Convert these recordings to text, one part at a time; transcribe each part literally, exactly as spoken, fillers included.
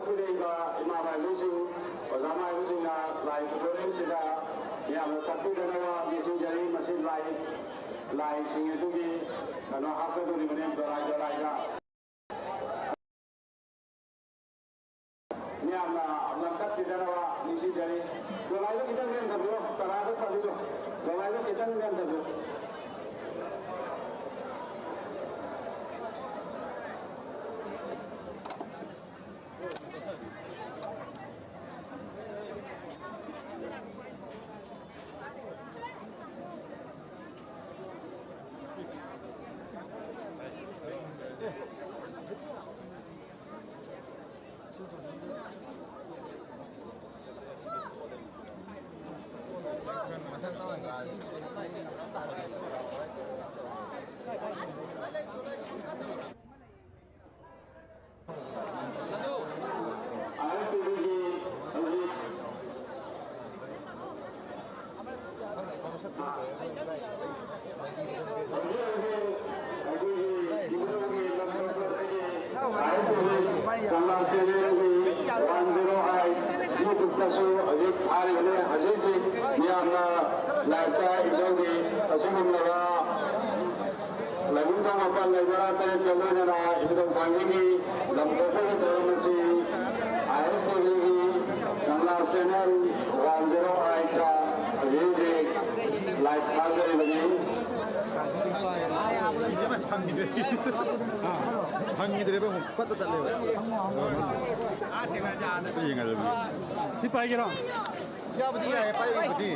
ꯈꯨꯗꯤꯡꯗ ꯏꯃꯥ ꯃꯥꯏꯕꯤꯁꯤꯡ, ꯑꯣꯖꯥ ꯃꯥꯏꯕꯤꯁꯤꯡꯅ ꯂꯥꯏ ꯄꯨꯊꯣꯔꯛꯏꯁꯤꯗ ꯌꯥꯝꯅ ꯇꯥꯛꯄꯤꯗꯅꯕ ꯅꯤꯡꯁꯤꯡꯖꯔꯤ꯫ ꯃꯁꯤ ꯂꯥꯏ, ꯂꯥꯏꯁꯤꯡ ꯑꯗꯨꯒꯤ ꯀꯩꯅꯣ ꯍꯥꯞꯀꯗꯧꯔꯤꯕꯅꯤ ꯗꯣꯂꯥꯏ ꯗꯣꯂꯥꯏꯗ꯫ ꯃꯤꯌꯥꯝꯅ ꯂꯪꯈꯠꯄꯤꯗꯅꯕ ꯅꯤꯡꯁꯤꯡꯖꯔꯤ꯫ ꯗꯣꯂꯥꯏꯗ ꯈꯤꯇꯪ ꯅꯦꯝꯊꯕꯤꯌꯨ, ꯇꯔꯥꯗ ꯊꯝꯕꯤꯌꯨ꯫ ꯗꯣꯂꯥꯏꯗ ꯈꯤꯇꯪ ꯅꯦꯝꯊꯕꯤꯌꯨ꯫ ꯀꯪꯂꯥ ꯆꯦꯅꯦꯜꯒꯤ ꯋꯥꯟ ꯖꯤꯔꯣ ꯑꯥꯏꯠ ꯌꯨꯇ꯭ꯌꯨꯕꯇꯁꯨ ꯍꯧꯖꯤꯛ ꯊꯥꯔꯤꯕꯅꯤ꯫ ꯍꯧꯖꯤꯛ ꯍꯧꯖꯤꯛ ꯃꯤꯌꯥꯝꯅ ꯂꯥꯏꯞꯇ ꯏꯙꯧꯒꯤ ꯑꯁꯤꯒꯨꯝꯂꯕ ꯂꯥꯏꯕꯨꯡ ꯊꯣꯡ ꯃꯥꯄꯟ ꯂꯩ ꯃꯔꯥ ꯇꯔꯦꯠꯀ ꯂꯣꯏꯅꯅ ꯏꯕꯨꯙꯧ ꯊꯥꯡꯖꯤꯡꯒꯤ ꯂꯝ ꯀꯣꯏꯕꯒꯤ ꯊꯧꯔꯝ ꯑꯁꯤ ꯑꯥꯏ ꯑꯦꯁ ꯇꯤ ꯚꯤꯒꯤ ꯀꯪꯂꯥ ꯆꯦꯅꯦꯜ ꯋꯥꯟ ꯖꯤꯔꯣ ꯑꯥꯏꯠꯇ ꯍꯧꯖꯤꯛ ꯍꯧꯖꯤꯛ ꯂꯥꯏꯚ ꯊꯥꯖꯔꯤꯕꯅꯤ꯫ ꯐꯪꯈꯤꯗ꯭ꯔꯦ꯫ ꯐꯪꯈꯤꯗ꯭ꯔꯦꯕ, ꯑꯃꯨꯛ ꯄꯠ ꯄꯠ ꯇꯠꯂꯦꯕ꯫ ꯌꯦꯡꯍꯜꯂꯨ꯫ ꯁꯤ ꯄꯥꯏꯒꯦꯔꯣ? ꯌꯥꯕꯨꯗꯤ ꯌꯥꯏꯌꯦ, ꯄꯥꯏꯕꯕꯨꯗꯤ꯫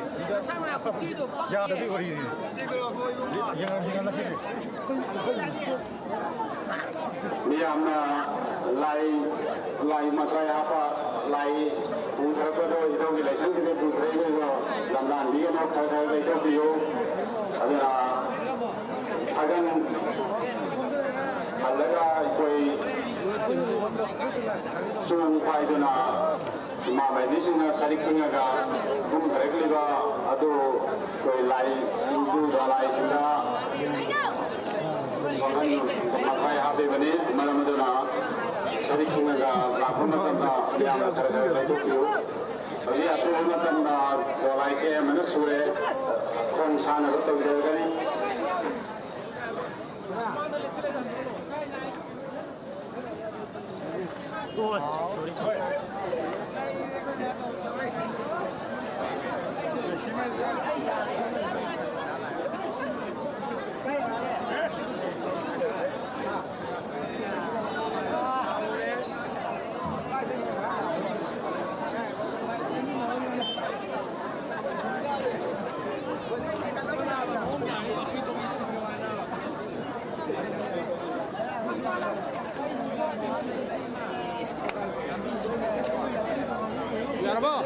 ꯌꯥꯗ꯭ꯔꯗꯤ ꯋꯥꯔꯤꯅꯤ꯫ ꯌꯦꯡꯍꯜ-, ꯌꯦꯡꯍꯜꯂꯁꯤꯅꯦ꯫ ꯃꯤꯌꯥꯝꯅ ꯂꯥꯏ, ꯂꯥꯏ ꯃꯊ꯭ꯋꯥꯏ ꯍꯥꯞꯄ ꯂꯥꯏ ꯄꯨꯊꯔꯛꯄꯗꯣ ꯏꯙꯧꯒꯤ ꯂꯥꯏꯁꯪꯁꯤꯗ ꯄꯨꯊꯔꯛꯏꯕꯗꯣ ꯂꯝꯂꯥꯟꯕꯤꯒꯅꯨ, ꯈꯔ ꯈꯔ ꯂꯩꯊꯣꯛꯄꯤꯌꯨ꯫ ꯑꯗꯨꯅ ꯊꯥꯒꯟ ꯍꯜꯂꯒ ꯑꯩꯈꯣꯏ ꯆꯣꯡ ꯄꯥꯏꯗꯨꯅ ꯏꯃꯥ ꯃꯥꯏꯕꯤꯁꯤꯡꯅ ꯁꯔꯤꯛ ꯈꯤꯡꯉꯒ ꯀꯨꯝꯊꯔꯛꯂꯤꯕ ꯑꯗꯨ ꯑꯩꯈꯣꯏ ꯂꯥꯏ ꯏꯟꯗꯨ ꯂꯥꯏꯁꯤꯡꯗ ꯋꯥꯈꯜ ꯃꯈꯥꯏ ꯍꯥꯞꯄꯤꯕꯅꯤ꯫ ꯃꯔꯝ ꯑꯗꯨꯅ ꯒꯥꯔꯤꯁꯤꯡꯅꯒ ꯂꯥꯛꯄ ꯃꯇꯝꯗ ꯌꯥꯝꯅ ꯈꯔ ꯈꯔ ꯂꯩꯊꯣꯛꯄꯤꯌꯨ꯫ ꯍꯧꯖꯤꯛ ꯑꯊꯨꯕ ꯃꯇꯝꯗ ꯗꯣꯂꯥꯏꯁꯦ ꯑꯃꯅ ꯁꯨꯔꯦ, ꯈꯣꯡ ꯁꯥꯟꯅꯕ ꯇꯧꯖꯔꯒꯅꯤ꯫ ꯌꯥꯔꯕꯣ?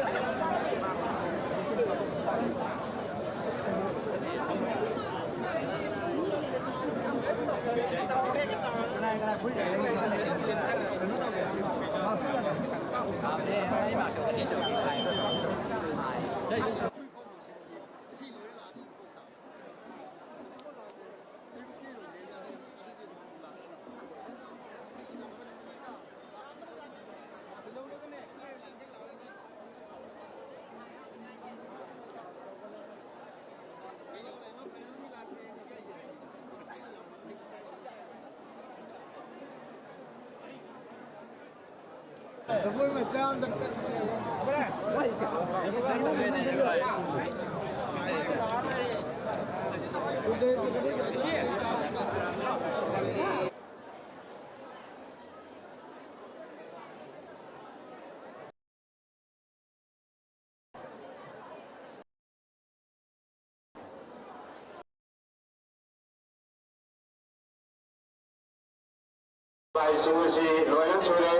ꯂꯥꯏꯁꯤꯡ ꯑꯁꯤ ꯂꯣꯏꯅ ꯁꯨꯔꯦ꯫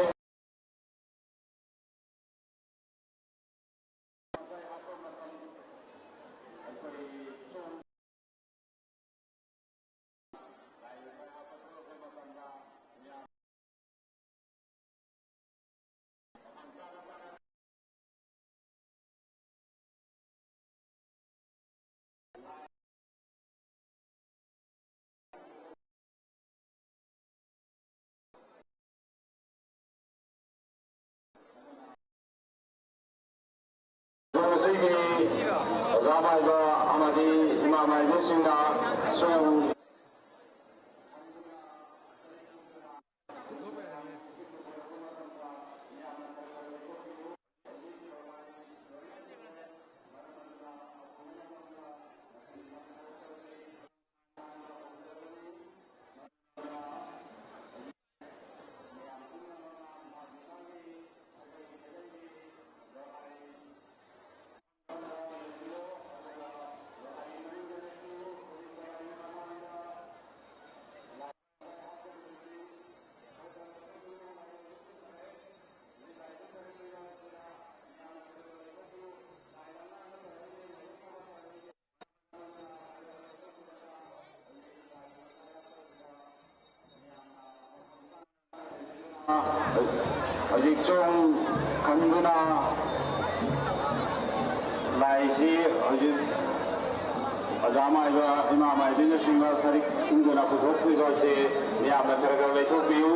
ꯑꯩꯒꯤ ꯑꯣꯖꯥ ꯃꯥꯏꯕ ꯑꯃꯗꯤ ꯏꯃꯥ ꯃꯥꯏꯕꯤꯁꯤꯡꯅ ꯁꯨꯝ ꯍꯧꯖꯤꯛ ꯆꯣꯡ ꯈꯟꯗꯨꯅ ꯂꯥꯏꯁꯤ ꯍꯧꯖꯤꯛ ꯑꯣꯖꯥ ꯃꯥꯏꯕ, ꯏꯃꯥ ꯃꯥꯏꯕꯤꯅꯆꯤꯡꯕ ꯁꯔꯤꯛ ꯏꯟꯗꯨꯅ ꯄꯨꯊꯣꯛꯄꯤꯕ ꯑꯁꯤ ꯃꯤꯌꯥꯝꯅ ꯈꯔ ꯈꯔ ꯂꯩꯊꯣꯛꯄꯤꯌꯨ꯫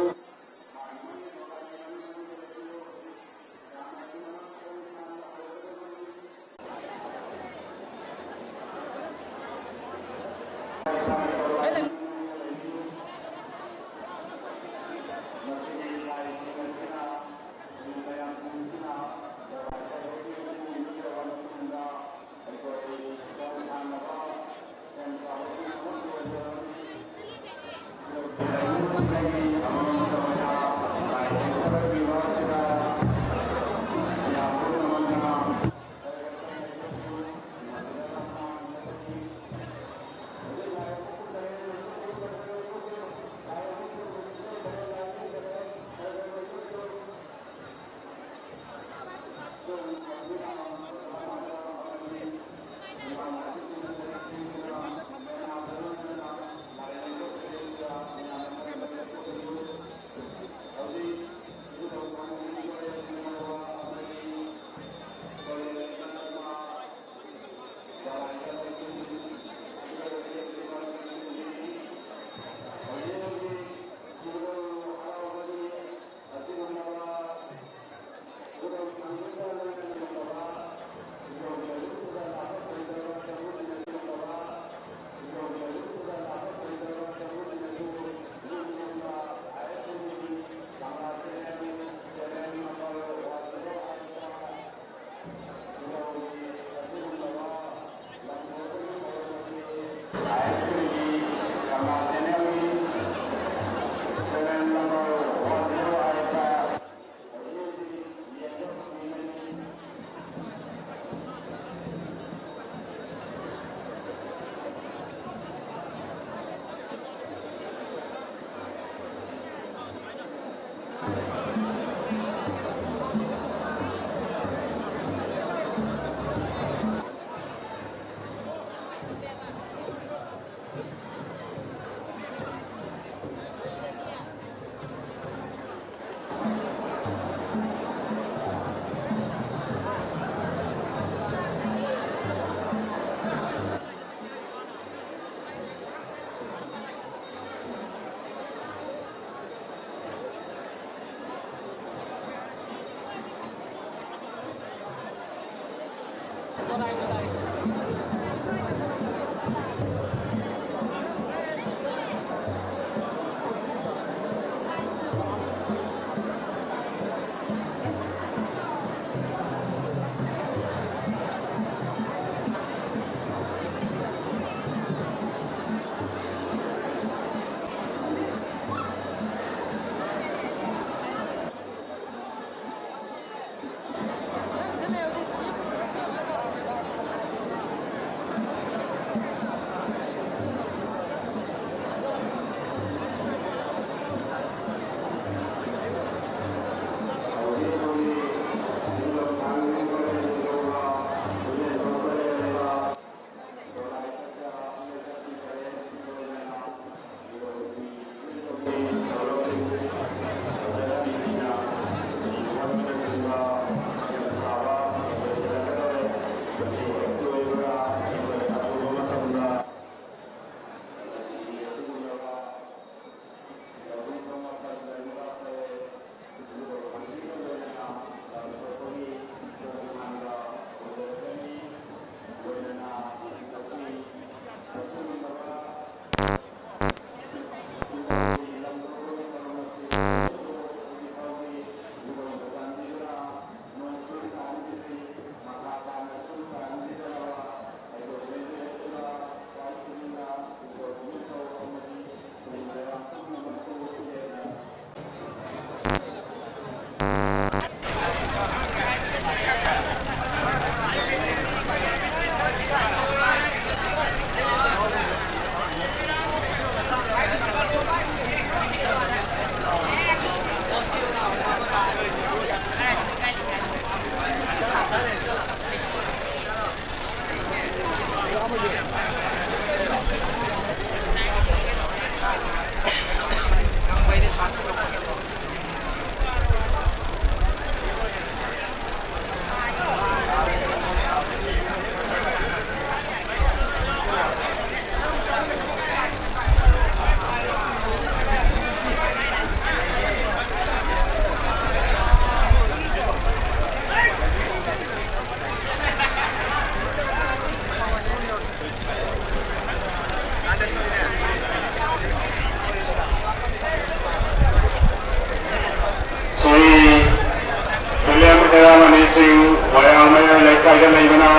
ꯃꯣꯏꯔꯥꯡ ꯃꯌꯥꯏ ꯂꯩꯀꯥꯏꯗ ꯂꯩꯕꯅ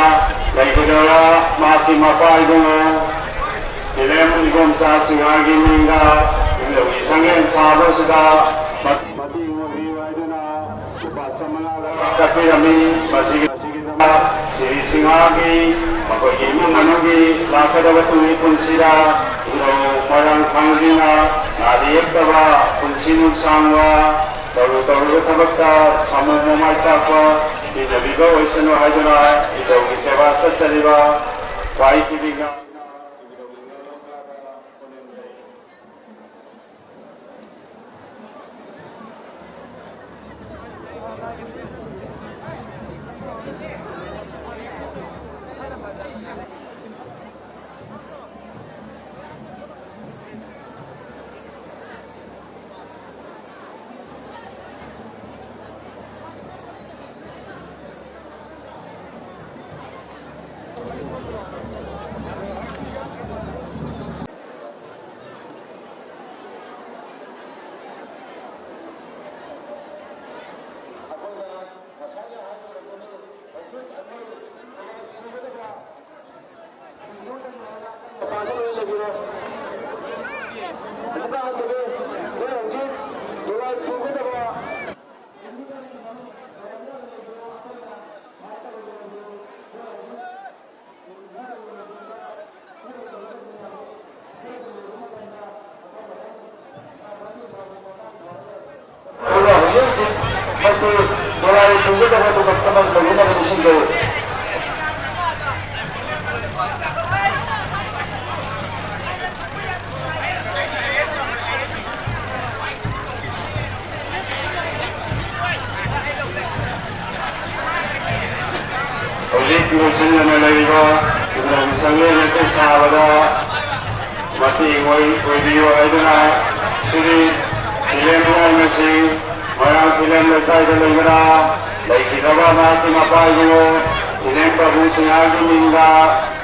ꯂꯩꯈꯤꯗ꯭ꯔꯕ ꯃꯍꯥꯛꯀꯤ ꯃꯄꯥ ꯏꯕꯨꯡꯉꯣ ꯈꯤꯂꯦꯝ ꯏꯕꯣꯝꯆꯥ ꯁꯤꯡꯍꯥꯒꯤ ꯃꯤꯡꯗ ꯏꯕꯨꯙꯧꯒꯤ ꯁꯪꯂꯦꯟ ꯁꯥꯕꯁꯤꯗ ꯃꯇꯦꯡ ꯑꯣꯏꯕꯤꯌꯨ ꯍꯥꯏꯗꯨꯅ ꯂꯨꯄꯥ ꯆꯥꯝꯃꯉꯥ ꯀꯠꯄꯤꯔꯝꯃꯤ꯫ ꯃꯁꯤꯒꯤ ꯁꯤꯔꯤ ꯁꯤꯡꯍꯥꯒꯤ ꯃꯈꯣꯏꯒꯤ ꯏꯃꯨꯡ ꯃꯅꯨꯡꯒꯤ ꯂꯥꯛꯀꯗꯕ ꯇꯨꯡꯒꯤ ꯄꯨꯟꯁꯤꯗ ꯏꯕꯨꯙꯧ ꯃꯣꯏꯔꯥꯡ ꯊꯥꯡꯖꯤꯡꯅ ꯅꯥꯗ ꯌꯦꯛꯇꯕ ꯄꯨꯟꯁꯤ ꯅꯨꯡꯁꯥꯡꯕ ꯇꯧꯔꯨ ꯇꯧꯔꯨꯕ ꯊꯕꯛꯇ ꯁꯥꯃꯨ ꯃꯃꯥꯏ ꯄꯥꯛꯄ ꯄꯤꯅꯕꯤꯕ ꯑꯣꯏꯁꯅꯨ ꯍꯥꯏꯗꯨꯅ ꯏꯕꯨꯙꯧꯒꯤ ꯁꯦꯕꯥ ꯆꯠꯆꯔꯤꯕ ꯈ꯭ꯋꯥꯏ ꯊꯤꯕꯤꯒ ꯑꯗꯨꯒ ꯍꯧꯖꯤꯛ ꯍꯧꯖꯤꯛ ꯃꯁꯤ ꯅꯨꯡꯉꯥꯏꯅ ꯇꯧꯒꯗꯕ ꯑꯗꯨꯒ ꯊꯕꯛ ꯇꯧꯒꯗꯕ ꯅꯤꯡꯁꯤꯡꯖꯧ꯫ ꯍꯧꯖꯤꯛ ꯂꯣꯏꯁꯤꯟꯗꯅ ꯂꯩꯔꯤꯕ ꯀꯨꯝꯍꯩ ꯁꯪꯂꯦꯟ ꯑꯁꯤ ꯁꯥꯕꯗ ꯃꯇꯦꯡ ꯑꯣꯏ-, ꯑꯣꯏꯕꯤꯌꯨ ꯍꯥꯏꯗꯨꯅ ꯁꯤꯔꯤ ꯈꯤꯂꯦꯝ ꯂꯥꯏꯃꯁꯤꯡ ꯃꯣꯏꯔꯥꯡ ꯈꯤꯂꯦꯝ ꯂꯩꯀꯥꯏꯗ ꯂꯩꯕꯅ ꯂꯩꯈꯤꯗ꯭ꯔꯕ ꯃꯍꯥꯛꯀꯤ ꯃꯄꯥ ꯏꯕꯨꯡꯉꯣ ꯈꯤꯂꯦꯝ ꯄ꯭ꯔꯚꯨ ꯁꯤꯡꯍꯒꯤ ꯃꯤꯡꯗ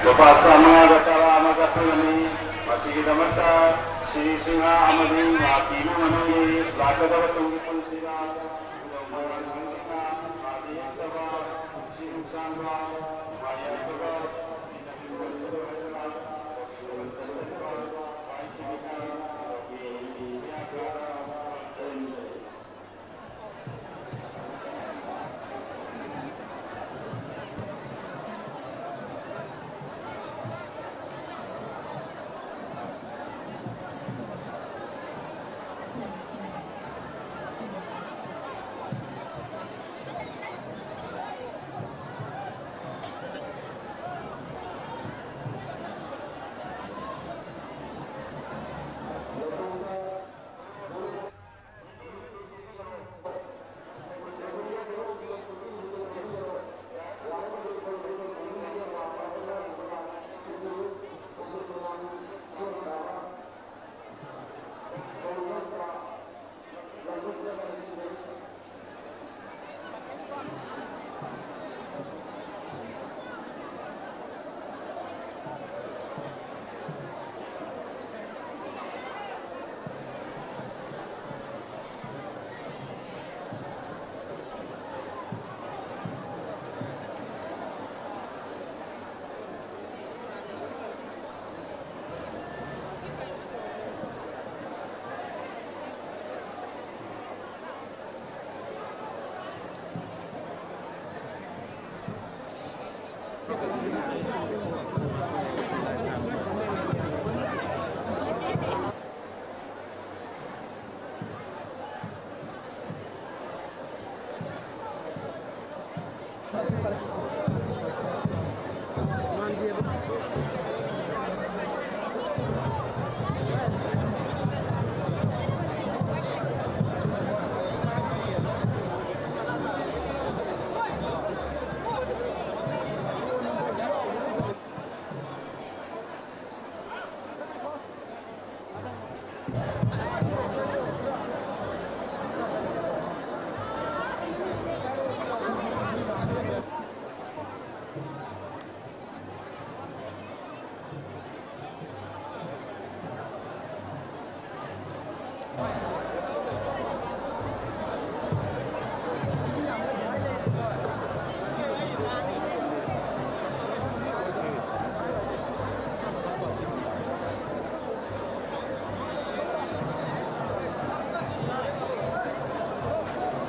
ꯂꯨꯄꯥ ꯆꯥꯃꯉꯥꯒ ꯇꯔꯥ ꯑꯃ ꯀꯠꯄꯤꯔꯝꯃꯤ꯫ ꯃꯁꯤꯒꯤꯗꯃꯛꯇ ꯁꯤꯔꯤ ꯁꯤꯡꯍ ꯑꯃꯗꯤ ꯃꯍꯥꯛꯀꯤ ꯏꯃꯨꯡ ꯃꯅꯨꯡꯒꯤ ꯂꯥꯛꯀꯗꯕ ꯇꯨꯡꯒꯤ ꯄꯨꯟꯁꯤꯗ ꯃꯣꯏꯔꯥꯡ ꯈꯤꯂꯦꯝ ꯂꯩꯀꯥꯏꯗ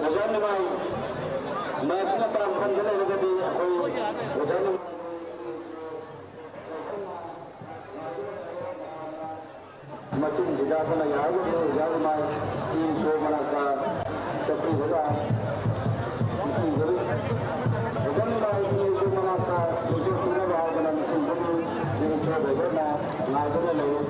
ꯑꯣꯖꯥ ꯅꯤꯃꯥꯏ ꯃꯦꯠꯁꯅ ꯄꯥꯟꯐꯝꯗ ꯂꯩꯔꯒꯗꯤ ꯑꯩꯈꯣꯏ ꯑꯣꯖꯥ ꯅꯤꯃꯥꯏ ꯃꯆꯤꯟ ꯍꯤꯗꯥꯛꯇꯨꯅ ꯌꯥꯔꯒꯗꯤ ꯑꯣꯖꯥ ꯅꯤꯃꯥꯏ ꯏ ꯁꯣ ꯃꯅꯥꯛꯇ ꯆꯠꯄꯤꯔꯒ ꯅꯤꯡꯁꯤꯡꯖꯔꯤ꯫ ꯑꯣꯖꯥ ꯅꯤꯃꯥꯏ ꯏ ꯁꯣ ꯃꯅꯥꯛꯇ ꯅꯤꯡꯁꯤꯡꯕꯤꯅꯕ ꯍꯥꯏꯗꯅ ꯅꯤꯡꯁꯤꯡꯖꯔꯤ꯫ ꯏ ꯁꯣ ꯗ꯭ꯔꯥꯏꯚꯔꯅ ꯉꯥꯏꯗꯨꯅ ꯂꯩꯔꯤ꯫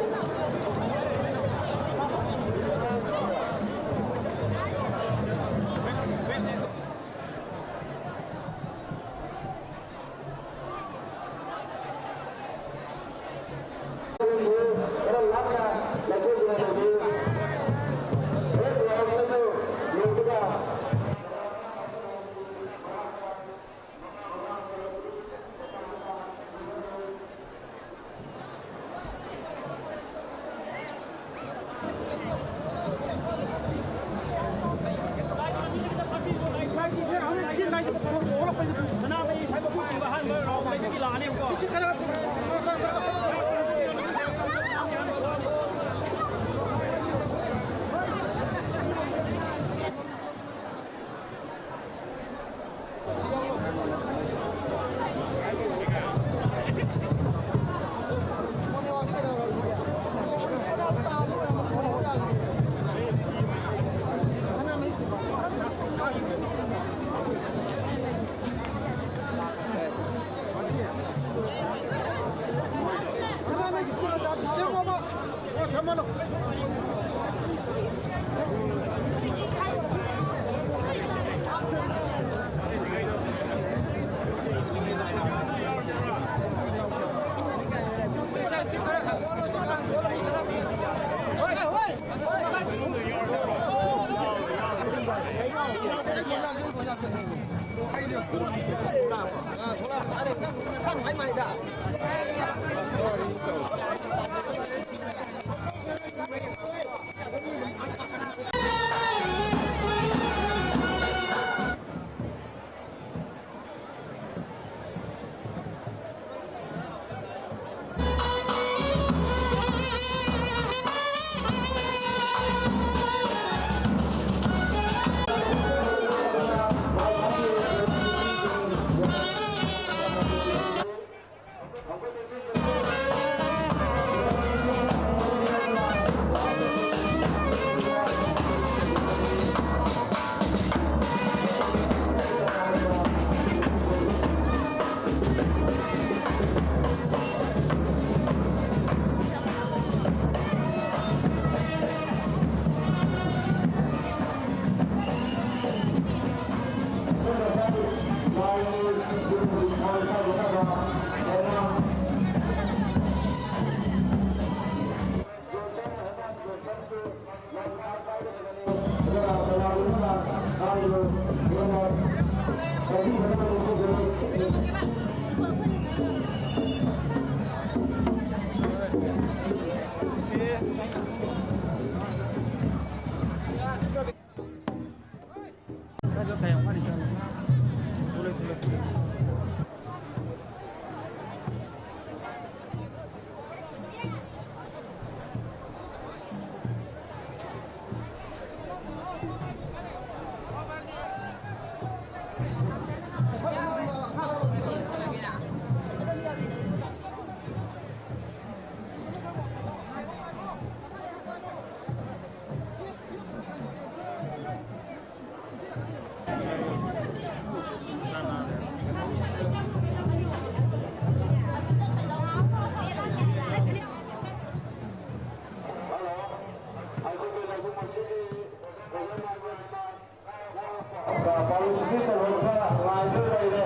ꯄꯥꯕ꯭ꯂꯤꯁꯤꯇꯤ ꯇꯧꯔꯒ ꯉꯥꯏꯗꯨꯅ ꯂꯩꯔꯦ꯫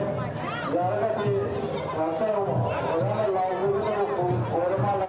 ꯌꯥꯔꯒꯗꯤ ꯉꯥꯛꯇꯪ ꯑꯣꯖꯥꯅ ꯂꯥꯎꯕꯗꯨꯗ ꯑꯣꯏꯔ ꯃꯥꯜꯂꯦ꯫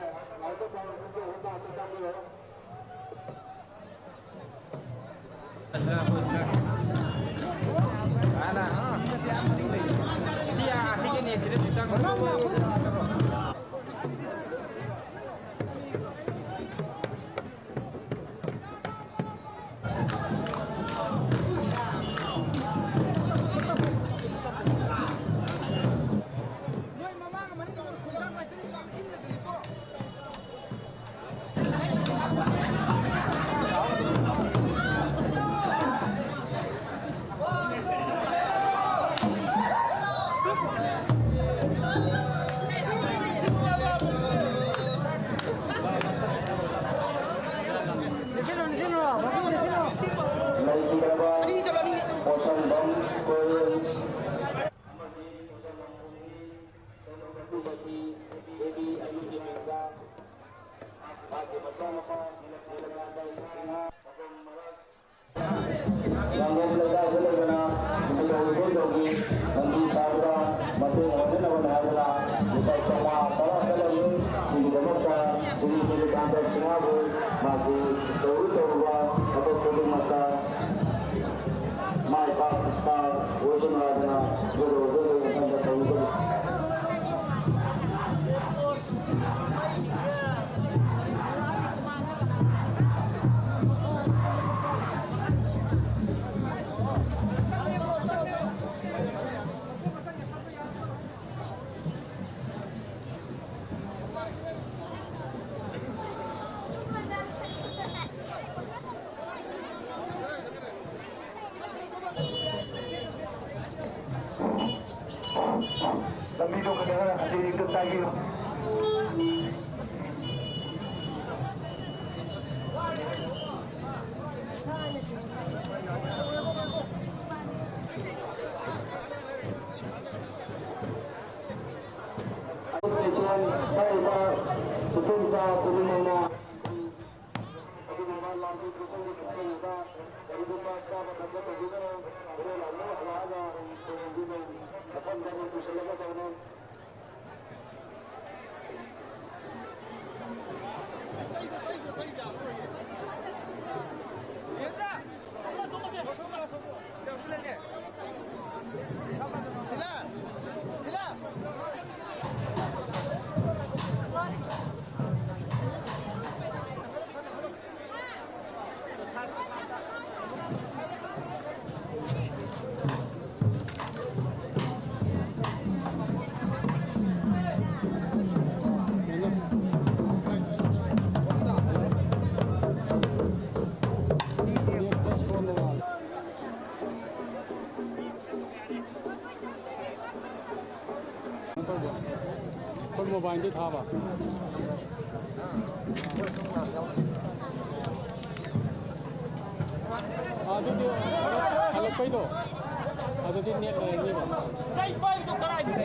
ꯂꯩꯈꯤꯗ꯭ꯔꯕ ꯄꯣꯠꯁꯪꯕꯝ ꯀꯣꯏꯔꯦꯜ ꯑꯃꯗꯤ ꯄꯣꯠꯁꯪꯕꯝ ꯄꯨꯝꯕꯤ ꯀꯩꯅꯣ ꯀꯥꯡꯕꯨ ꯃꯄꯤ ꯕꯦꯕꯤ ꯑꯅꯤꯒꯤ ꯃꯤꯡꯗ ꯃꯍꯥꯛꯀꯤ ꯃꯆꯥꯅꯨꯄꯥ ꯅꯤꯂꯀꯥꯟꯇ ꯁꯤꯡꯍ ꯁꯒꯣꯜ ꯃꯔꯛ ꯌꯥꯡꯒꯣꯝ ꯂꯩꯀꯥꯏꯗ ꯂꯩꯕꯅ ꯏꯕꯨꯙꯧ ꯏꯕꯦꯟꯗꯧꯒꯤ ꯂꯝꯕꯤ ꯁꯥꯕꯗ ꯃꯇꯦꯡ ꯑꯣꯏꯅꯅꯕꯅꯤ ꯍꯥꯏꯗꯨꯅ ꯂꯨꯄꯥ ꯆꯥꯝꯃꯉꯥ ꯇꯔꯥ ꯀꯠꯂꯝꯃꯤ꯫ ꯁꯤꯒꯤꯗꯃꯛꯇ ꯁ꯭ꯔꯤ ꯅꯤꯂꯀꯥꯟꯇ ꯁꯤꯡꯍꯕꯨ ꯃꯍꯥꯛꯀꯤ ꯇꯧꯔꯨ ꯇꯧꯔꯨꯕ ꯊꯕꯛ ꯈꯨꯗꯤꯡꯃꯛꯇ ꯃꯥꯏ ꯄꯥꯛꯄ ꯑꯣꯏꯁꯅꯨ ꯍꯥꯏꯗꯨꯅ ꯏꯕꯨꯙꯧ ꯏꯕꯦꯟꯗꯧꯒꯤ ꯃꯐꯝꯗ ꯇꯧꯔꯨꯕꯅꯤ꯫ ꯂꯝꯕꯤꯗꯣ ꯈꯔ ꯈꯔ ꯍꯟꯖꯤꯟ ꯍꯦꯛꯇ ꯇꯥꯛꯄꯤꯌꯨ꯫ ꯄꯥꯏꯔꯤꯕ ꯁꯤꯐꯨꯝꯆꯥ ꯈꯨꯗꯤꯡꯃꯛꯅ ꯑꯗꯨꯒꯨꯝꯕ ꯂꯥꯟꯃꯤ ꯈꯨꯆꯪꯒꯤ ꯈꯨꯠꯊꯥꯡꯗ ꯀꯔꯤꯒꯨꯝꯕ ꯆꯥꯕ ꯊꯛꯄ ꯇꯧꯕꯤꯒꯅꯨ꯫ ꯍꯣꯔꯦꯟ ꯑꯃꯨꯛ ꯍꯜꯂꯛꯑꯒ ꯊꯣꯡꯕꯤꯅ ꯃꯐꯝꯗ ꯑꯃꯨꯛ ꯄꯨꯁꯤꯜꯂꯒ ꯇꯧꯅꯤ꯫ ꯗꯤ ꯊꯥꯕ꯫ ꯑꯗꯨꯗꯤ ꯍꯜꯂꯛꯄꯩꯗꯣ, ꯑꯗꯨꯗꯤ ꯅꯦꯠ ꯂꯩꯔꯅꯤꯕ꯫ ꯆꯩ ꯄꯥꯏꯕꯗꯣ ꯀꯔꯥꯏꯗꯅꯣ?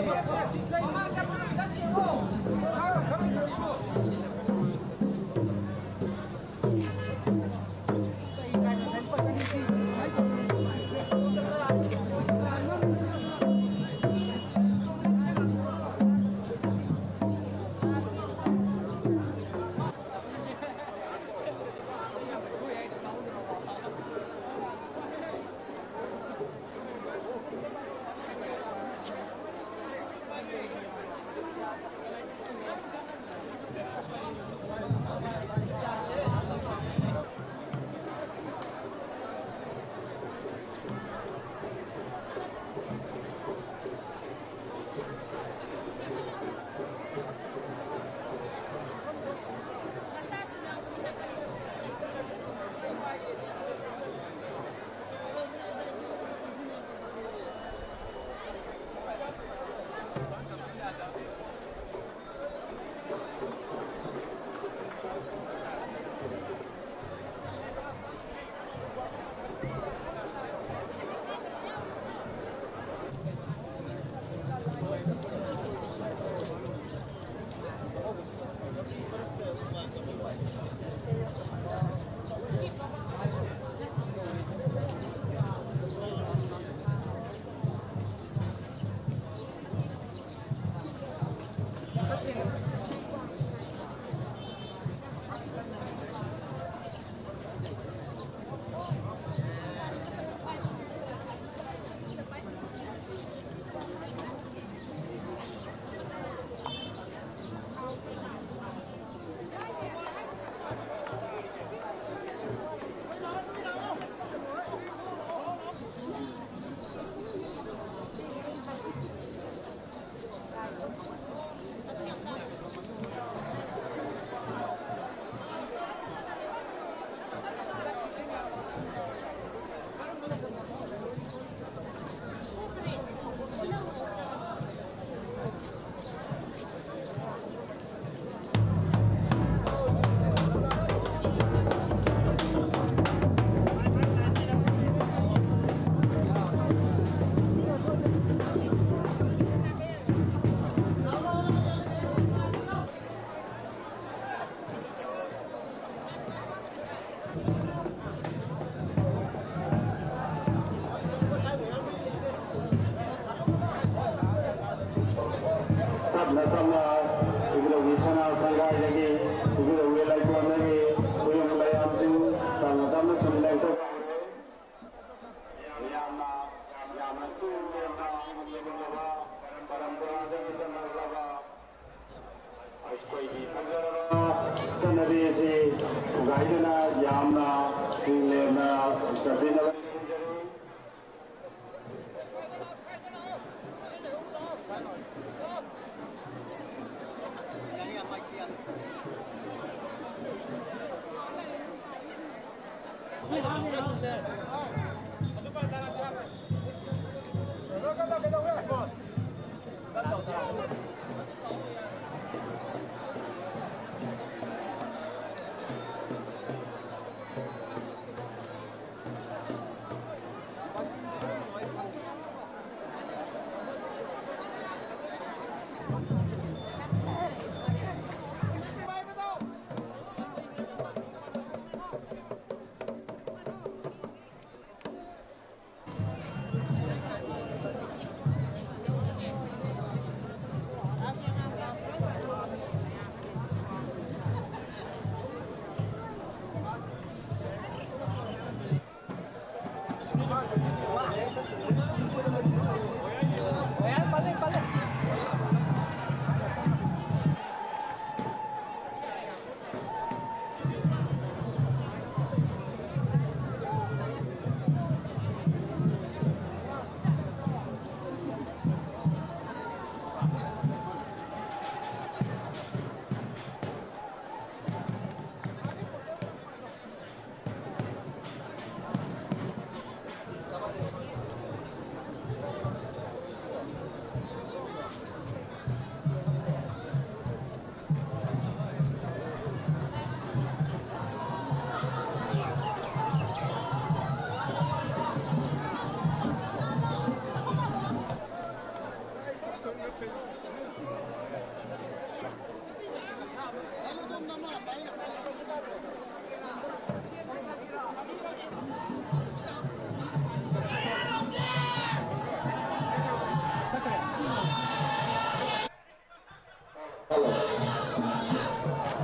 ꯍꯥꯏꯗꯅ ꯌꯥꯝꯅ ꯁ꯭ꯔꯤ ꯂꯦꯝꯅ ꯆꯠꯃꯤꯟꯅꯕ꯫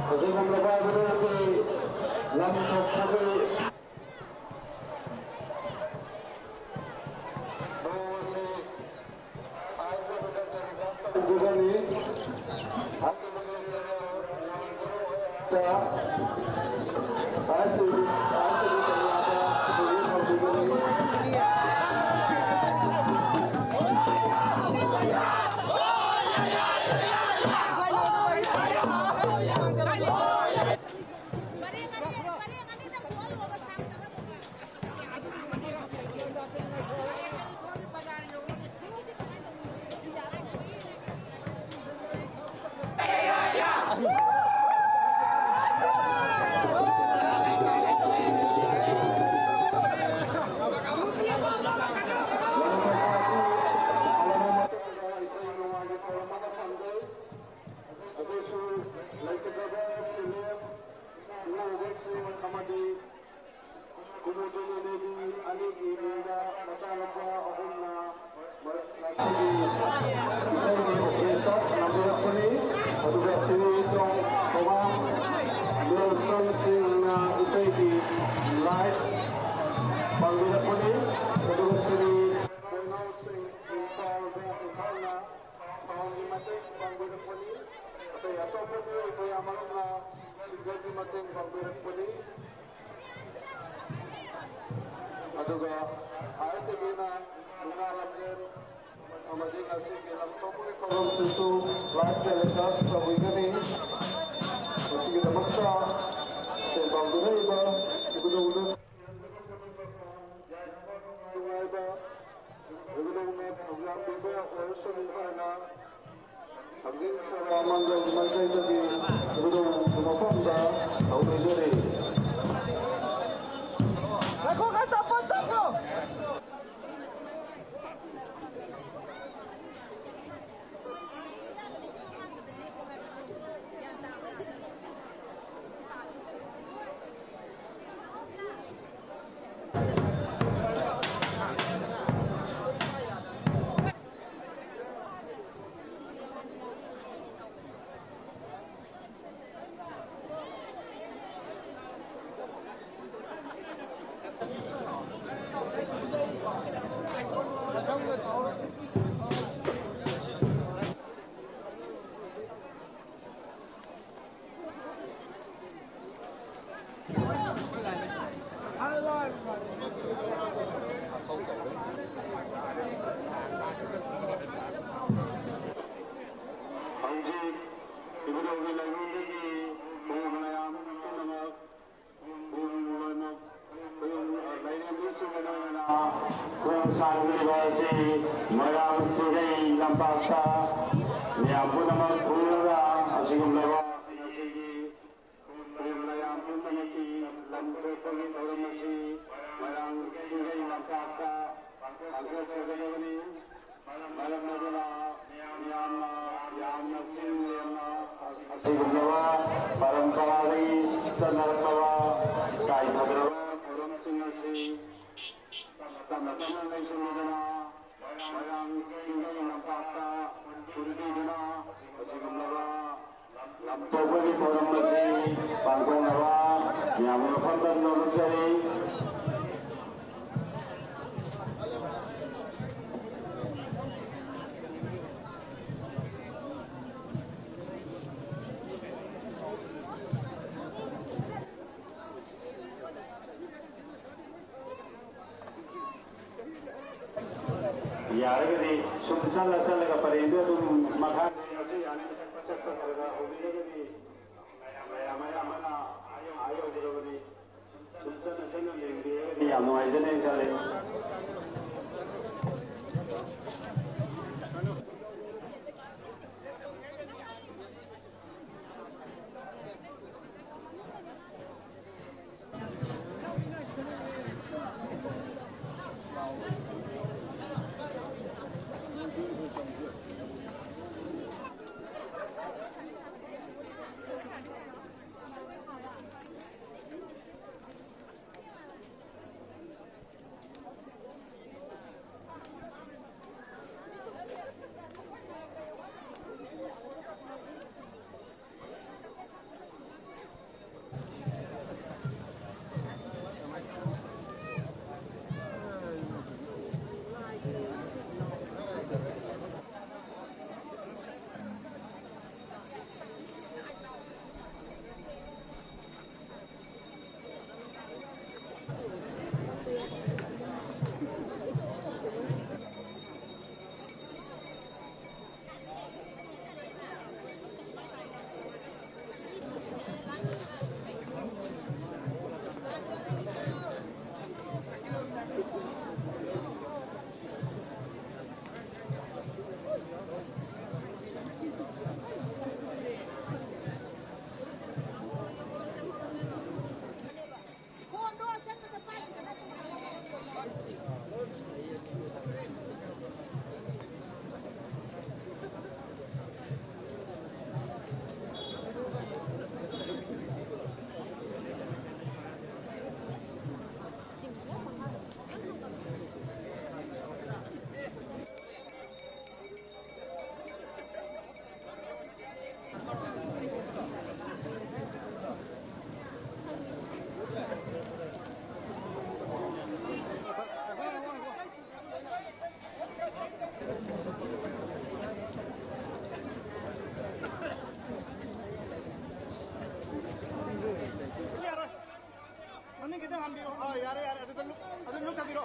ꯍꯧꯖꯤꯛ ꯉꯝꯂꯕ ꯑꯗꯨꯒꯤ ꯂꯝ ꯊꯣꯛꯄꯒꯤ ꯃꯑꯣꯡ ꯑꯁꯤ ꯑꯗꯨꯒꯅꯤ꯫ ꯀꯨꯃꯨꯗꯨꯅꯤ ꯅꯦꯕꯤ ꯑꯅꯤꯒꯤ ꯃꯤꯡꯗ ꯃꯆꯥꯅꯨꯄꯥ ꯑꯍꯨꯝꯅ ꯉꯁꯤꯒꯤ ꯏꯁꯩꯒꯤ ꯑꯣꯄꯔꯦꯁꯟ ꯅꯝꯕꯤꯔꯛꯄꯅꯤ꯫ ꯑꯗꯨꯒ ꯁꯤꯔꯤ ꯇꯣꯡ ꯊꯧꯕꯥꯜ ꯅꯦꯜꯁꯟ ꯁꯤꯡꯅ ꯏꯁꯩꯒꯤ ꯂꯥꯏꯠ ꯄꯥꯡꯕꯤꯔꯛꯄꯅꯤ꯫ ꯑꯗꯨꯒ ꯁꯤꯔꯤ ꯄꯣꯏꯅꯥꯎ ꯁꯤꯡ ꯏꯝꯐꯥꯜꯗ, ꯏꯝꯐꯥꯜꯅ ꯁꯥꯎꯟꯒꯤ ꯃꯇꯦꯡ ꯄꯥꯡꯕꯤꯔꯛꯄꯅꯤ꯫ ꯑꯇꯩ ꯑꯇꯣꯞꯄ ꯃꯤꯑꯣꯏ ꯀꯌꯥ ꯃꯔꯨꯝꯅ ꯁꯤꯡꯒꯔꯒꯤ ꯃꯇꯦꯡ ꯄꯥꯡꯕꯤꯔꯛꯄꯅꯤ꯫ ꯑꯗꯨꯒ ꯑꯥꯏ ꯇꯤ ꯚꯤꯅ ꯃꯨꯛꯅꯥ ꯂꯝꯖꯦꯜ ꯑꯃꯗꯤ ꯉꯁꯤꯒꯤ ꯂꯝꯊꯣꯛꯄꯒꯤ ꯊꯧꯔꯝꯁꯤꯁꯨ ꯂꯥꯏꯚ ꯇꯦꯂꯤꯀꯥꯁ ꯇꯧꯕꯤꯒꯅꯤ꯫ ꯃꯁꯤꯒꯤꯗꯃꯛꯇ ꯁꯦꯟ ꯄꯥꯡꯕꯤꯔꯛꯏꯕ ꯏꯕꯨꯙꯧꯗ ꯅꯨꯡꯉꯥꯏꯕ ꯏꯕꯨꯙꯧꯅ ꯊꯧꯖꯥꯟꯕꯤꯕ ꯑꯣꯏꯔꯁꯅꯨ ꯍꯥꯏꯅ ꯊꯥꯡꯖꯤꯡ ꯁꯣꯔꯥ ꯃꯪꯒꯜ ꯃꯥꯏꯀꯩꯗꯒꯤ ꯏꯕꯨꯙꯧꯒꯤ ꯃꯐꯝꯗ ꯊꯧꯅꯤꯖꯔꯤ꯫ ꯉꯥꯏꯈꯣ, ꯉꯥꯏꯈꯣ, ꯇꯞꯄꯣ, ꯇꯞꯄꯣ꯫ ꯍꯧꯖꯤꯛ ꯏꯕꯨꯙꯧꯒꯤ ꯂꯥꯏꯕꯨꯡꯗꯒꯤ ꯈꯨꯔꯨꯝ ꯃꯌꯥꯝ ꯄꯨꯝꯅꯃꯛ, ꯈꯨꯔꯨꯝ ꯂꯣꯏꯅꯃꯛ, ꯈꯨꯔꯨꯝ, ꯂꯥꯏꯔꯦꯝꯕꯤꯁꯤꯡꯒ ꯂꯣꯏꯅꯅ ꯈꯨꯔꯨꯝ ꯁꯥꯟꯅꯔꯤꯕ ꯑꯁꯤ ꯃꯣꯏꯔꯥꯡ ꯁꯤꯡꯒꯩ ꯂꯝꯄꯥꯛꯇ ꯃꯤꯌꯥꯝ ꯄꯨꯝꯅꯃꯛ ꯄꯨꯜꯂꯒ ꯑꯁꯤꯒꯨꯝꯂꯕ ꯉꯁꯤꯒꯤ ꯈꯨꯔꯨꯝ ꯃꯌꯥꯝ ꯄꯨꯝꯅꯃꯛꯀꯤ ꯂꯝ ꯊꯣꯛꯄꯒꯤ ꯊꯧꯔꯝ ꯑꯁꯤ ꯃꯣꯏꯔꯥꯡ ꯆꯤꯡꯒꯩ ꯂꯝꯄꯥꯛꯇ ꯄꯥꯡꯊꯣꯛꯆꯒꯗꯕꯅꯤ꯫ ꯃꯔꯝ ꯑꯗꯨꯅ ꯃꯤꯌꯥꯝꯅ ꯌꯥꯝꯅ ꯆꯤꯡ ꯂꯦꯝꯅ ꯑꯁꯤꯒꯨꯝꯂꯕ ꯄꯔꯝꯄꯔꯥꯗꯒꯤ ꯆꯠꯅꯔꯛꯂꯕ ꯀꯥꯏꯊꯗ꯭ꯔꯕ ꯊꯧꯔꯝꯁꯤꯡ ꯃꯇꯝꯅ ꯂꯩꯁꯤꯜꯂꯨꯗꯅ ꯃꯣꯏꯔꯥꯡ ꯆꯤꯡꯒꯤ ꯂꯝꯄꯥꯛꯇ ꯄꯨꯟꯕꯤꯗꯨꯅ ꯑꯁꯤꯒꯨꯝꯂꯕ ꯂꯝꯄꯣꯛꯄꯒꯤ ꯊꯧꯔꯝ ꯑꯁꯤ ꯄꯥꯡꯊꯣꯛꯅꯕ ꯃꯌꯥꯝꯒꯤ ꯃꯐꯝꯗ ꯅꯣꯂꯨꯛꯆꯔꯤ꯫ ꯌꯥꯔꯒꯗꯤ ꯁꯨꯝ ꯆꯠꯂ ꯆꯠꯂꯒ ꯄꯔꯦꯡꯗꯨ ꯑꯗꯨꯝ ꯃꯈꯥ ꯌꯥꯅꯤ꯫ ꯆꯠꯄ ꯆꯠꯄ ꯈꯔ ꯈꯔ ꯍꯧꯕꯤꯔꯒꯗꯤ ꯃꯌꯥꯝ ꯃꯌꯥꯝ ꯑꯃꯅ ꯑꯥ ꯌꯧꯒꯗꯕꯅꯤ꯫ ꯁꯨꯝ ꯆꯠꯅ ꯆꯠꯅ ꯂꯦꯡꯕꯤꯔꯒꯗꯤ ꯌꯥꯝ ꯅꯨꯡꯉꯥꯏꯖꯅꯤ ꯈꯜꯂꯤ꯫ ꯍꯥꯟꯕꯤꯌꯨ꯫ ꯑꯥ, ꯌꯥꯔꯦ, ꯌꯥꯔꯦ꯫ ꯑꯗꯨꯗ ꯂꯨꯞ-, ꯑꯗꯨ ꯂꯨꯞꯊꯕꯤꯔꯣ꯫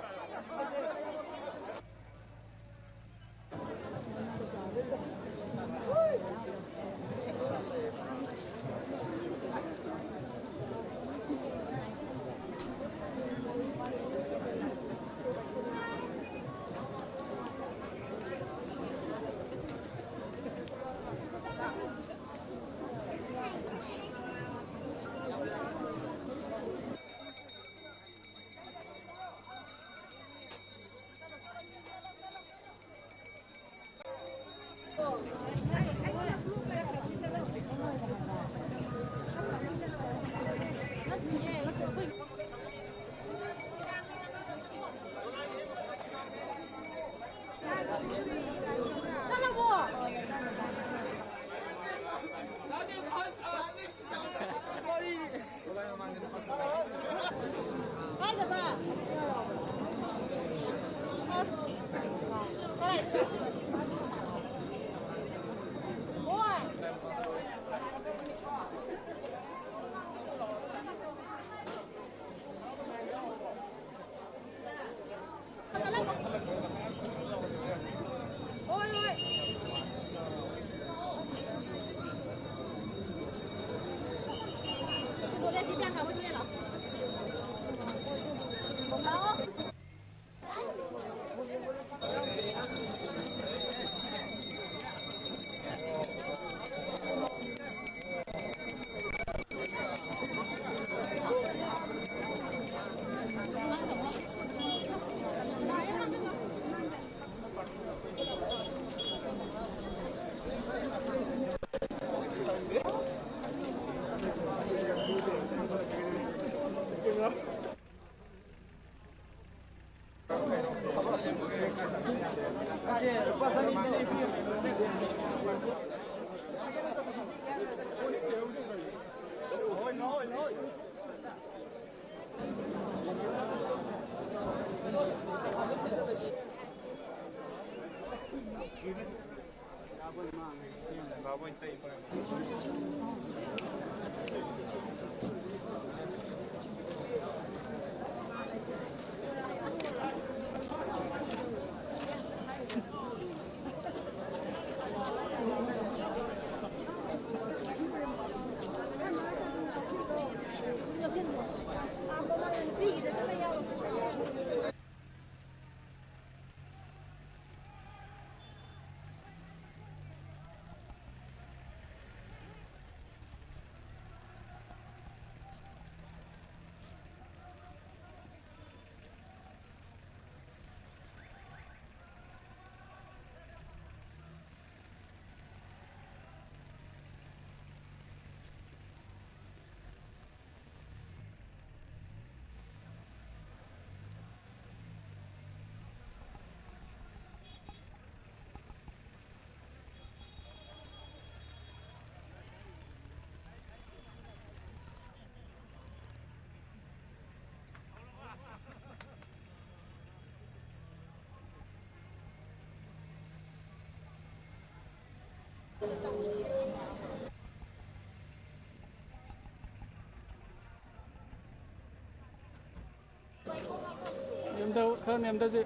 ꯅꯦꯝꯊꯧ, ꯈꯔ ꯅꯦꯝꯊꯁꯤ꯫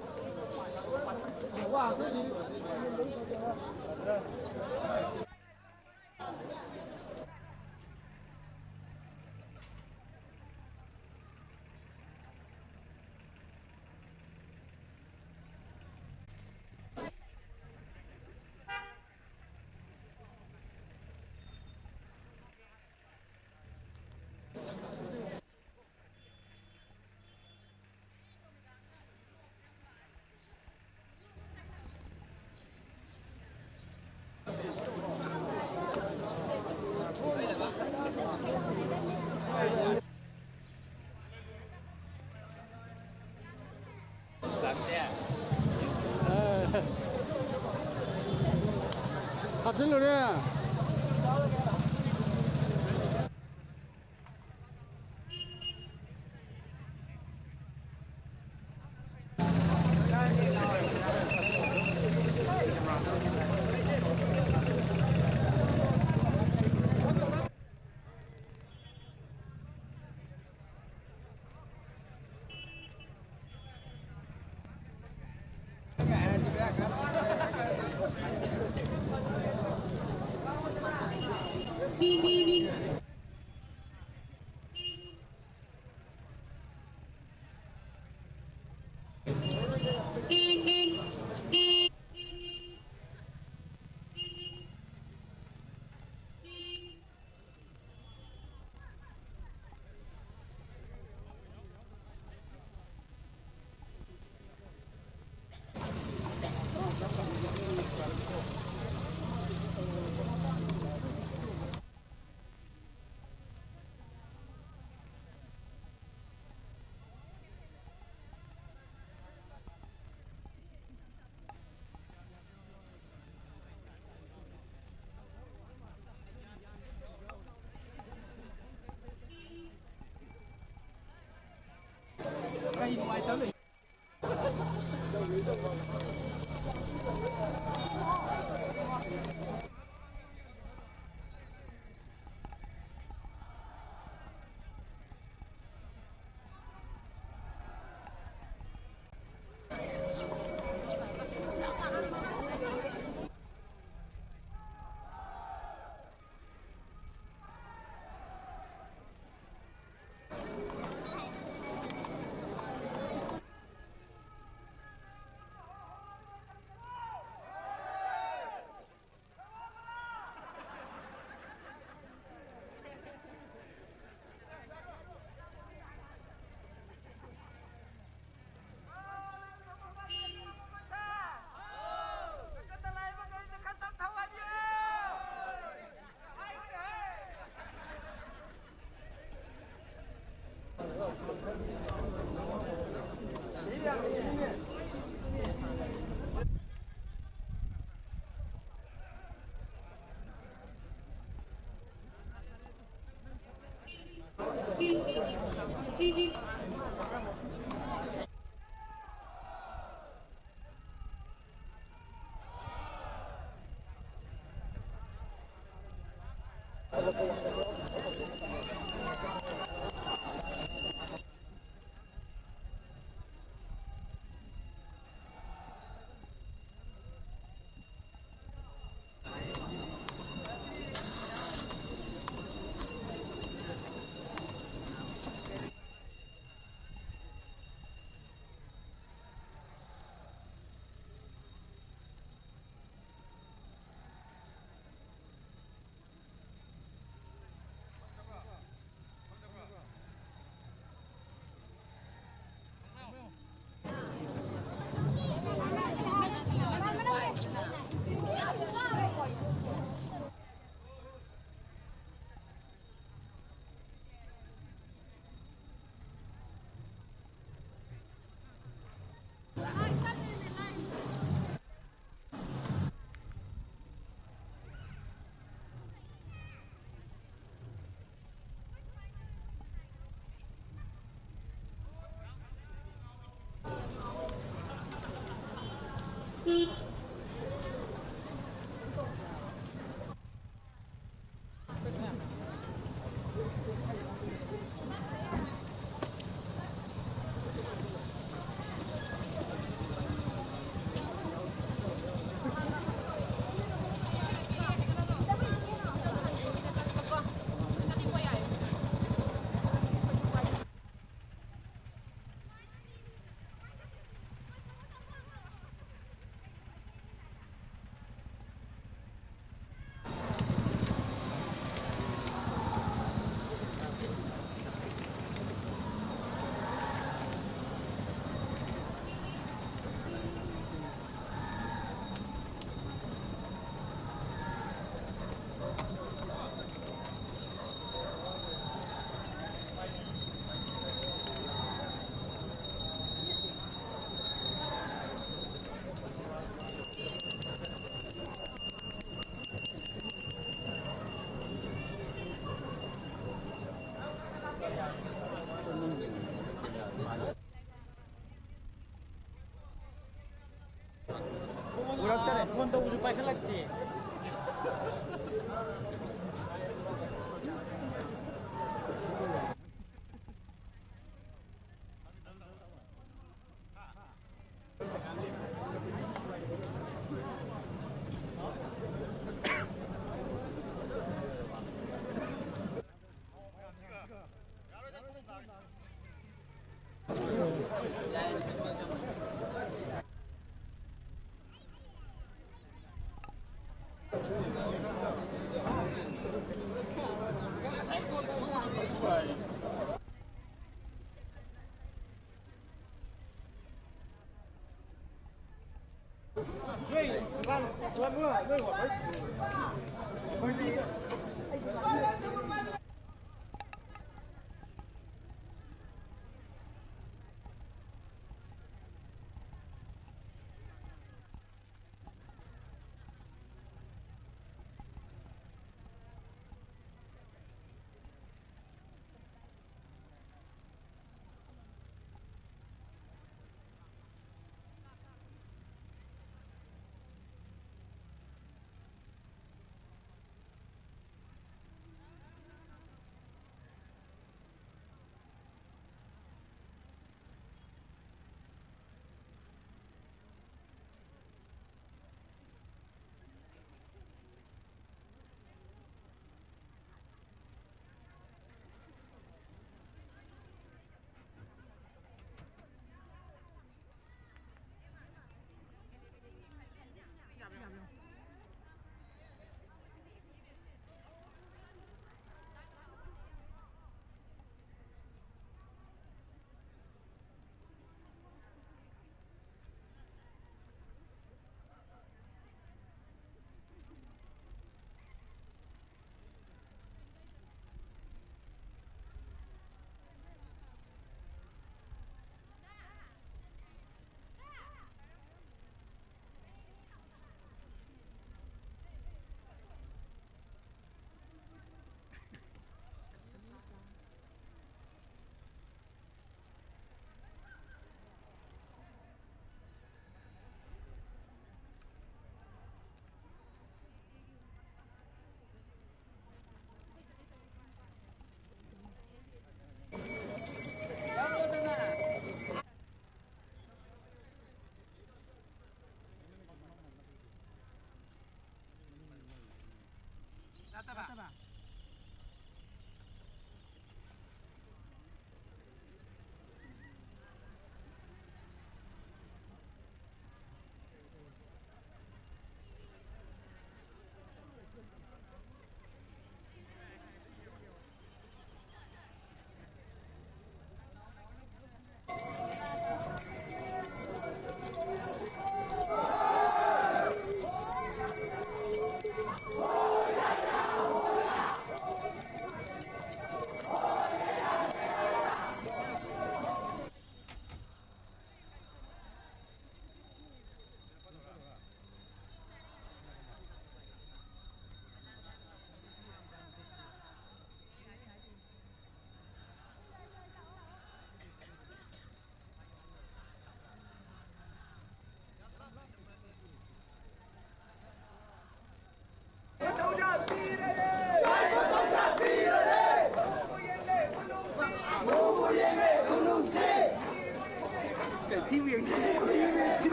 ꯍꯥꯞꯆꯤꯜꯂꯨꯅꯦ꯫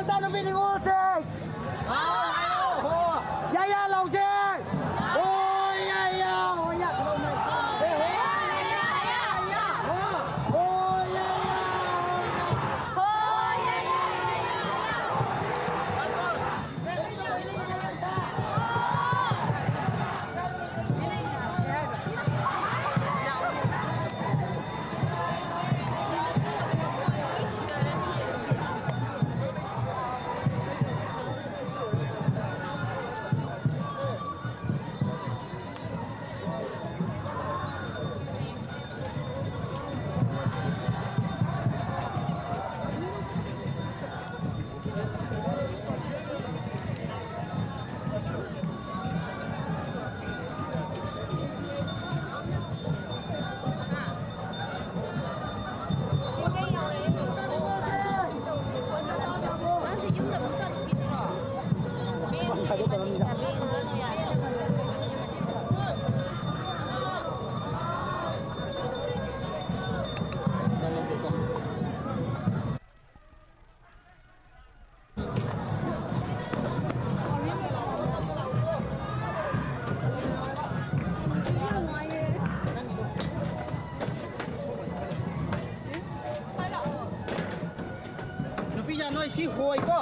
ꯏꯆꯥꯅꯨꯄꯤ ꯅꯤꯉꯣꯜꯁꯦ꯫ ꯌꯥ ꯌꯥ ꯂꯥꯎꯁꯦ꯫ ꯍꯣꯏ ꯌꯥ ꯌꯥ, ꯍꯣꯏ ꯌꯥ꯫ ꯍꯣꯏ ꯌꯥ ꯌꯥ, ꯍꯣꯏ ꯌꯥ꯫ ꯅꯪꯁꯦ ꯌꯨꯝꯗ ꯑꯃꯨꯛ ꯆꯠꯂꯨꯈꯤꯗ꯭ꯔꯣ? ꯅꯨꯄꯤꯖꯥ, ꯅꯣꯏ ꯁꯤ ꯍꯣꯏꯀꯣ?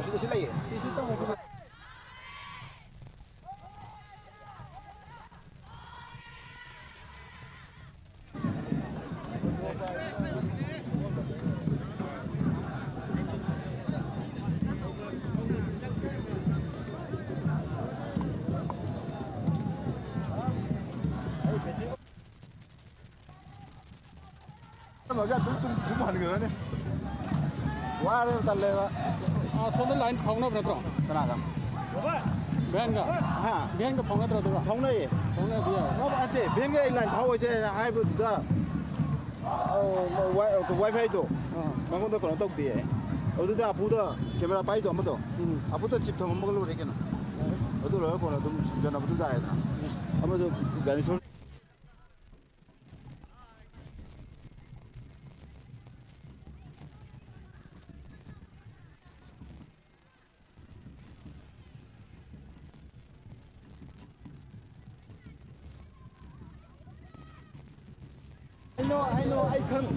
ꯁꯤꯗ ꯁꯤ ꯂꯩꯌꯦ꯫ ꯆꯠꯂꯒ ꯑꯗꯨꯝ ꯆꯨꯝ ꯆꯨꯝ ꯍꯟꯈ꯭ꯔꯅꯤ꯫ ꯋꯥꯔꯦꯕ, ꯇꯜꯂꯦꯕ꯫ ꯑꯥ, ꯁꯣꯝꯗ ꯂꯥꯏꯟ ꯐꯥꯎꯅꯕ ꯅꯠꯇ꯭ꯔꯣ? ꯀꯅꯥꯒ? ꯚꯦꯟꯒ? ꯍꯥ? ꯚꯦꯟꯒ ꯐꯥꯎꯅꯗ꯭ꯔꯣ ꯑꯗꯨꯒ? ꯐꯥꯎꯅꯩꯌꯦ꯫ ꯐꯥꯎꯅꯗꯤ ꯌꯥꯔꯦ꯫ ꯅꯠꯇꯦ, ꯚꯦꯟꯒ ꯑꯩ ꯂꯥꯏꯟ ꯐꯥꯎꯕꯁꯦ ꯍꯥꯏꯕꯗꯨꯗ, ꯑꯧ, ꯋꯥꯏ-, ꯋꯥꯏꯐꯥꯏꯗꯣ ꯑꯥ꯫ ꯃꯉꯣꯟꯗ ꯀꯩꯅꯣ ꯇꯧꯗꯦ꯫ ꯑꯗꯨꯗ ꯑꯄꯨꯗ ꯀꯦꯃꯦꯔꯥ ꯄꯥꯏꯗꯣ ꯑꯃꯗꯣ, ꯎꯝ꯫ ꯑꯄꯨꯗ ꯆꯤꯞ ꯊꯝꯃꯝꯃꯒ ꯂꯣꯏꯔꯦ ꯀꯩꯅꯣ꯫ ꯑꯗꯨ ꯂꯣꯏꯔꯒ ꯀꯣꯟꯅ ꯑꯗꯨꯝ ꯁꯝꯖꯟꯅꯕꯗꯨ ꯇꯥꯔꯦꯗꯅ꯫ ꯑꯃꯗꯣ ꯒꯥꯔꯤ ꯁꯣ- I know, I know, ꯑꯩ ꯈꯪ꯫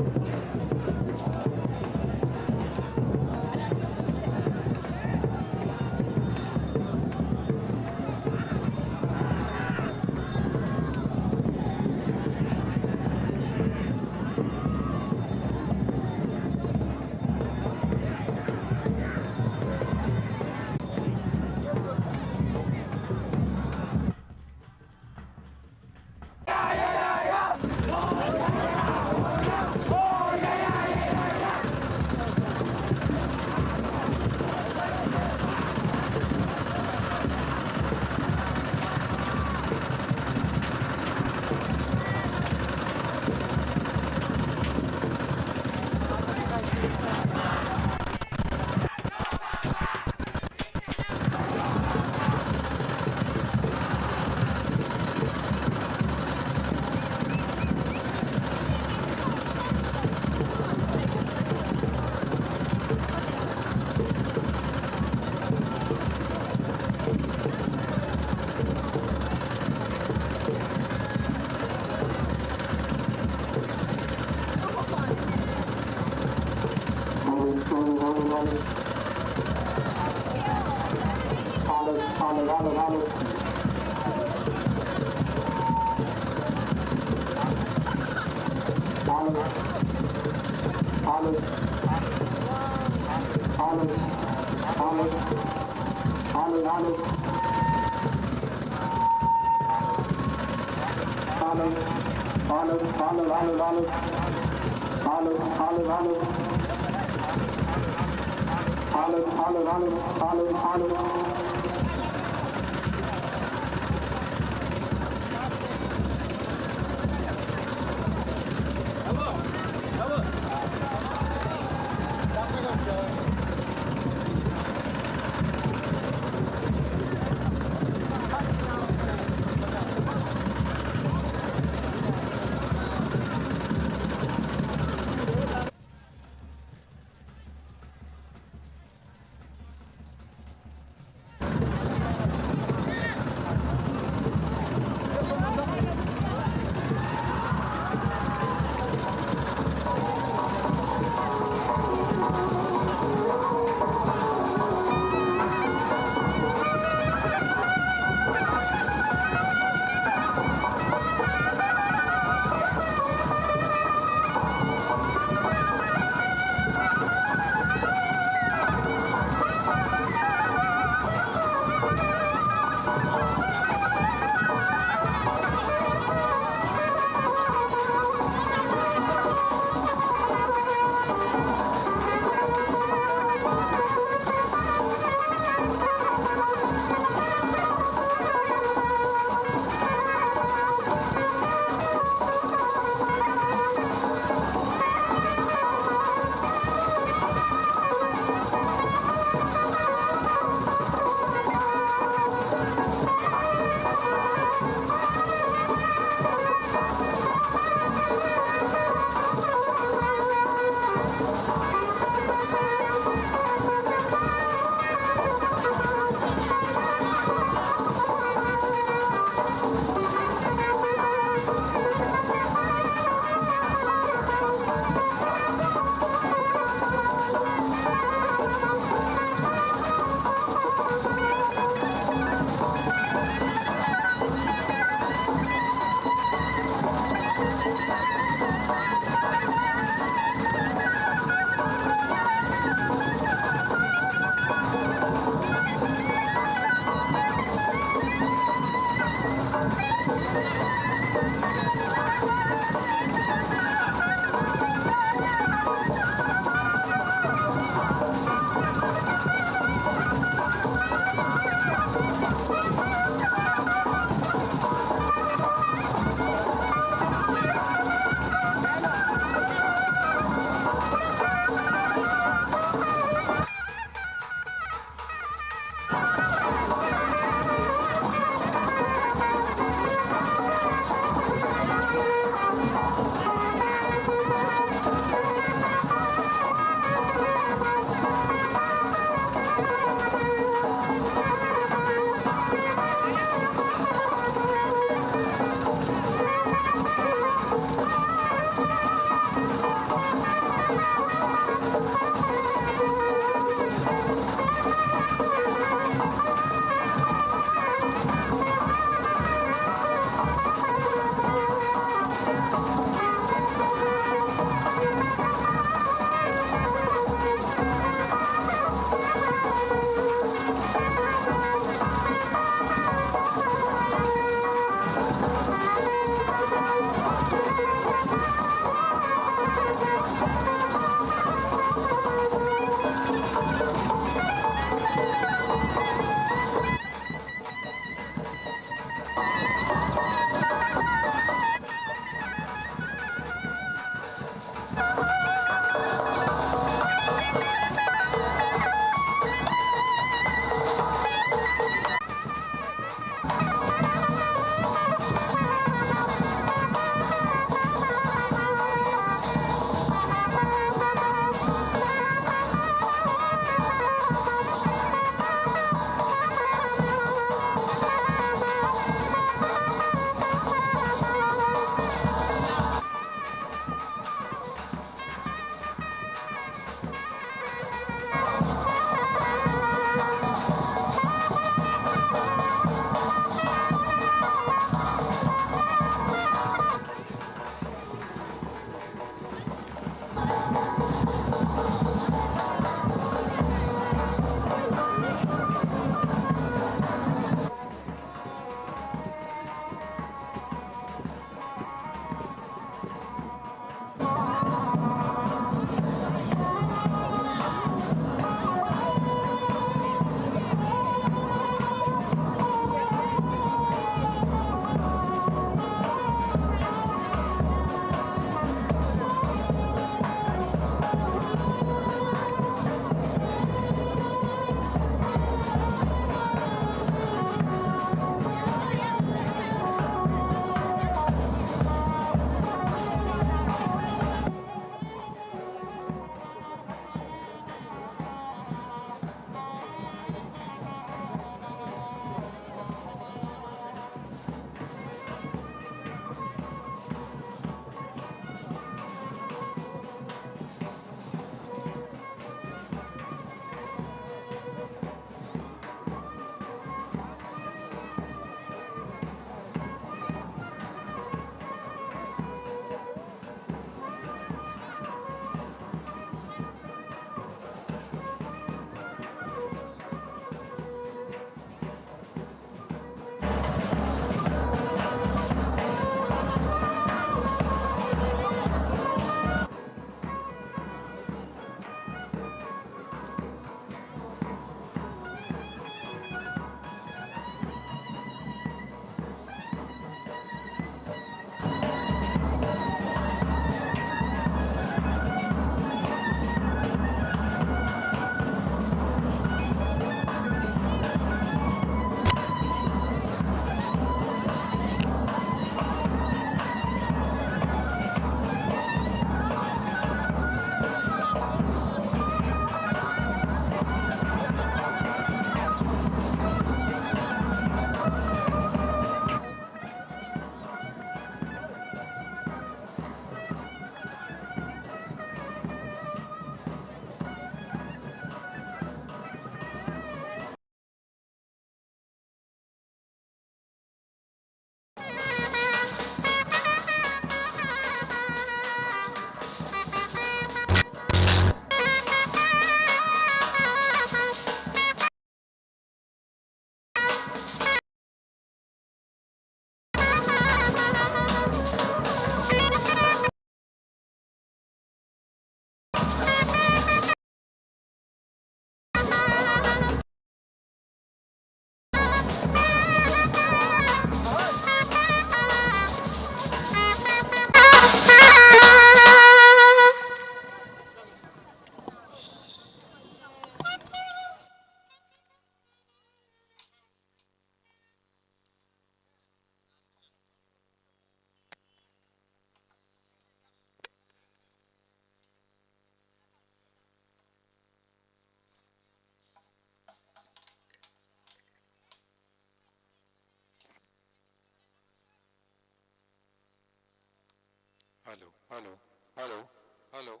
Hello, hello, hello, hello,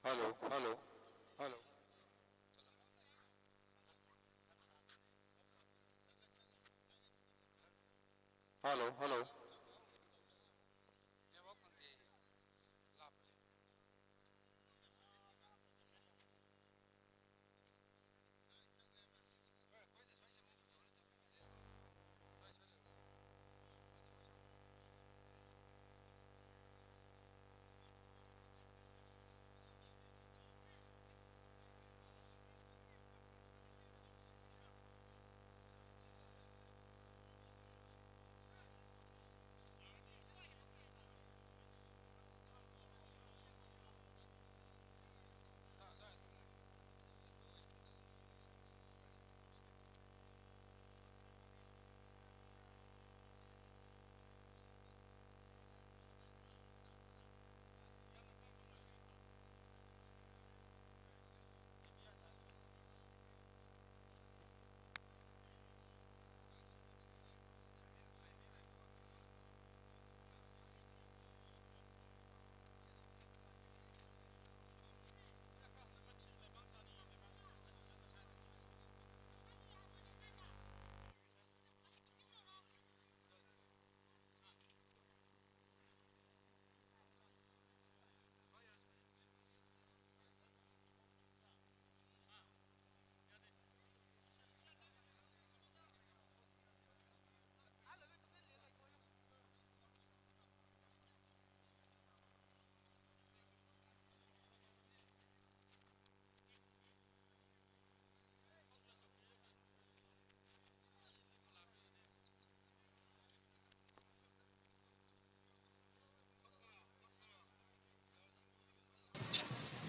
hello, hello, hello. Hello, hello.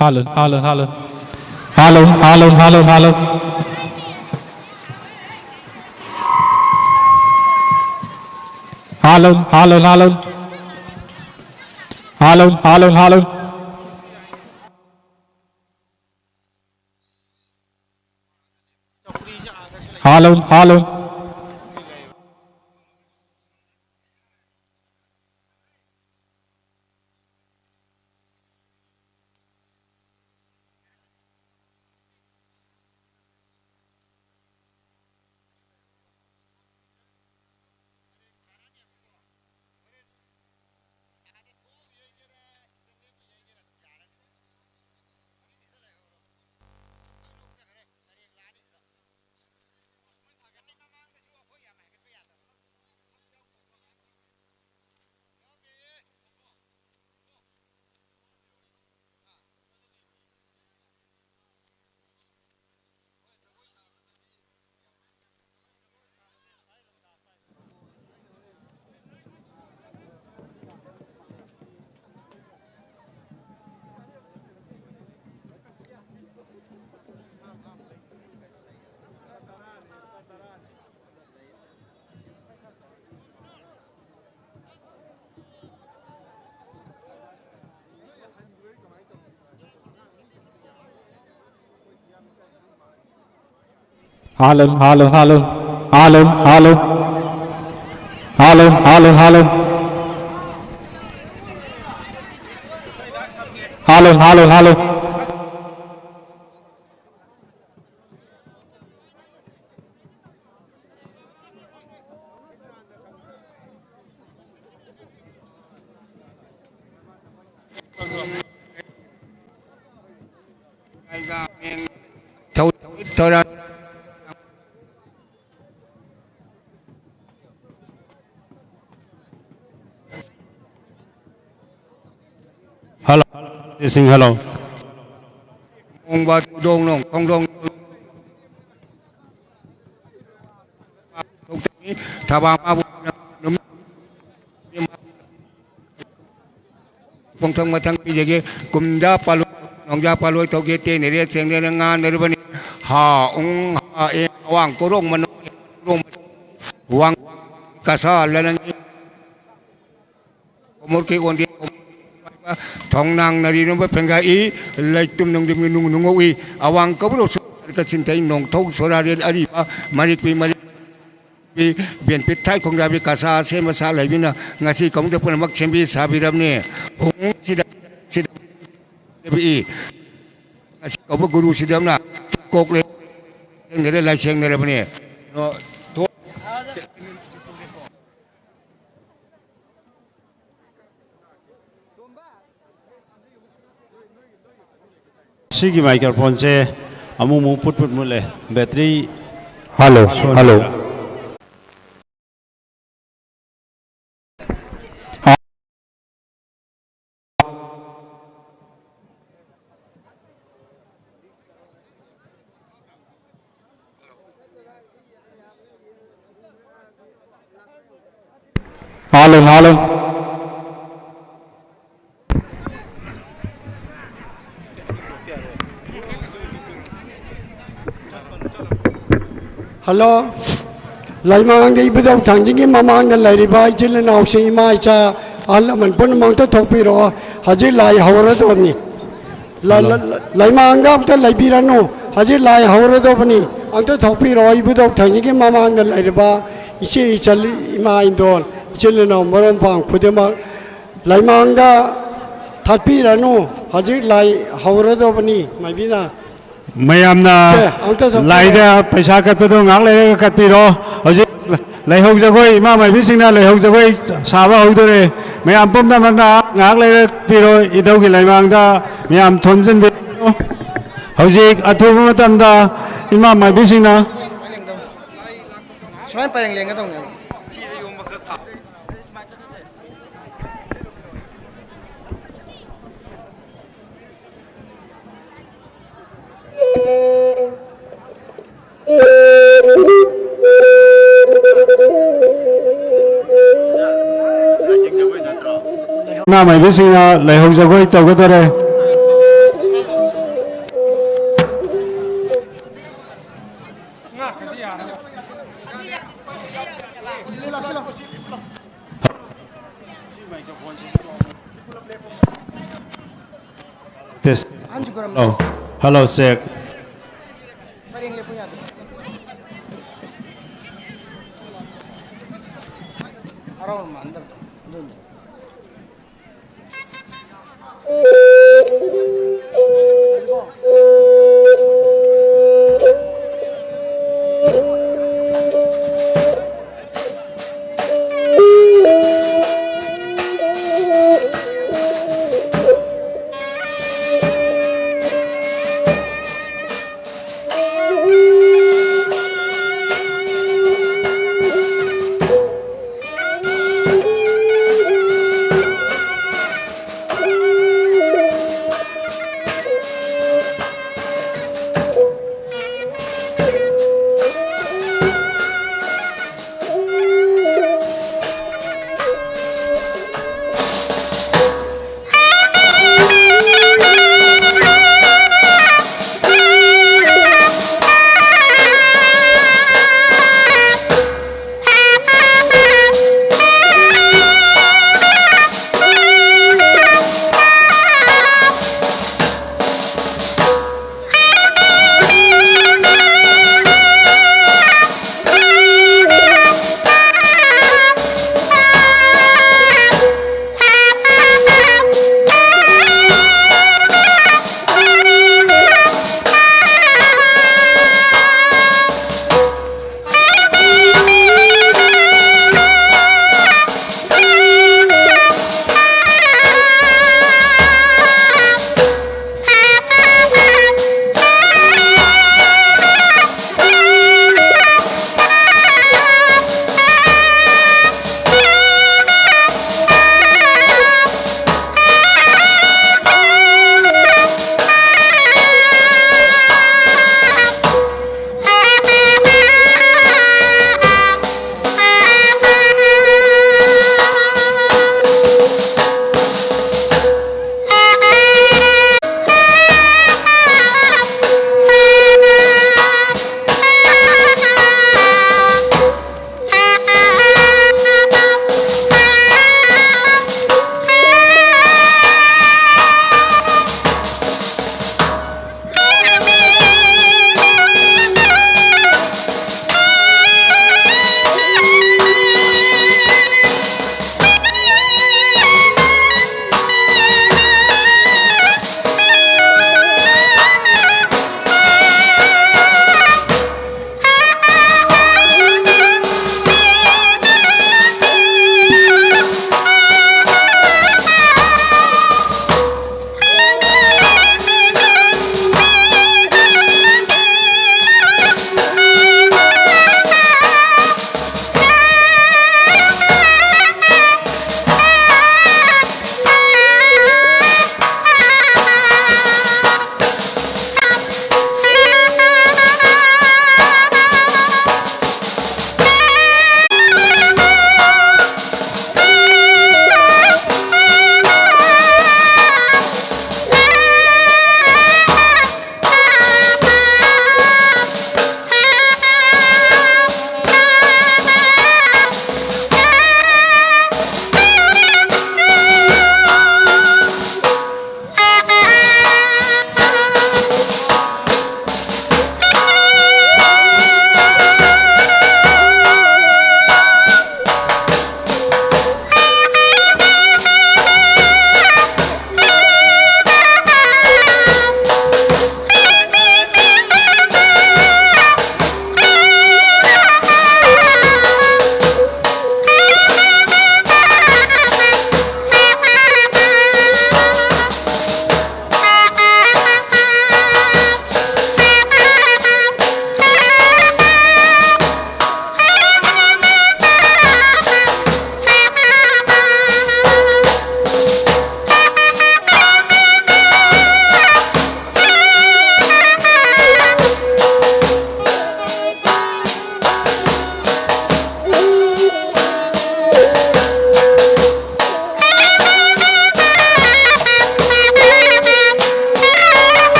Haaland, Haaland, Haaland. Haaland, Haaland, Haaland, Haaland. Haaland, Haaland, Haaland. Haaland, Haaland, Haaland. Haaland, Haaland. ꯍꯥꯂꯟ, ꯍꯥꯂꯟ, ꯍꯥꯂꯟ꯫ ꯍꯥꯂꯟ, ꯍꯥꯂꯟ꯫ ꯍꯥꯂꯟ, ꯍꯥꯂꯟ, ꯍꯥꯂꯟ꯫ ꯍꯥꯂꯟ, ꯍꯥꯂꯟ, ꯍꯥꯂꯟ꯫ Hello. Testing, hello. ꯃꯣꯡꯕ ꯊꯧꯗꯣꯡ ꯅꯣꯡ ꯈꯣꯡꯗꯣꯡ ꯊꯧꯗꯣꯡ ꯊꯕꯥ ꯃꯥꯕꯨ ꯈꯣꯡꯊꯪ ꯃꯊꯪ ꯄꯤꯖꯒꯦ꯫ ꯀꯨꯝꯖꯥ ꯄꯥꯂꯣꯏ ꯅꯣꯡꯖꯥ ꯄꯥꯂꯣꯏ ꯇꯧꯒꯦ꯫ ꯇꯦꯟꯅꯔꯦ ꯆꯦꯡꯅꯔꯦ ꯉꯥꯅꯔꯕꯅꯤ꯫ ꯍꯥ ꯎꯡ ꯍꯥ ꯑꯦ ꯑꯋꯥꯡ ꯀꯣꯔꯣꯡ ꯃꯅꯨꯡ ꯋꯥꯡ ꯀꯁꯥ ꯂꯅꯪ ꯀꯣꯃꯣꯔꯀꯤ ꯑꯣꯟꯗꯦ ꯊꯣꯡꯅꯥꯡ ꯅꯔꯤꯅꯣꯕ ꯐꯦꯡꯒꯥꯏ ꯏ ꯂꯩꯇꯨꯝ ꯅꯨꯡꯗꯤꯡ ꯅꯨꯡ ꯅꯨꯡꯉꯧꯏ꯫ ꯑꯋꯥꯡ ꯀꯕꯨꯔꯣꯛ ꯀꯆꯤꯟꯊꯩ ꯅꯣꯡꯊꯧ ꯁꯣꯔꯥꯔꯦꯜ ꯑꯔꯤꯕ ꯃꯔꯤꯛꯄꯤ ꯃꯔꯤ ꯕꯦꯟꯄꯤꯠ ꯊꯥꯏꯈꯣꯡꯗꯥꯕꯤ ꯀꯁꯥ ꯁꯦꯝꯕ ꯁꯥ ꯂꯩꯕꯤꯅ ꯉꯁꯤ ꯀꯧꯅꯗ ꯄꯨꯝꯅꯃꯛ ꯁꯦꯝꯕꯤ ꯁꯥꯕꯤꯔꯕꯅꯤ꯫ ꯍꯣꯡꯁꯤꯗ ꯁꯤꯗ ꯏ ꯉꯁꯤ ꯀꯧꯕ ꯒꯨꯔꯨꯁꯤꯗꯝꯅ ꯀꯣꯛꯂꯦ ꯁꯦꯡꯅꯔꯦ ꯂꯥꯏꯁꯦꯡꯅꯔꯕꯅꯤ꯫ ꯁꯤꯒꯤ ꯃꯥꯏꯀ꯭ꯔꯣꯐꯣꯟꯁꯦ ꯑꯃꯨꯛ ꯑꯃꯨꯛ ꯄꯨꯠ ꯄꯨꯠ ꯃꯨꯠꯂꯦ꯫ ꯕꯦꯇ꯭ꯔꯤ ꯍꯜꯂꯣ, ꯁꯣꯟꯕ꯭ꯔꯥ? ꯍꯜꯂꯣ꯫ ꯍꯥꯂꯟ, ꯍꯥꯂꯟ꯫ ꯍꯜꯂꯣ꯫ ꯂꯩꯃꯥꯡꯗ ꯏꯕꯨꯙꯧ ꯊꯥꯡꯖꯤꯡꯒꯤ ꯃꯃꯥꯡꯗ ꯂꯩꯔꯤꯕ ꯏꯆꯤꯜ ꯏꯅꯥꯎꯁꯤꯡ, ꯏꯃꯥ ꯏꯆꯥ, ꯑꯍꯜ ꯂꯃꯟ ꯄꯨꯝꯅꯃꯛꯇ ꯊꯣꯛꯄꯤꯔꯛꯑꯣ꯫ ꯍꯧꯖꯤꯛ ꯂꯥꯏ ꯍꯧꯔꯗꯕꯅꯤ꯫ ꯂ-, ꯍꯜꯂꯣ꯫ ꯂ-, ꯂ-, ꯂꯩꯃꯥꯡꯗ ꯑꯝꯇ ꯂꯩꯕꯤꯔꯅꯨ꯫ ꯍꯧꯖꯤꯛ ꯂꯥꯏ ꯍꯧꯔꯗꯧꯕꯅꯤ꯫ ꯑꯝꯇ ꯊꯣꯛꯄꯤꯔꯛꯑꯣ꯫ ꯏꯕꯨꯙꯧ ꯊꯣꯏꯅꯤꯒꯤ ꯃꯃꯥꯡꯗ ꯂꯩꯔꯤꯕ ꯏꯆꯦ, ꯏꯆꯜ, ꯏꯃꯥ, ꯏꯟꯗꯣꯜ, ꯏꯆꯤꯜ ꯏꯅꯥꯎ, ꯃꯔꯨꯞ ꯃꯄꯥꯡ ꯈꯨꯗꯤꯡꯃꯛ ꯂꯥꯏꯃꯥꯡꯗ ꯊꯠꯄꯤꯔꯅꯨ꯫ ꯍꯧꯖꯤꯛ ꯂꯥꯏ ꯍꯧꯔꯗꯧꯕꯅꯤ꯫ ꯃꯥꯏꯕꯤꯅ ꯃꯌꯥꯝꯅ ꯁꯦ, ꯑꯝꯇ ꯊꯣꯛꯄꯤꯔꯛꯑꯣ꯫ ꯂꯥꯏꯗ ꯄꯩꯁꯥ ꯀꯠꯄꯗꯣ ꯉꯥꯏꯍꯥꯛ ꯂꯩꯔꯒ ꯀꯠꯄꯤꯔꯣ꯫ ꯍꯧꯖꯤꯛ ꯂꯩꯍꯧ ꯖꯒꯣꯏ, ꯏꯃꯥ ꯃꯥꯏꯕꯤꯁꯤꯡꯅ ꯂꯩꯍꯧ ꯖꯒꯣꯏ ꯁꯥꯕ ꯍꯧꯗꯣꯔꯦ꯫ ꯃꯌꯥꯝ ꯄꯨꯝꯅꯃꯛꯅ ꯉꯥꯏꯍꯥꯛ ꯂꯩꯔꯒ ꯀꯠꯄꯤꯔꯣ꯫ ꯏꯙꯧꯒꯤ ꯂꯥꯏꯃꯥꯡꯗ ꯃꯌꯥꯝ ꯊꯣꯝꯖꯤꯟꯕꯤꯔꯣ꯫ ꯍꯧꯖꯤꯛ ꯑꯊꯨꯕ ꯃꯇꯝꯗ ꯏꯃꯥ ꯃꯥꯏꯕꯤꯁꯤꯡꯅ ꯁꯨꯃꯥꯏꯅ ꯄꯔꯦꯡ ꯂꯦꯡꯒꯗꯧꯅꯦꯕ꯫ ꯏꯃꯥ ꯃꯥꯏꯕꯤꯁꯤꯡꯅ ꯂꯩꯍꯧ ꯖꯒꯣꯏ ꯇꯧꯒꯗꯧꯔꯦ꯫ Test. ꯑꯍꯟꯁꯨ ꯈꯔ ꯍꯜꯂꯣ꯫ Hello, check. ꯄꯔꯦꯡ ꯂꯦꯞꯄꯨ ꯌꯥꯗꯦ꯫ ꯍꯔꯥꯎꯔ ꯃꯥꯟꯗꯕꯗꯣ ꯑꯗꯨꯅꯤ꯫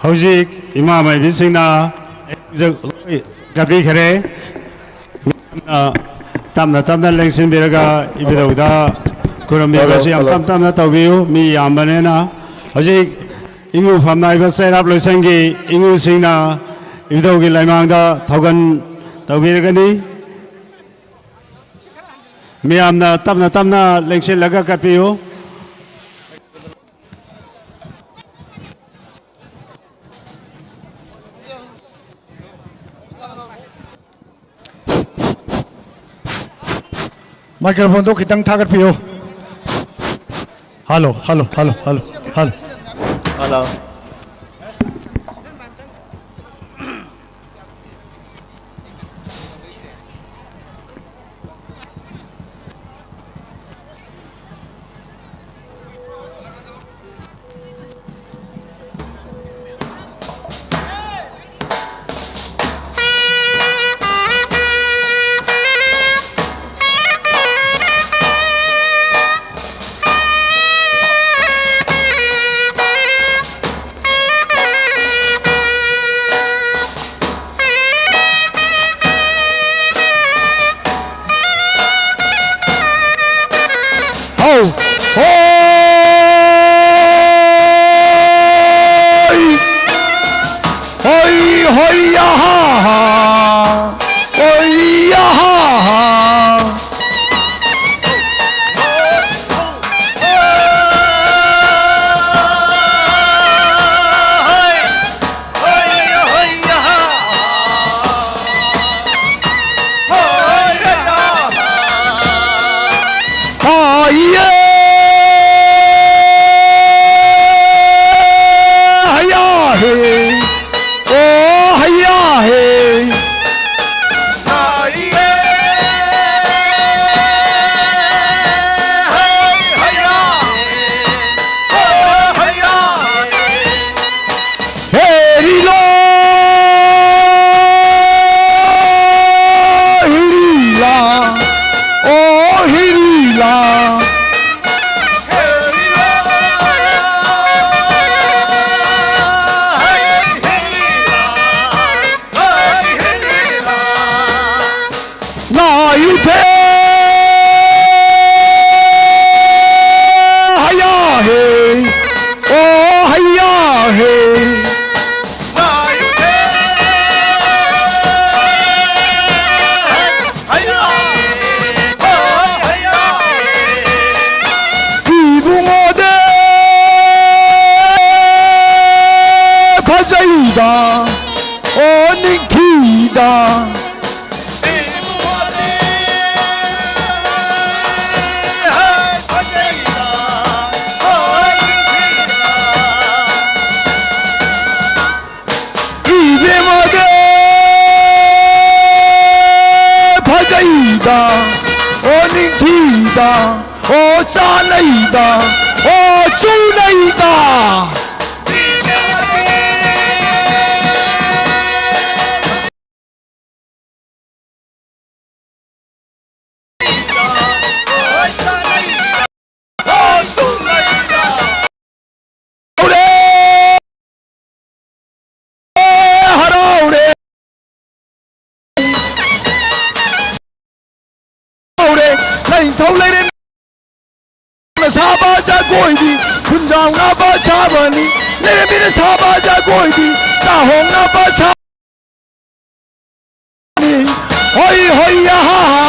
ꯍꯧꯖꯤꯛ ꯏꯃꯥ ꯃꯥꯏꯕꯤꯁꯤꯡꯅ ꯀꯠꯄꯤꯈ꯭ꯔꯦ꯫ ꯇꯞꯅ ꯇꯞꯅ ꯂꯦꯡꯁꯤꯟꯕꯤꯔꯒ ꯏꯕꯨꯙꯧꯗ ꯈꯨꯔꯨꯝꯕꯤꯕꯁꯨ ꯌꯥꯝ ꯇꯞ ꯇꯞꯅ ꯇꯧꯕꯤꯌꯨ, ꯃꯤ ꯌꯥꯝꯕꯅꯤꯅ꯫ ꯍꯧꯖꯤꯛ ꯏꯉꯨ ꯐꯝꯅꯥꯏꯕ ꯆꯩꯔꯥꯛ ꯂꯣꯏꯁꯪꯒꯤ ꯏꯉꯨꯁꯤꯡꯅ ꯏꯕꯨꯙꯧꯒꯤ ꯂꯩꯃꯥꯡꯗ ꯊꯧꯒꯟ ꯇꯧꯕꯤꯔꯒꯅꯤ꯫ ꯃꯤꯌꯥꯝꯅ ꯇꯞꯅ ꯇꯞꯅ ꯂꯦꯡꯁꯤꯜꯂꯒ ꯀꯠꯄꯤꯌꯨ꯫ ꯃꯥꯏꯀ꯭ꯔꯣꯐꯣꯟꯗꯣ ꯈꯤꯇꯪ ꯊꯥꯒꯠꯄꯤꯌꯨ꯫ Hello, hello, hello, hello, hello. Hello. ꯍꯧ! ꯍꯣꯏ! ꯍꯣꯏ, ꯍꯣꯏ, ꯑꯍꯥ, ꯍꯥ! ꯍꯣꯏ, ꯑꯍꯥ, ꯍꯥ! ꯏꯗ, ꯑꯣ ꯆꯥꯅꯩꯗ, ꯑꯣ ꯆꯨꯅꯩꯗ꯫ ꯍꯔꯥꯎꯔꯦ, ꯍꯔꯥꯎꯔꯦ꯫ ꯍꯔꯥꯎꯔꯦ꯫ ꯂꯥꯏꯅꯤꯡꯊꯧ ꯂꯩꯔꯦꯝꯕꯤꯅ ꯁꯥꯕ ꯖꯒꯣꯏꯗꯤ ꯈꯨꯟꯖꯥꯎꯅꯕ ꯁꯥꯕꯅꯤ꯫ ꯂꯩꯔꯦꯝꯕꯤꯅ ꯁꯥꯕ ꯖꯒꯣꯏꯗꯤ ꯆꯥꯍꯣꯡꯅꯕ ꯁꯥꯕꯅꯤ꯫ ꯍꯣꯏ ꯍꯣꯏ ꯌꯥ ꯍꯥ ꯍꯥ,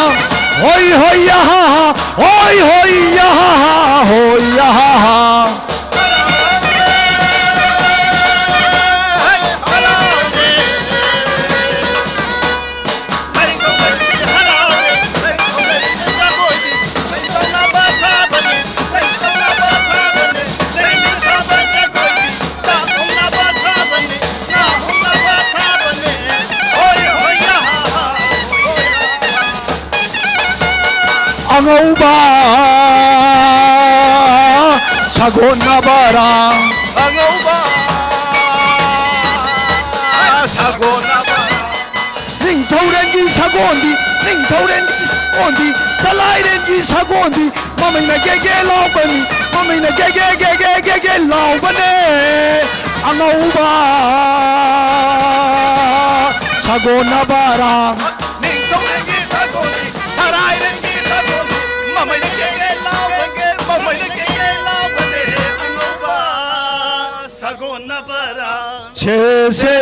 ꯍꯣꯏ ꯍꯣꯏ ꯌꯥ ꯍꯥ ꯍꯥ, ꯍꯣꯏ ꯍꯣꯏ ꯌꯥ ꯍꯥ ꯍꯥ, ꯍꯣꯏ ꯌꯥ ꯍꯥ ꯍꯥ꯫ ꯑꯉꯧꯕ ꯁꯥꯒꯣꯟꯅꯕꯔꯥ? ꯑꯉꯧꯕ ꯁꯥꯒꯣꯟꯅꯕꯔꯥ? ꯅꯤꯡꯊꯧꯔꯦꯟꯒꯤ ꯁꯒꯣꯜꯗꯤ, ꯅꯤꯡꯊꯧꯔꯦꯟꯒꯤ ꯁꯒꯣꯜꯗꯤ, ꯆꯂꯥꯏꯔꯦꯟꯒꯤ ꯁꯒꯣꯜꯗꯤ, ꯃꯃꯩꯅ ꯒꯦ ꯒꯦ ꯂꯥꯎꯕꯅꯤ, ꯃꯃꯩꯅ ꯒꯦ ꯒꯦ ꯒꯦ ꯒꯦ ꯒꯦ ꯒꯦ ꯂꯥꯎꯕꯅꯦ꯫ ꯑꯉꯧꯕ ꯁꯒꯣꯜꯅꯕꯔꯥ? ꯅꯤꯡꯊꯧꯔꯦꯟꯒꯤ ꯁꯒꯣꯜꯗꯤ, ꯆꯂꯥꯏꯔꯦꯟꯒꯤ ꯁꯒꯣꯜꯗꯤ, ꯃꯃꯩꯅ ꯒꯦ ꯒꯦ ꯂꯥꯎꯕꯅꯦ, ꯃꯃꯩꯅ ꯒꯦ ꯒꯦ ꯂꯥꯎꯕꯅꯦ꯫ ꯑꯉꯧꯕ ꯁꯒꯣꯜꯅꯕꯔꯥ? ꯁꯦ, ꯁꯦ,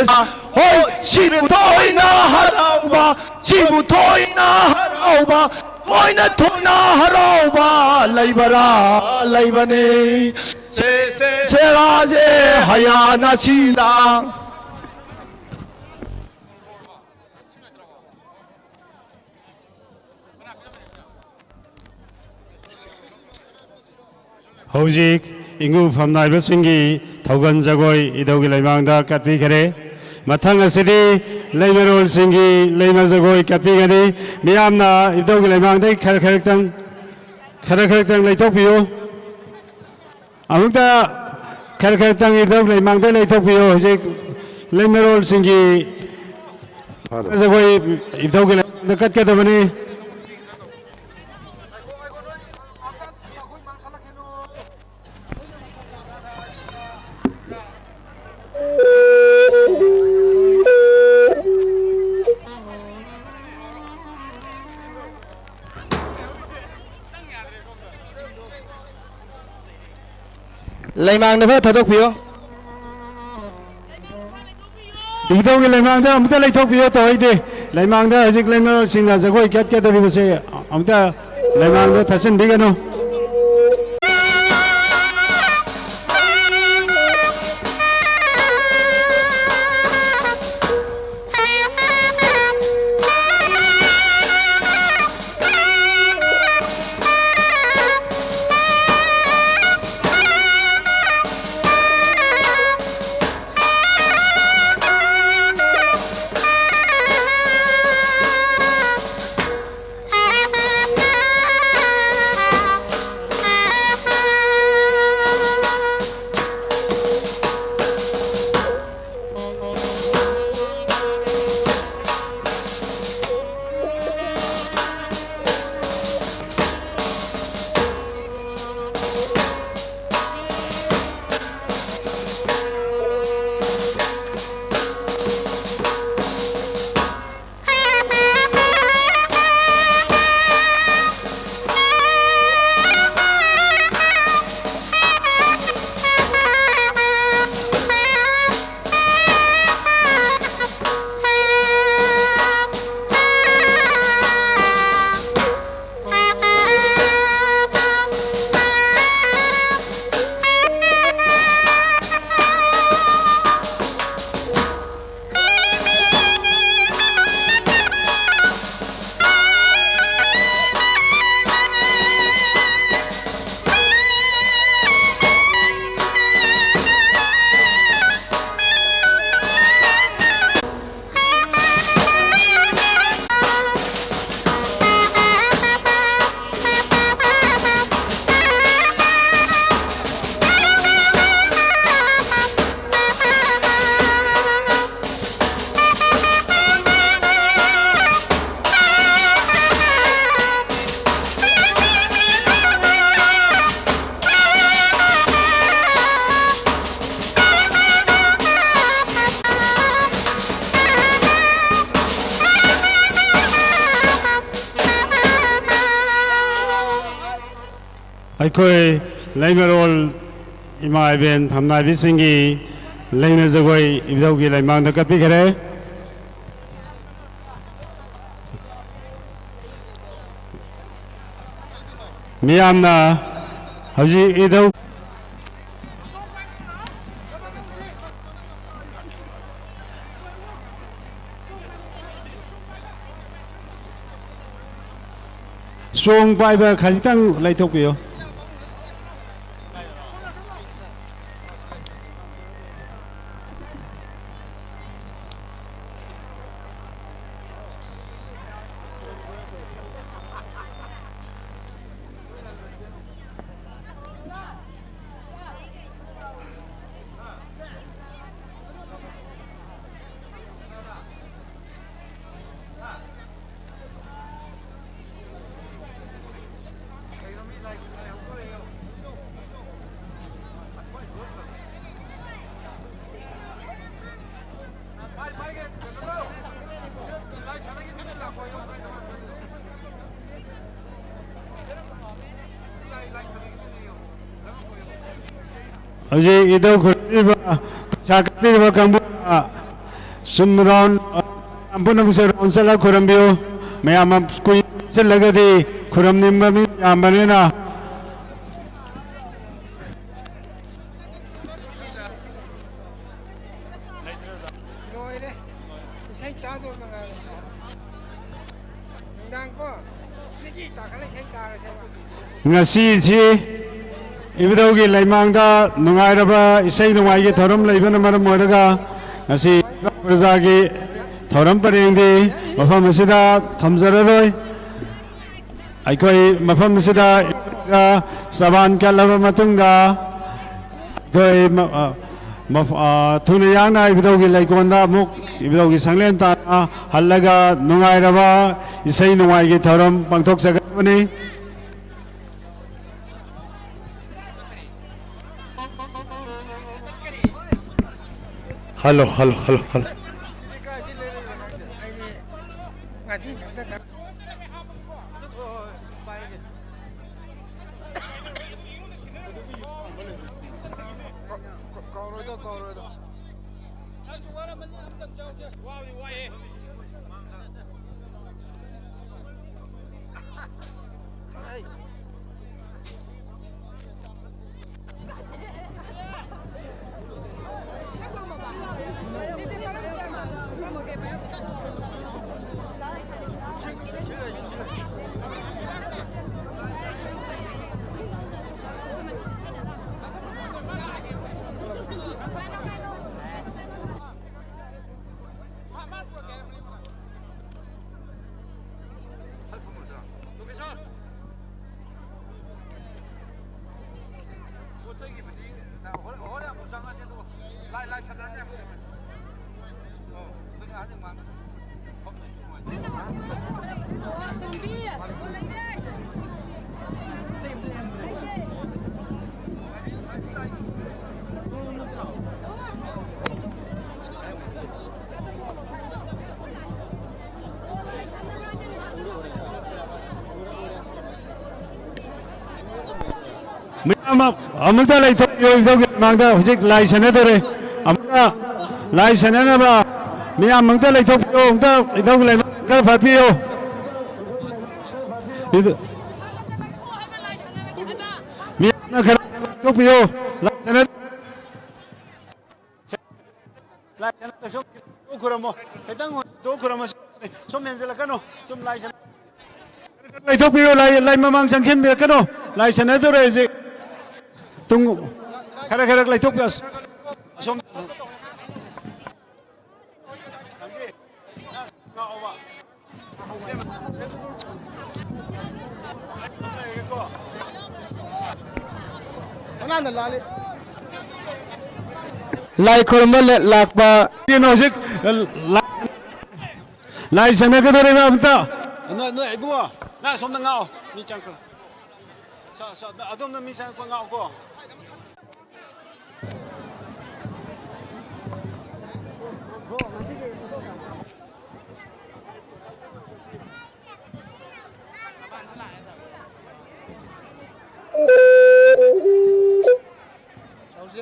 ꯍꯣꯏ, ꯁꯤꯕꯨ ꯊꯣꯏꯅ ꯍꯔꯥꯎꯕ, ꯁꯤꯕꯨ ꯊꯣꯏꯅ ꯍꯔꯥꯎꯕ, ꯊꯣꯏꯅ, ꯊꯣꯏꯅ ꯍꯔꯥꯎꯕ ꯂꯩꯕꯔꯥ? ꯂꯩꯕꯅꯤ꯫ ꯁꯦ, ꯁꯦ, ꯁꯦꯔꯥꯁꯦ ꯍꯌꯥꯅ ꯁꯤꯗ꯫ ꯍꯧꯖꯤꯛ ꯏꯪꯒꯨ ꯐꯝꯅꯥꯏꯕꯁꯤꯡꯒꯤ ꯊꯧꯒꯜ ꯖꯒꯣꯏ ꯏꯙꯧꯒꯤ ꯂꯩꯃꯥꯡꯗ ꯀꯠꯄꯤꯈꯔꯦ꯫ ꯃꯊꯪ ꯑꯁꯤꯗꯤ ꯂꯩꯃꯔꯣꯜꯁꯤꯡꯒꯤ ꯂꯩꯃ ꯖꯒꯣꯏ ꯀꯠꯄꯤꯒꯅꯤ꯫ ꯃꯤꯌꯥꯝꯅ ꯏꯙꯧꯒꯤ ꯂꯩꯃꯥꯡꯗꯒꯤ ꯈꯔ ꯈꯔꯇꯪ ꯈꯔ ꯈꯔꯇꯪ ꯂꯩꯊꯣꯛꯄꯤꯌꯨ꯫ ꯑꯃꯨꯛꯇ ꯈꯔ ꯈꯔꯇꯪ ꯏꯙꯧ ꯂꯩꯃꯥꯡꯗ ꯂꯩꯊꯣꯛꯄꯤꯌꯨ꯫ ꯍꯧꯖꯤꯛ ꯂꯩꯃꯔꯣꯜꯁꯤꯡꯒꯤ ꯖꯒꯣꯏ ꯏꯙꯧꯒꯤ ꯂꯩꯃꯥꯡꯗ ꯀꯠꯀꯗꯕꯅꯤ꯫ ꯂꯩꯃꯥꯡꯗ ꯈꯔ ꯊꯥꯗꯣꯛꯄꯤꯌꯣ꯫ ꯏꯙꯧꯒꯤ ꯂꯩꯃꯥꯡꯗ ꯑꯃꯨꯛꯇ ꯂꯩꯊꯣꯛꯄꯤꯌꯣ ꯇꯧꯍꯩꯗꯦ꯫ ꯂꯩꯃꯥꯡꯗ ꯍꯧꯖꯤꯛ ꯂꯩꯃꯔꯣꯜꯁꯤꯡꯅ ꯖꯒꯣꯏ ꯀꯠꯀꯗꯧꯔꯤꯕꯁꯦ ꯑꯃꯨꯛꯇ ꯂꯩꯃꯥꯡꯗ ꯊꯠꯆꯤꯟꯕꯤꯒꯅꯨ꯫ ꯑꯩꯈꯣꯏ ꯂꯩꯃꯔꯣꯜ ꯏꯃꯥ ꯏꯕꯦꯟ ꯐꯝꯅꯥꯏꯕꯤꯁꯤꯡꯒꯤ ꯂꯩꯃ ꯖꯒꯣꯏ ꯏꯕꯨꯙꯧꯒꯤ ꯂꯩꯃꯥꯡꯗ ꯀꯠꯄꯤꯈ꯭ꯔꯦ꯫ ꯃꯤꯌꯥꯝꯅ ꯍꯧꯖꯤꯛ ꯏꯙꯧ ꯆꯣꯡ ꯄꯥꯏꯕ ꯈꯖꯤꯛꯇꯪ ꯂꯩꯊꯣꯛꯄꯤꯌꯨ꯫ ꯍꯧꯖꯤꯛ ꯏꯙꯧ ꯈꯨꯔꯨꯝꯕꯤꯔꯤꯕ, ꯄꯩꯁꯥ ꯀꯠꯄꯤꯔꯤꯕ ꯀꯥꯡꯕꯨ, ꯁꯨꯝ ꯔꯥꯎꯟ, ꯃꯌꯥꯝ ꯄꯨꯝꯅꯃꯛꯁꯦ ꯔꯥꯎꯟ ꯆꯠꯂꯒ ꯈꯨꯔꯨꯝꯕꯤꯌꯨ꯫ ꯃꯌꯥꯝ ꯀꯨꯏꯅ ꯆꯠꯂꯒꯗꯤ ꯈꯨꯔꯨꯝꯅꯤꯡꯕ ꯃꯤ ꯌꯥꯝꯕꯅꯤꯅ꯫ ꯂꯣꯏꯔꯦ꯫ ꯏꯁꯩ ꯇꯥꯗꯧꯗ ꯉꯥꯏꯔꯦ꯫ ꯅꯨꯡꯗꯥꯡ ꯀꯣ, ꯅꯤꯀꯤ ꯇꯥꯈꯠꯂ ꯏꯁꯩ ꯇꯥꯔꯁꯦꯕ꯫ ꯉꯁꯤꯁꯤ ꯏꯕꯨꯙꯧꯒꯤ ꯂꯩꯃꯥꯡꯗ ꯅꯨꯡꯉꯥꯏꯔꯕ ꯏꯁꯩ ꯅꯨꯡꯉꯥꯏꯒꯤ ꯊꯧꯔꯝ ꯂꯩꯕꯅ ꯃꯔꯝ ꯑꯣꯏꯔꯒ ꯉꯁꯤ ꯄ꯭ꯔꯖꯥꯒꯤ ꯊꯧꯔꯝ ꯄꯔꯦꯡꯗꯤ ꯃꯐꯝ ꯑꯁꯤꯗ ꯊꯝꯖꯔꯔꯣꯏ꯫ ꯑꯩꯈꯣꯏ ꯃꯐꯝ ꯑꯁꯤꯗ ꯆꯕꯥꯟ ꯀꯠꯂꯕ ꯃꯇꯨꯡꯗ ꯑꯩꯈꯣꯏ ꯃ-, ꯑ, ꯃꯐ-, ꯑ, ꯊꯨꯅ ꯌꯥꯡꯅ ꯏꯕꯨꯙꯧꯒꯤ ꯂꯩꯀꯣꯜꯗ ꯑꯃꯨꯛ ꯏꯕꯨꯙꯧꯒꯤ ꯁꯪꯂꯦꯟ ꯇꯥꯟꯅ ꯍꯜꯂꯒ ꯅꯨꯡꯉꯥꯏꯔꯕ ꯏꯁꯩ ꯅꯨꯡꯉꯥꯏꯒꯤ ꯊꯧꯔꯝ ꯄꯥꯡꯊꯣꯛꯆꯒꯗꯕꯅꯤ꯫ Hello, hello, hello, hello. ꯑꯩꯗꯤ ꯉꯁꯤ ꯈꯛꯇ ꯈꯪ-, ꯍꯣꯏ, ꯍꯣꯏ, ꯍꯣꯏ, ꯄꯥꯏꯔꯒꯦ꯫ ꯀꯧꯔꯣꯏꯗꯣ꯫ ꯄꯣꯠ ꯆꯩꯒꯤꯕꯨꯗꯤ ꯍꯣꯔꯦꯟ, ꯍꯣꯔꯦꯟ ꯑꯃꯨꯛ ꯆꯪꯉꯁꯤ, ꯑꯗꯨꯒ ꯂꯥꯏ, ꯂꯥꯏ ꯁꯥꯟꯅꯔꯗꯤ ꯑꯃꯨꯛ ꯆꯪꯉꯁꯤ꯫ ꯑꯣ, ꯑꯗꯨꯅ ꯍꯧꯖꯤꯛ ꯃꯥꯡꯉꯁꯤ꯫ ꯃꯌꯥꯝ ꯑꯃꯨꯛꯇ ꯂꯩꯊꯣꯛꯄꯤꯌꯨ, ꯏꯙꯧꯒꯤ ꯃꯃꯥꯡꯗ ꯍꯧꯖꯤꯛ ꯂꯥꯏ ꯁꯥꯟꯅꯗꯧꯔꯦ꯫ ꯑꯃꯨꯛꯇ ꯂꯥꯏ ꯁꯥꯟꯅꯅꯕ ꯃꯌꯥꯝ ꯑꯃꯨꯛꯇ ꯂꯩꯊꯣꯛꯄꯤꯌꯨ, ꯑꯃꯨꯛꯇ ꯏꯙꯧꯒꯤ ꯂꯩꯃ ꯈꯔ ꯐꯠꯄꯤꯌꯨ꯫ ꯏꯙ-, ꯃꯤꯌꯥꯝꯅ ꯈꯔ ꯊꯣꯛꯄꯤꯌꯨ꯫ ꯂꯥꯏ ꯁꯥꯟꯅ-, ꯂꯥꯏ ꯁꯥꯟꯅ-, ꯁꯨꯝ ꯈꯨꯔꯨꯝꯃꯣ꯫ ꯈꯤꯇꯪ ꯈꯨꯔꯨꯝꯃꯣ꯫ ꯁꯨꯝ ꯍꯦꯟꯖꯤꯜꯂꯛꯀꯅꯨ꯫ ꯁꯨꯝ ꯂꯥꯏ ꯁꯥꯟꯅ-, ꯂꯩꯊꯣꯛꯄꯤꯌꯨ꯫ ꯂꯥꯏ, ꯂꯥꯏ ꯃꯃꯥꯡ ꯆꯪꯁꯤꯟꯕꯤꯔꯛꯀꯅꯨ꯫ ꯂꯥꯏ ꯁꯥꯟꯅꯗꯧꯔꯦ ꯍꯧꯖꯤꯛ꯫ ꯇꯨꯡ ꯈꯔ ꯈꯔ ꯂꯩꯊꯣꯛꯄꯤꯌꯨ꯫ ꯑꯁꯣꯝ꯫ ꯀꯅꯥꯅ ꯂꯥꯜꯂꯤ? ꯂꯥꯏ ꯈꯨꯔꯨꯝꯕ ꯂꯦ-, ꯂꯥꯛꯄ꯫ ꯀꯩꯅꯣ ꯍꯧꯖꯤꯛ ꯂꯥꯏ, ꯂꯥꯏ ꯁꯥꯟꯅꯒꯗꯧꯔꯤꯕ ꯑꯝꯇ꯫ ꯅꯣꯏ, ꯅꯣꯏ ꯏꯕꯨꯡꯉꯣ, ꯅꯪ ꯑꯁꯣꯝꯗ ꯉꯥꯛꯑꯣ꯫ ꯃꯤ ꯆꯪꯉꯛꯀꯅꯨ꯫ ꯁꯣ-, ꯁꯣ-, ꯑꯗꯣꯝꯗ ꯃꯤ ꯆꯪꯉꯛꯄ ꯉꯥꯛꯑꯣꯀꯣ꯫ ꯇꯧꯁꯤ꯫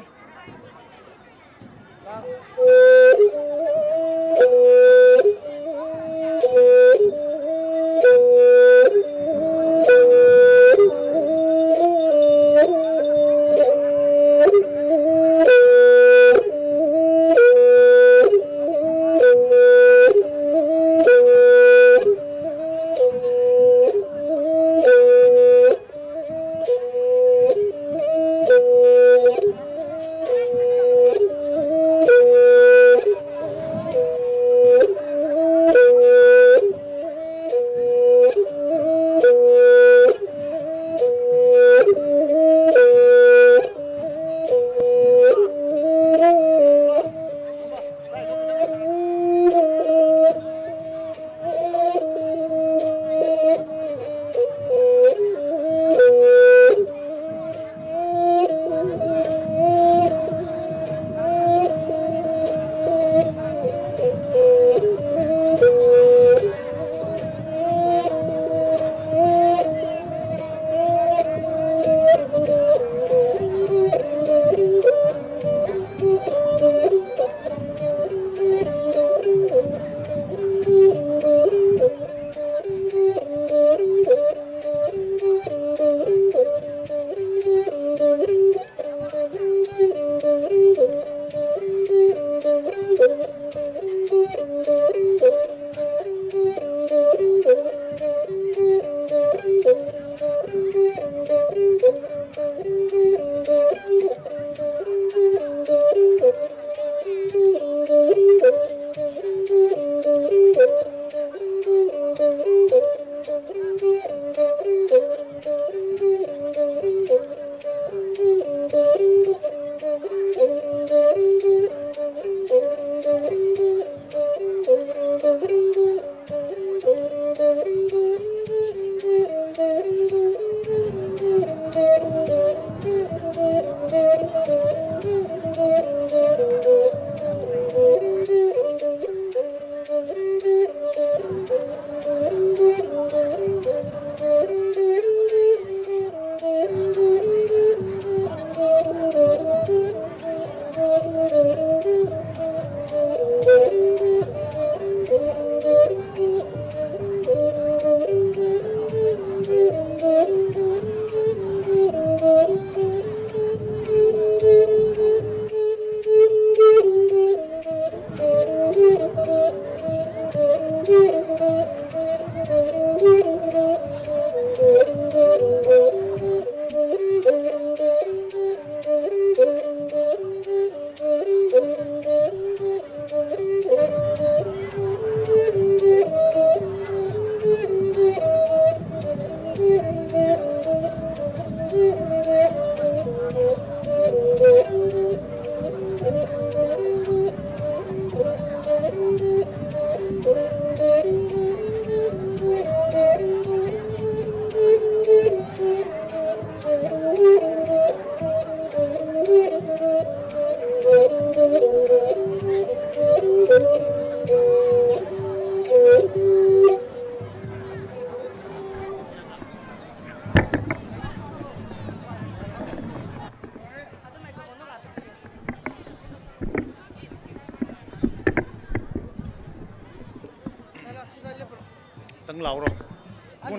ꯈꯤꯇꯪ ꯂꯥꯎꯔꯣ꯫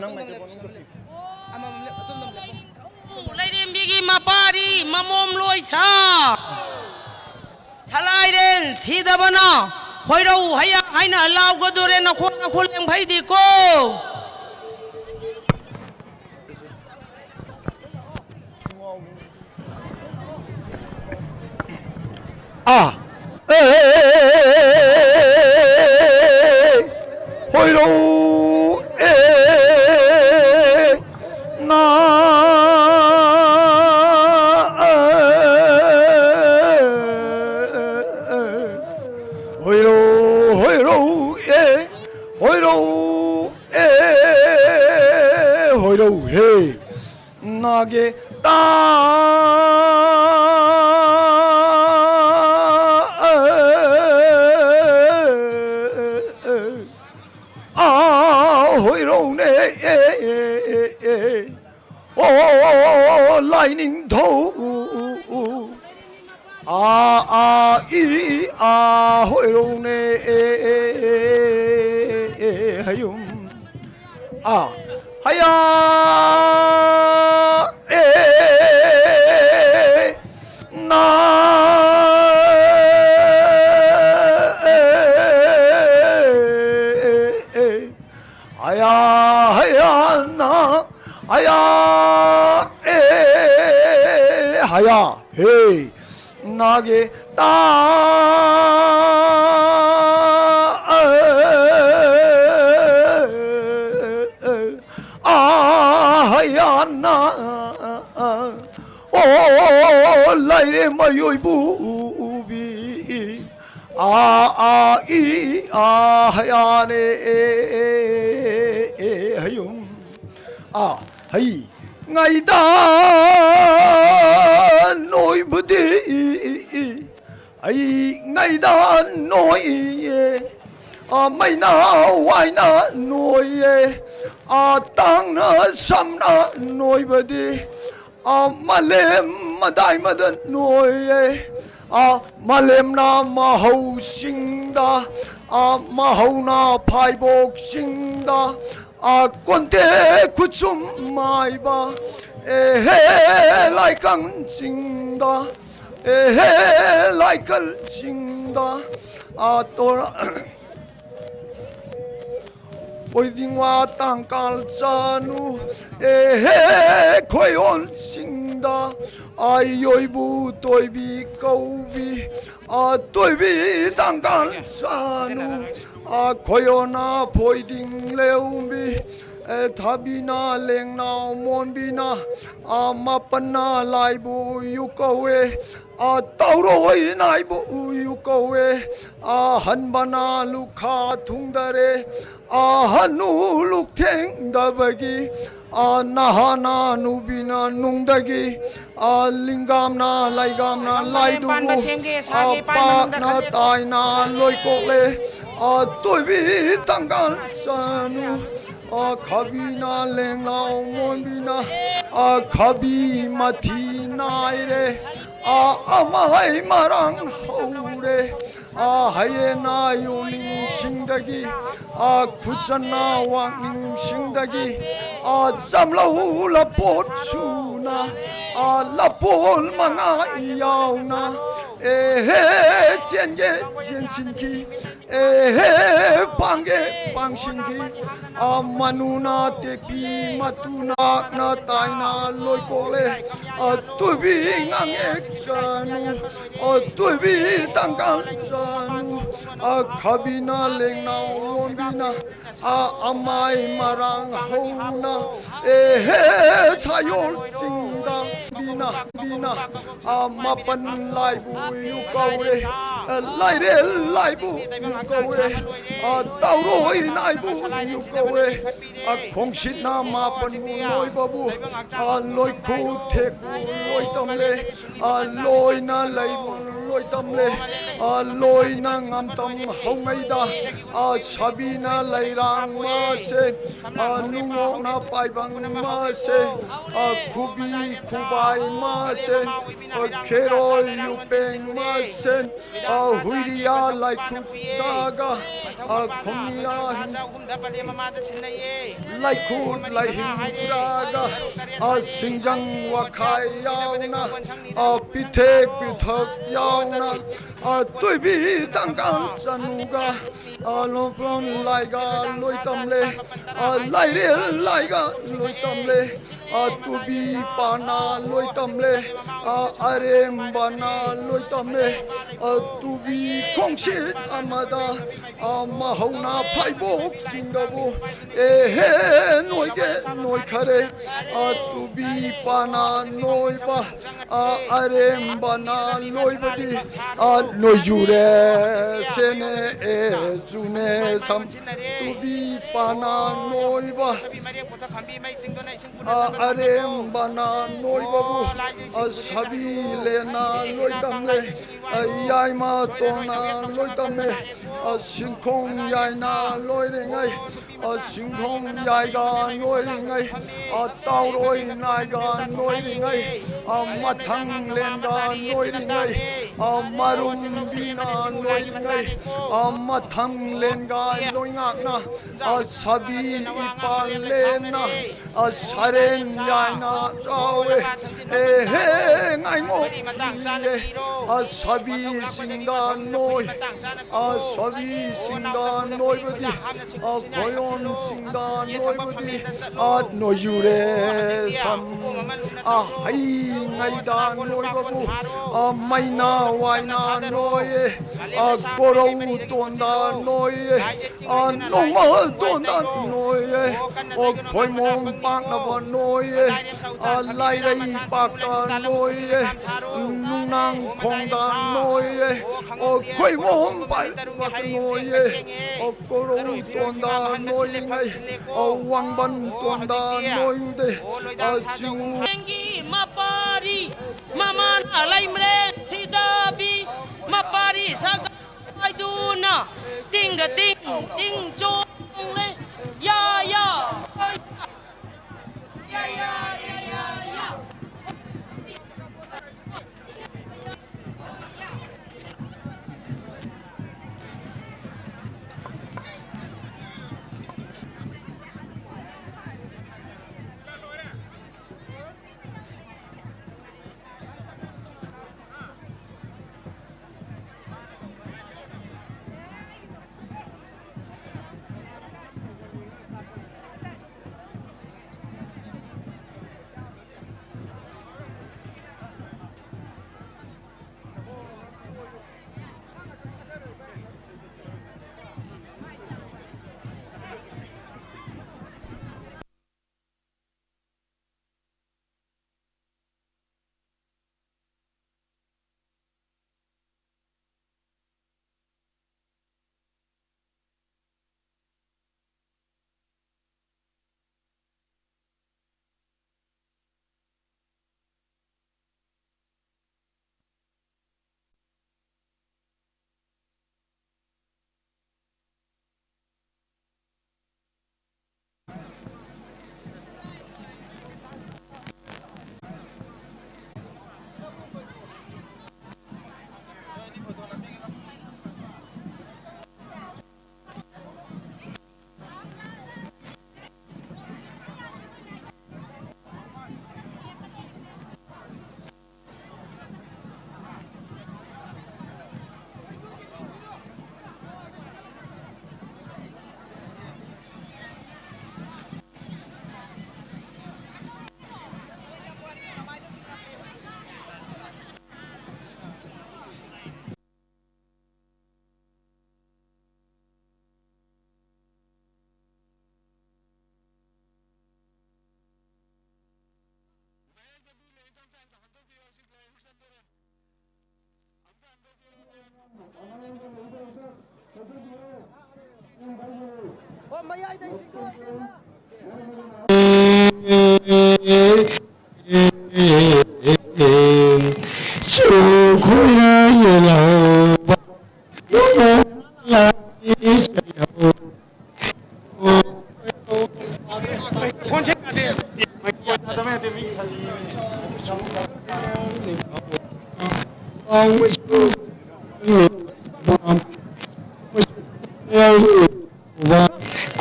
ꯅꯪ ꯃꯥꯏꯀ꯭ꯔꯣꯐꯣꯟ ꯑꯃ ꯂꯩꯔꯦꯝꯕꯤꯒꯤ ꯃꯄꯥꯔꯤ ꯃꯃꯣꯝ ꯂꯣꯏꯁꯥ, ꯁꯂꯥꯏꯔꯦꯟ ꯁꯤꯗꯕꯅ ꯈꯣꯏꯔꯧ ꯍꯌꯥ ꯍꯥꯏꯅ ꯂꯥꯎꯒꯗꯣꯔꯦ ꯅꯈꯣ ꯅꯈꯣ ꯂꯦꯡꯐꯩꯗꯤꯀꯣ꯫ ꯑꯥ꯫ ꯑꯦ꯫ ꯍꯣꯏꯔꯧ꯫ ꯑꯦ꯫ ꯅꯥ꯫ ꯑꯦ꯫ ꯍꯣꯏꯔꯧ꯫ ꯍꯣꯏꯔꯧ꯫ ꯑꯦ꯫ ꯍꯣꯏꯔꯧ꯫ ꯑꯦ꯫ ꯍꯣꯏꯔꯧ꯫ ꯍꯦ꯫ ꯅꯥꯒꯦ ꯇꯥ꯫ ꯑꯥ ꯍꯣꯏꯔꯧꯅꯦ꯫ ꯑꯣ ꯂꯥꯏꯅꯤꯡꯊꯧ꯫ ꯑꯥ ꯑꯥ ꯏ ꯑꯥ ꯍꯣꯏꯔꯧꯅꯦ꯫ ꯍꯌꯨꯝ ꯑꯥ ꯍꯌꯥ꯫ ꯑꯦ꯫ ꯅꯥ꯫ ꯑꯦ꯫ ꯍꯌꯥ꯫ ꯍꯌꯥ꯫ ꯅꯥ꯫ ꯍꯌꯥ꯫ ꯑꯦ꯫ ꯍꯌꯥ꯫ ꯍꯦ꯫ ꯅꯥꯒꯦ ꯇꯥ꯫ ꯑꯥ ꯍꯌꯥꯅ꯫ ꯑꯣ ꯂꯥꯏꯔꯦꯝ ꯃꯌꯣꯏꯕꯨꯕꯤ꯫ ꯑꯥ ꯑꯥ ꯏ ꯑꯥ ꯍꯌꯥꯅꯦ꯫ ꯍꯌꯨꯝ ꯑꯥ ꯍꯩ ꯉꯩꯗ ꯅꯣꯏꯕꯗꯤ꯫ ꯑꯩ ꯉꯩꯗ ꯅꯣꯏꯌꯦ꯫ ꯑ, ꯃꯩꯅ ꯋꯥꯏꯅ ꯅꯣꯏꯌꯦ꯫ ꯑ, ꯇꯥꯡꯅ ꯁꯝꯅ ꯅꯣꯏꯕꯗꯤ꯫ ꯑ, ꯃꯥꯂꯦꯝ ꯃꯗꯥꯏꯃꯗ ꯅꯣꯏꯌꯦ꯫ ꯑ, ꯃꯥꯂꯦꯝꯅ ꯃꯍꯧꯁꯤꯡꯗ꯫ ꯑ, ꯃꯍꯧꯅ ꯐꯥꯏꯕꯣꯛꯁꯤꯡꯗ꯫ ꯑ, ꯀꯣꯟꯇꯦ ꯈꯨꯠꯁꯨꯝ ꯃꯥꯏꯕ꯫ ꯑꯦꯍꯦ ꯂꯥꯏꯀꯪꯁꯤꯡꯗ꯫ ꯑꯦꯍꯦ ꯂꯥꯏꯀꯜꯁꯤꯡꯗ꯫ ꯑ, ꯇꯣꯔ-, ꯄꯣꯏꯗꯤꯡꯋꯥ ꯇꯥꯡꯀꯥꯜ ꯆꯥꯅꯨ꯫ ꯑꯦꯍꯦ ꯈꯣꯏꯌꯣꯟꯁꯤꯡꯗ꯫ ꯇ, ꯑ, ꯌꯣꯏꯕꯨ ꯇꯣꯏꯕꯤ ꯀꯧꯕꯤ, ꯑ, ꯇꯣꯏꯕꯤ ꯇꯥꯡꯀꯥꯟ ꯆꯥꯅꯨ, ꯑ, ꯈꯣꯏꯌꯣꯅ ꯐꯣꯏꯗꯤꯡ ꯂꯦꯎꯝꯕꯤ, ꯑꯦ, ꯊꯥꯕꯤꯅ ꯂꯦꯡꯅꯥꯎ ꯃꯣꯟꯕꯤꯅ, ꯑ, ꯃꯥꯄꯟꯅ ꯂꯥꯏꯕꯨ ꯌꯨ ꯀꯧꯋꯦ, ꯑ, ꯇꯧꯔꯣꯏ ꯅꯥꯏꯕꯨ ꯌꯨ ꯀꯧꯋꯦ, ꯑ, ꯍꯟꯕꯅ ꯂꯨꯈꯥ ꯊꯨꯡꯗꯔꯦ, ꯑ, ꯍꯟꯅꯨ ꯂꯨꯛꯊꯦꯡꯗꯕꯒꯤ, ꯑ, ꯅꯍꯥꯅ ꯅꯨꯕꯤꯅ ꯅꯨꯡꯗꯒꯤ, ꯑ, ꯂꯤꯡꯒꯥꯝꯅ ꯂꯩꯒꯥꯝꯅ ꯂꯥꯏꯗꯨꯕꯨ, ꯑ, ꯄꯥꯛꯅ ꯇꯥꯏꯅ ꯂꯣꯏꯀꯣꯛꯂꯦ, ꯑ, ꯇꯣꯏꯕꯤ ꯇꯥꯡꯒꯥꯜ ꯆꯅꯨ, ꯑ, ꯈꯥꯕꯤꯅ ꯂꯦꯡꯅꯥꯎ ꯃꯣꯟꯕꯤꯅ, ꯑ, ꯈꯥꯕꯤ ꯃꯊꯤ ꯅꯥꯏꯔꯦ, ꯑ, ꯑꯃꯥꯏ ꯃꯔꯥꯡ ꯍꯧꯔꯦ, ꯑ, ꯍꯌꯦꯅ ꯌꯣꯡꯅꯤꯡꯁꯤꯡꯗꯒꯤ, ꯑ, ꯈꯨꯠꯆꯟꯅ ꯋꯥꯡꯅꯤꯡꯁꯤꯡꯗꯒꯤ, ꯑ, ꯆꯝꯂꯧ ꯂꯄꯣꯠ ꯁꯨꯅ, ꯑ, ꯂꯄꯣꯜ ꯃꯉꯥ ꯌꯥꯎꯅ, ꯑꯦꯍꯦ, ꯆꯦꯟꯒꯦ ꯆꯦꯟꯁꯤꯟꯈꯤ, ꯑꯦꯍꯦ, ꯄꯥꯡꯒꯦ ꯄꯥꯡꯁꯤꯟꯈꯤ, ꯑ, ꯃꯅꯨꯅ ꯇꯦꯛꯄꯤ ꯃꯇꯨꯅ ꯇꯥꯏꯅ ꯂꯣꯏꯀꯣꯛꯂꯦ, ꯑ, ꯇꯨꯕꯤ ꯉꯥꯡꯉꯦ ꯆꯅꯨ, ꯑ, ꯇꯨꯕꯤ ꯇꯥꯡꯒꯥꯜ ꯆꯅꯨ, ꯑ, ꯈꯥꯕꯤꯅ ꯂꯦꯡꯅꯥꯎ ꯂꯣꯟꯕꯤꯅ, ꯑ, ꯑꯃꯥꯏ ꯃꯔꯥꯡ ꯍꯧꯅ, ꯑꯦꯍꯦ, ꯁꯥꯌꯣꯜ ꯆꯤꯡꯗ ꯕꯤꯅ, ꯕꯤꯅ, ꯑ, ꯃꯥꯄꯟ ꯂꯥꯏꯕꯨ ꯌꯨ ꯀꯧꯔꯦ, ꯑ, ꯂꯥꯏꯔꯦꯜ ꯂꯥꯏꯕꯨ ꯌꯨ ꯀꯧꯔꯦ, ꯑ, ꯇꯧꯔꯣꯏ ꯂꯥꯏꯕꯨ ꯌꯨ ꯀꯧꯔꯦ, ꯑ, ꯈꯣꯡꯁꯤꯠꯅ ꯃꯥꯄꯟꯕꯨ ꯂꯣꯏꯕꯕꯨ, ꯑ, ꯂꯣꯏꯈꯨ ꯊꯦꯛꯄꯨ ꯂꯣꯏ ꯇꯝꯂꯦ, ꯑ, ꯂꯣꯏꯅ ꯂꯩꯕꯨ ꯂꯣꯏ ꯇꯝꯂꯦ, ꯑ, ꯂꯣꯏꯅ ꯉꯝꯇꯝ ꯍꯧꯉꯩꯗ, ꯑ, ꯁꯥꯕꯤꯅ ꯂꯩꯔꯥꯡ ꯃꯁꯦ, ꯑ, ꯅꯨꯡꯉꯣꯛꯅ ꯄꯥꯏꯕꯪ ꯃꯁꯦ, ꯑ, ꯈꯨꯕꯤ ꯈꯨꯕꯥꯏ ꯃꯁꯦ, ꯑ, ꯈꯦꯔꯣꯏ ꯌꯨꯄꯦꯡ ꯃꯁꯦ, ꯑ, ꯍꯨꯏꯔꯤꯌꯥ ꯂꯥꯏꯈꯨꯠ ꯆꯥꯒ, ꯑ, ꯈꯣꯡꯌꯥ ꯂꯥꯏꯈꯨꯠ ꯂꯥꯏꯍꯤꯡ ꯆꯥꯒ, ꯑ, ꯁꯤꯡꯖꯪ ꯋꯥꯈꯥꯏ ꯌꯥꯎꯅ, ꯑ, ꯄꯤꯊꯦꯛ ꯄꯤꯊꯛ ꯌꯥꯎꯅ, ꯑ, ꯇꯣꯏꯕꯤ ꯇꯥꯡꯒꯥꯜ ꯆꯅꯨꯒ, ꯑ, ꯂꯣꯡꯄ꯭ꯔꯣꯟ ꯂꯥꯏꯒ ꯂꯣꯏ ꯇꯝꯂꯦ, ꯑ, ꯂꯥꯏꯔꯦꯜ ꯂꯥꯏꯒ ꯂꯣꯏ ꯇꯝꯂꯦ, ꯑ, ꯇꯨꯕꯤ ꯄꯥꯅ ꯂꯣꯏ ꯇꯝꯂꯦ, ꯑ, ꯑꯔꯦꯝꯕꯅ ꯂꯣꯏ ꯇꯝꯃꯦ꯫ ꯑ, ꯇꯨꯕꯤ ꯈꯣꯡꯁꯤꯠ ꯑꯃꯗ, ꯑ, ꯃꯍꯧꯅ ꯐꯥꯏꯕꯣꯛꯁꯤꯡꯗꯕꯨ, ꯑꯦꯍꯦ, ꯅꯣꯏꯒꯦ ꯅꯣꯏꯈꯔꯦ꯫ ꯑ, ꯇꯨꯕꯤ ꯄꯥꯅ ꯅꯣꯏꯕ, ꯑ, ꯑꯔꯦꯝꯕꯅ ꯂꯣꯏꯕꯗꯤ, ꯑ, ꯅꯣꯏꯖꯨꯔꯦ, ꯁꯦꯅꯦ, ꯑꯦ, ꯖꯨꯅꯦ, ꯁꯝ, ꯇꯨꯕꯤ ꯄꯥꯅ ꯅꯣꯏꯕ, ꯑ, ꯑꯔꯦꯝꯕꯅ ꯅꯣꯏꯕꯕꯨ, ꯑ, ꯁꯥꯕꯤ ꯂꯦꯟꯅ ꯂꯣꯏ ꯇꯝꯂꯦ, ꯑ, ꯌꯥꯏꯃ ꯇꯣꯟꯅ ꯂꯣꯏ ꯇꯝꯃꯦ, ꯑ, ꯁꯤꯡꯈꯣꯡ ꯌꯥꯏꯅ ꯂꯣꯏꯔꯤꯉꯩ, ꯑ, ꯁꯤꯡꯈꯣꯡ ꯌꯥꯏꯒ ꯅꯣꯏꯔꯤꯉꯩ, ꯑ, ꯇꯥꯎꯔꯣꯏ ꯅꯥꯏꯒ ꯅꯣꯏꯔꯤꯉꯩ, ꯑ, ꯃꯊꯪ ꯂꯦꯟꯒ ꯅꯣꯏꯔꯤꯉꯩ, ꯑ, ꯃꯔꯨꯝꯕꯤꯅ ꯅꯣꯏꯔꯤꯉꯩ, ꯑ, ꯃꯊꯪ ꯂꯦꯟꯒ ꯂꯣꯏꯉꯥꯛꯅ, ꯑ, ꯁꯥꯕꯤ ꯏꯄꯥ ꯂꯦꯟꯅ, ꯑ, ꯁꯔꯦꯟ ꯌꯥꯏꯅ ꯆꯥꯎꯋꯦ꯫ ꯑꯦꯍꯦ, ꯉꯥꯏꯉꯣꯛ ꯏꯌꯦ꯫ ꯑ, ꯁꯥꯕꯤꯁꯤꯡꯗ ꯅꯣꯏ꯫ ꯑ, ꯁꯥꯕꯤꯁꯤꯡꯗ ꯅꯣꯏꯕꯗꯤ, ꯑ, ꯈꯣꯏꯌꯣꯟꯁꯤꯡꯗ ꯅꯣꯏꯕꯗꯤ, ꯑ, ꯅꯣꯏꯖꯨꯔꯦ ꯁꯝ꯫ ꯑ, ꯍꯩꯉꯩꯗ ꯅꯣꯏꯕꯕꯨ, ꯑ, ꯃꯩꯅ ꯋꯥꯏꯅ ꯅꯣꯏꯌꯦ꯫ ꯑ, ꯀꯣꯔꯧ ꯇꯣꯟꯗ ꯅꯣꯏꯌꯦ꯫ ꯑ, ꯅꯣꯡꯃ ꯇꯣꯟꯗ ꯅꯣꯏꯌꯦ꯫ ꯑꯣ, ꯈꯣꯏꯃꯣꯝ ꯄꯥꯛꯅꯕ ꯅꯣꯏꯌꯦ꯫ ꯑ, ꯂꯥꯏꯔꯩ ꯄꯥꯛꯇ ꯅꯣꯏꯌꯦ꯫ ꯅꯨꯡꯅꯥꯡ ꯈꯣꯡꯗ ꯅꯣꯏꯌꯦ꯫ ꯑꯣ, ꯈꯣꯏꯃꯣꯝ ꯄꯥꯛꯅꯕ ꯅꯣꯏꯌꯦ꯫ ꯑꯣ, ꯀꯣꯔꯧ ꯇꯣꯟꯗ ꯅꯣꯏꯔꯤꯉꯩ꯫ ꯑꯣ, ꯋꯥꯡꯕꯟ ꯇꯣꯟꯗ ꯅꯣꯏꯔꯨꯗꯦ꯫ ꯑꯣ, ꯆꯤꯡ ꯃꯄꯥꯔꯤ ꯃꯃꯥꯅ ꯂꯩꯃꯔꯦꯟ ꯁꯤꯗꯕꯤ ꯃꯄꯥꯔꯤ ꯁꯒꯥꯏꯗꯨꯅ ꯇꯤꯡꯒ ꯇꯤꯡ ꯇꯤꯡ ꯆꯣꯡꯂꯦ꯫ ꯌꯥ, ꯌꯥ꯫ ꯑꯣ, ꯃꯌꯥꯏꯗꯩ ꯁꯤꯡꯗꯣꯛꯑꯒꯦ꯫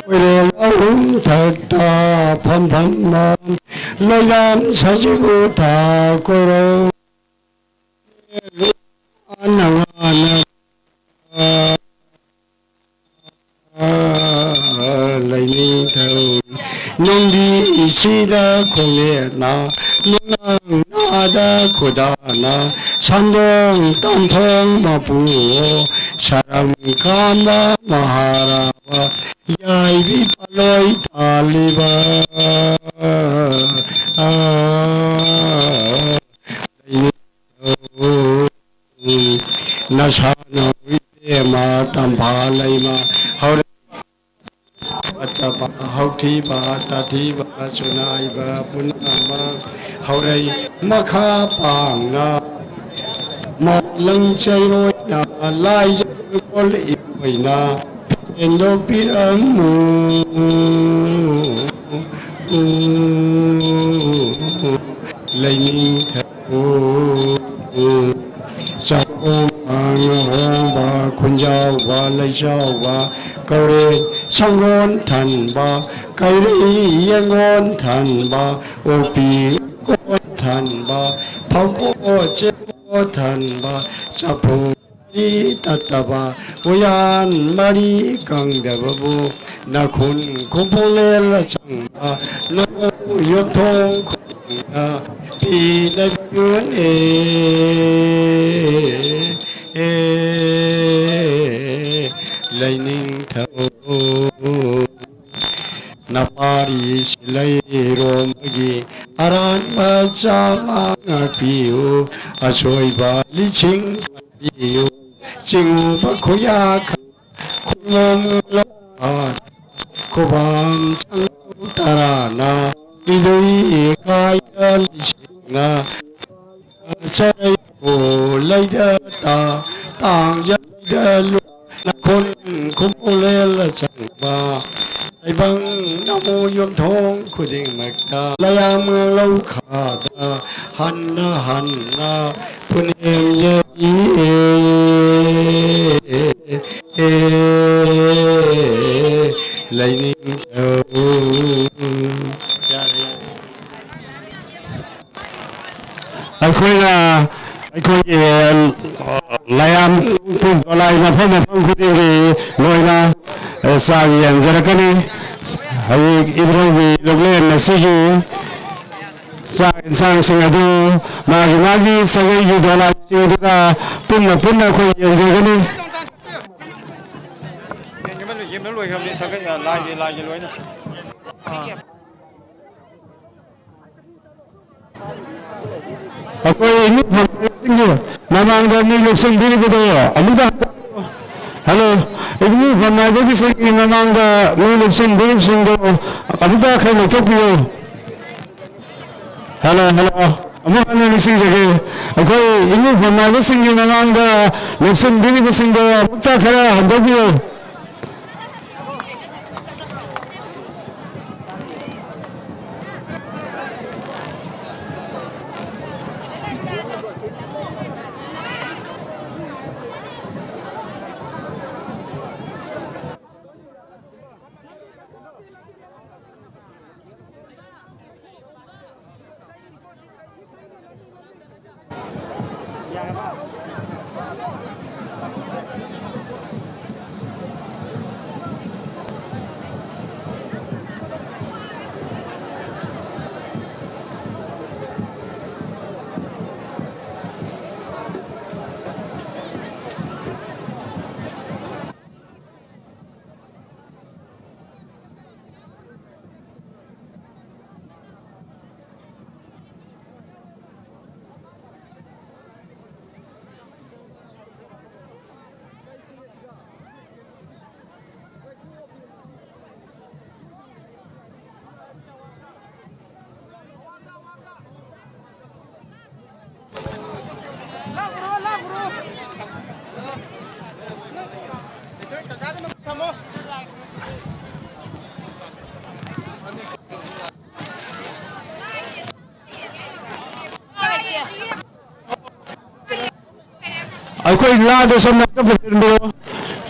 ꯀꯣꯏꯔꯦꯜ ꯑꯍꯨꯝ ꯊꯛꯇ ꯐꯝꯐꯝ ꯂꯣꯏꯅꯥꯝ ꯁꯖꯤꯕꯨ ꯊꯥ ꯀꯣꯏꯔꯣ꯫ ꯅꯉꯥꯅ ꯂꯩꯅꯤꯡꯊꯧ ꯅꯨꯡꯕꯤꯁꯤꯗ ꯈꯣꯡꯅꯦꯠꯅ, ꯅꯨꯡꯅꯥꯡ ꯅꯥꯗ ꯈꯨꯗꯥꯅ, ꯁꯟꯗꯣꯡ ꯇꯝꯊꯣꯡ ꯃꯄꯨ, ꯁꯔꯝ ꯀꯥꯟꯕ ꯃꯍꯥꯔꯥꯕ, ꯌꯥꯏꯕꯤ ꯄꯥꯂꯣꯏ ꯇꯥꯜꯂꯤꯕ꯫ ꯑꯥ, ꯅꯁꯥꯅ ꯏꯕꯦꯝꯃ ꯇꯝꯐꯥ ꯂꯩꯃ ꯍꯧꯔꯦ꯫ ꯐꯠꯇꯕ ꯍꯧꯊꯤꯕ ꯇꯥꯊꯤꯕ ꯆꯨꯅꯥꯏꯕ ꯄꯨꯝꯅꯃꯛ ꯍꯧꯔꯩ ꯃꯈꯥ ꯄꯥꯡꯅ ꯃꯥꯂꯪ ꯆꯩꯔꯣꯏꯅ ꯂꯥꯏꯖ ꯏꯕꯣꯏꯅ ꯍꯦꯟꯗꯣꯛꯄꯤꯔꯝꯃꯨ꯫ ꯂꯩꯅꯤꯡꯊꯧ ꯆꯥꯛꯄꯣꯡ ꯉꯥꯍꯣꯡꯕ ꯈꯨꯟꯖꯥꯎꯕ ꯂꯩꯆꯥꯎꯕ ꯀꯧꯔꯦ ꯁꯪꯒꯣꯟ ꯊꯟꯕ ꯀꯩꯔꯩ ꯌꯦꯡꯒꯣꯟ ꯊꯟꯕ ꯑꯣꯛꯄꯤ ꯀꯣꯟ ꯊꯟꯕ ꯐꯧꯀꯣ ꯆꯦꯀꯣ ꯊꯟꯕ ꯆꯐꯨ ꯃꯔꯤ ꯇꯠꯇꯕ ꯎꯌꯥꯟ ꯃꯔꯤ ꯀꯪꯗꯕꯕꯨ ꯅꯈꯨꯟ ꯈꯨꯕꯣꯂꯦꯜ ꯆꯪꯕ ꯅꯃꯧ ꯌꯨꯝꯊꯣꯡ ꯈꯨꯗꯤꯡꯗ ꯄꯤꯅꯕꯤꯌꯨꯅꯦ꯫ ꯑꯦ ꯂꯩꯅꯤꯡꯊꯧ ꯅꯄꯥꯔꯤ ꯁꯤꯂꯩꯔꯣꯝꯕꯒꯤ ꯑꯔꯥꯟꯕ ꯆꯥꯃ ꯉꯥꯛꯄꯤꯌꯨ꯫ ꯑꯁꯣꯏꯕ ꯂꯤꯁꯤꯡ ꯀꯟꯕꯤꯌꯨ꯫ ꯆꯤꯡꯕ ꯈꯨꯌꯥ ꯈꯣꯡꯂꯣꯝ ꯂꯧꯈꯥ ꯈꯨꯕꯥꯝ ꯆꯪ ꯇꯔꯥꯅ ꯏꯂꯨꯏ ꯀꯥꯏꯗ ꯂꯤꯁꯤꯡꯅ ꯆꯔꯩ ꯂꯩꯗ ꯇꯥ ꯇꯥꯡꯖ ꯂꯩꯗ ꯂꯨ ꯅꯈꯨꯟ ꯈꯨꯃꯨꯂꯦꯜ ꯆꯪꯕ ꯇꯥꯏꯕꯪ ꯅꯃꯨ ꯌꯨꯝꯊꯣꯡ ꯈꯨꯗꯤꯡꯃꯛꯇ ꯂꯌꯥꯝ ꯂꯧꯈꯥꯗ ꯍꯟꯅ ꯍꯟꯅ ꯄꯨꯅꯦꯝꯖꯔꯤꯌꯦ꯫ ꯂꯩꯅꯤꯡꯊꯧ꯫ ꯌꯥꯔꯦ, ꯌꯥꯔꯦ꯫ ꯑꯩꯈꯣꯏꯅ ꯑꯩꯈꯣꯏꯒꯤ ꯂꯥꯏꯌꯥꯝ ꯗꯣꯂꯥꯏ ꯃꯐꯝ ꯃꯐꯝ ꯈꯨꯗꯤꯡꯒꯤ ꯂꯣꯏꯅ ꯆꯥꯛ ꯌꯦꯟꯖꯔꯛꯀꯅꯤ꯫ ꯍꯧꯖꯤꯛ ꯏꯕꯨꯙꯧꯒꯤ ꯂꯨꯞꯂꯦꯟ ꯑꯁꯤꯒꯤ ꯆꯥꯛ ꯌꯦꯟꯁꯥꯡꯁꯤꯡ ꯑꯗꯨ ꯃꯥꯒꯤ ꯃꯥꯒꯤ ꯁꯥꯒꯩꯒꯤ ꯗꯣꯂꯥꯏꯁꯤꯡꯗꯨꯒ ꯄꯨꯟꯅ ꯄꯨꯟꯅ ꯑꯩꯈꯣꯏ ꯌꯦꯟꯖꯒꯅꯤ꯫ ꯌꯦꯟꯒꯤ ꯑꯃ ꯂꯣꯏ-, ꯌꯦꯟ ꯑꯃ ꯂꯣꯏꯈ꯭ꯔꯕꯅꯤ, ꯁꯥꯒꯩ, ꯑ, ꯂꯥꯏꯒꯤ, ꯂꯥꯏꯒꯤ ꯂꯣꯏꯅ꯫ ꯑꯩꯈꯣꯏ ꯏꯃꯨꯡ ꯐꯝꯅꯥꯏꯕꯁꯤꯡꯒꯤ ꯃꯃꯥꯡꯗ ꯃꯤ ꯂꯦꯞꯁꯤꯟꯕꯤꯔꯤꯕꯗꯣ ꯑꯃꯨꯛꯇ ꯍꯜꯂꯣ, ꯏꯃꯨꯡ ꯐꯝꯅꯥꯏꯕꯒꯤꯁꯤꯡꯒꯤ ꯃꯃꯥꯡꯗ ꯃꯤ ꯂꯦꯞꯁꯤꯟꯕꯤꯔꯤꯕꯁꯤꯡꯗꯣ ꯑꯃꯨꯛꯇ ꯈꯔ ꯂꯧꯊꯣꯛꯄꯤꯌꯨ꯫ Hello, hello. ꯑꯃꯨꯛ ꯍꯟꯅ ꯅꯤꯡꯁꯤꯡꯖꯒꯦ꯫ ꯑꯩꯈꯣꯏ ꯏꯃꯨꯡ ꯐꯝꯅꯥꯏꯕꯁꯤꯡꯒꯤ ꯃꯃꯥꯡꯗ ꯂꯦꯞꯁꯤꯟꯕꯤꯔꯤꯕꯁꯤꯡꯗꯣ ꯑꯃꯨꯛꯇ ꯈꯔ ꯍꯟꯊꯕꯤꯌꯨ꯫ ꯑꯩꯈꯣꯏ ꯂꯥꯗꯣ ꯁꯣꯝꯗ ꯑꯝꯇ ꯄꯨꯁꯤꯟꯕꯤꯔꯣ꯫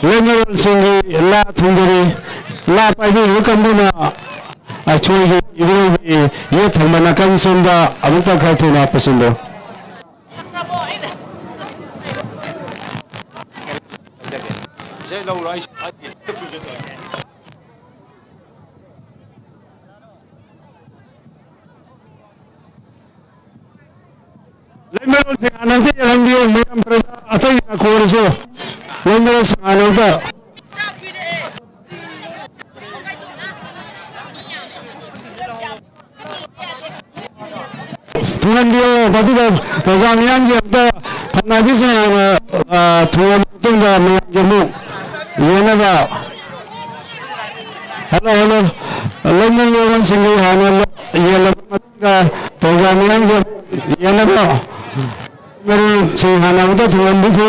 ꯂꯩꯃꯔꯣꯜꯁꯤꯡꯒꯤ ꯂꯥ ꯊꯣꯡꯗꯣꯔꯤ꯫ ꯂꯥ ꯄꯥꯏꯕꯤꯔꯤꯕ ꯀꯥꯡꯕꯨꯅ ꯑꯩꯈꯣꯏꯒꯤ ꯏꯕꯨꯡꯒꯤ ꯌꯦꯠ ꯊꯪꯕ ꯅꯥꯀꯟ ꯁꯣꯝꯗ ꯑꯃꯨꯛꯇ ꯈꯔ ꯊꯨꯅ ꯄꯨꯁꯤꯜꯂꯨ꯫ ꯂꯩꯃꯔꯣꯜꯁꯤꯡ ꯍꯥꯟꯅ ꯑꯝꯇ ꯌꯦꯡꯍꯟꯕꯤꯌꯨ, ꯃꯌꯥꯝ ꯄ꯭ꯔꯖꯥ ꯑꯇꯩ ꯅꯥꯀꯣꯡꯗꯁꯨ ꯂꯩꯃꯔꯣꯜꯁꯤꯡ ꯍꯥꯟꯅ ꯑꯝꯇ꯫ ꯊꯨꯡꯍꯟꯕꯤꯌꯣ, ꯃꯗꯨꯒ ꯄ꯭ꯔꯖꯥ ꯃꯤꯌꯥꯝꯒꯤ ꯑꯝꯇ ꯐꯝꯅꯥꯏꯕꯤꯁꯤꯡ ꯍꯥꯟꯅ, ꯑ, ꯊꯨꯡꯍꯟꯕ ꯃꯇꯨꯡꯗ ꯃꯌꯥꯝꯒꯤ ꯑꯃꯨꯛ ꯌꯦꯡꯅꯕ꯫ Hello, hello. ꯂꯧꯃꯤ ꯂꯧꯔꯣꯟꯁꯤꯡꯒꯤ ꯍꯥꯟꯅ ꯌꯦꯜꯂꯕ ꯃꯇꯨꯡꯗ ꯄ꯭ꯔꯖꯥ ꯃꯤꯌꯥꯝꯒꯤ ꯌꯦꯡꯅꯕ ꯃꯔꯨꯞꯁꯤꯡ ꯍꯥꯟꯅ ꯑꯃꯨꯛꯇ ꯊꯨꯡꯍꯟꯕꯤꯈꯣ꯫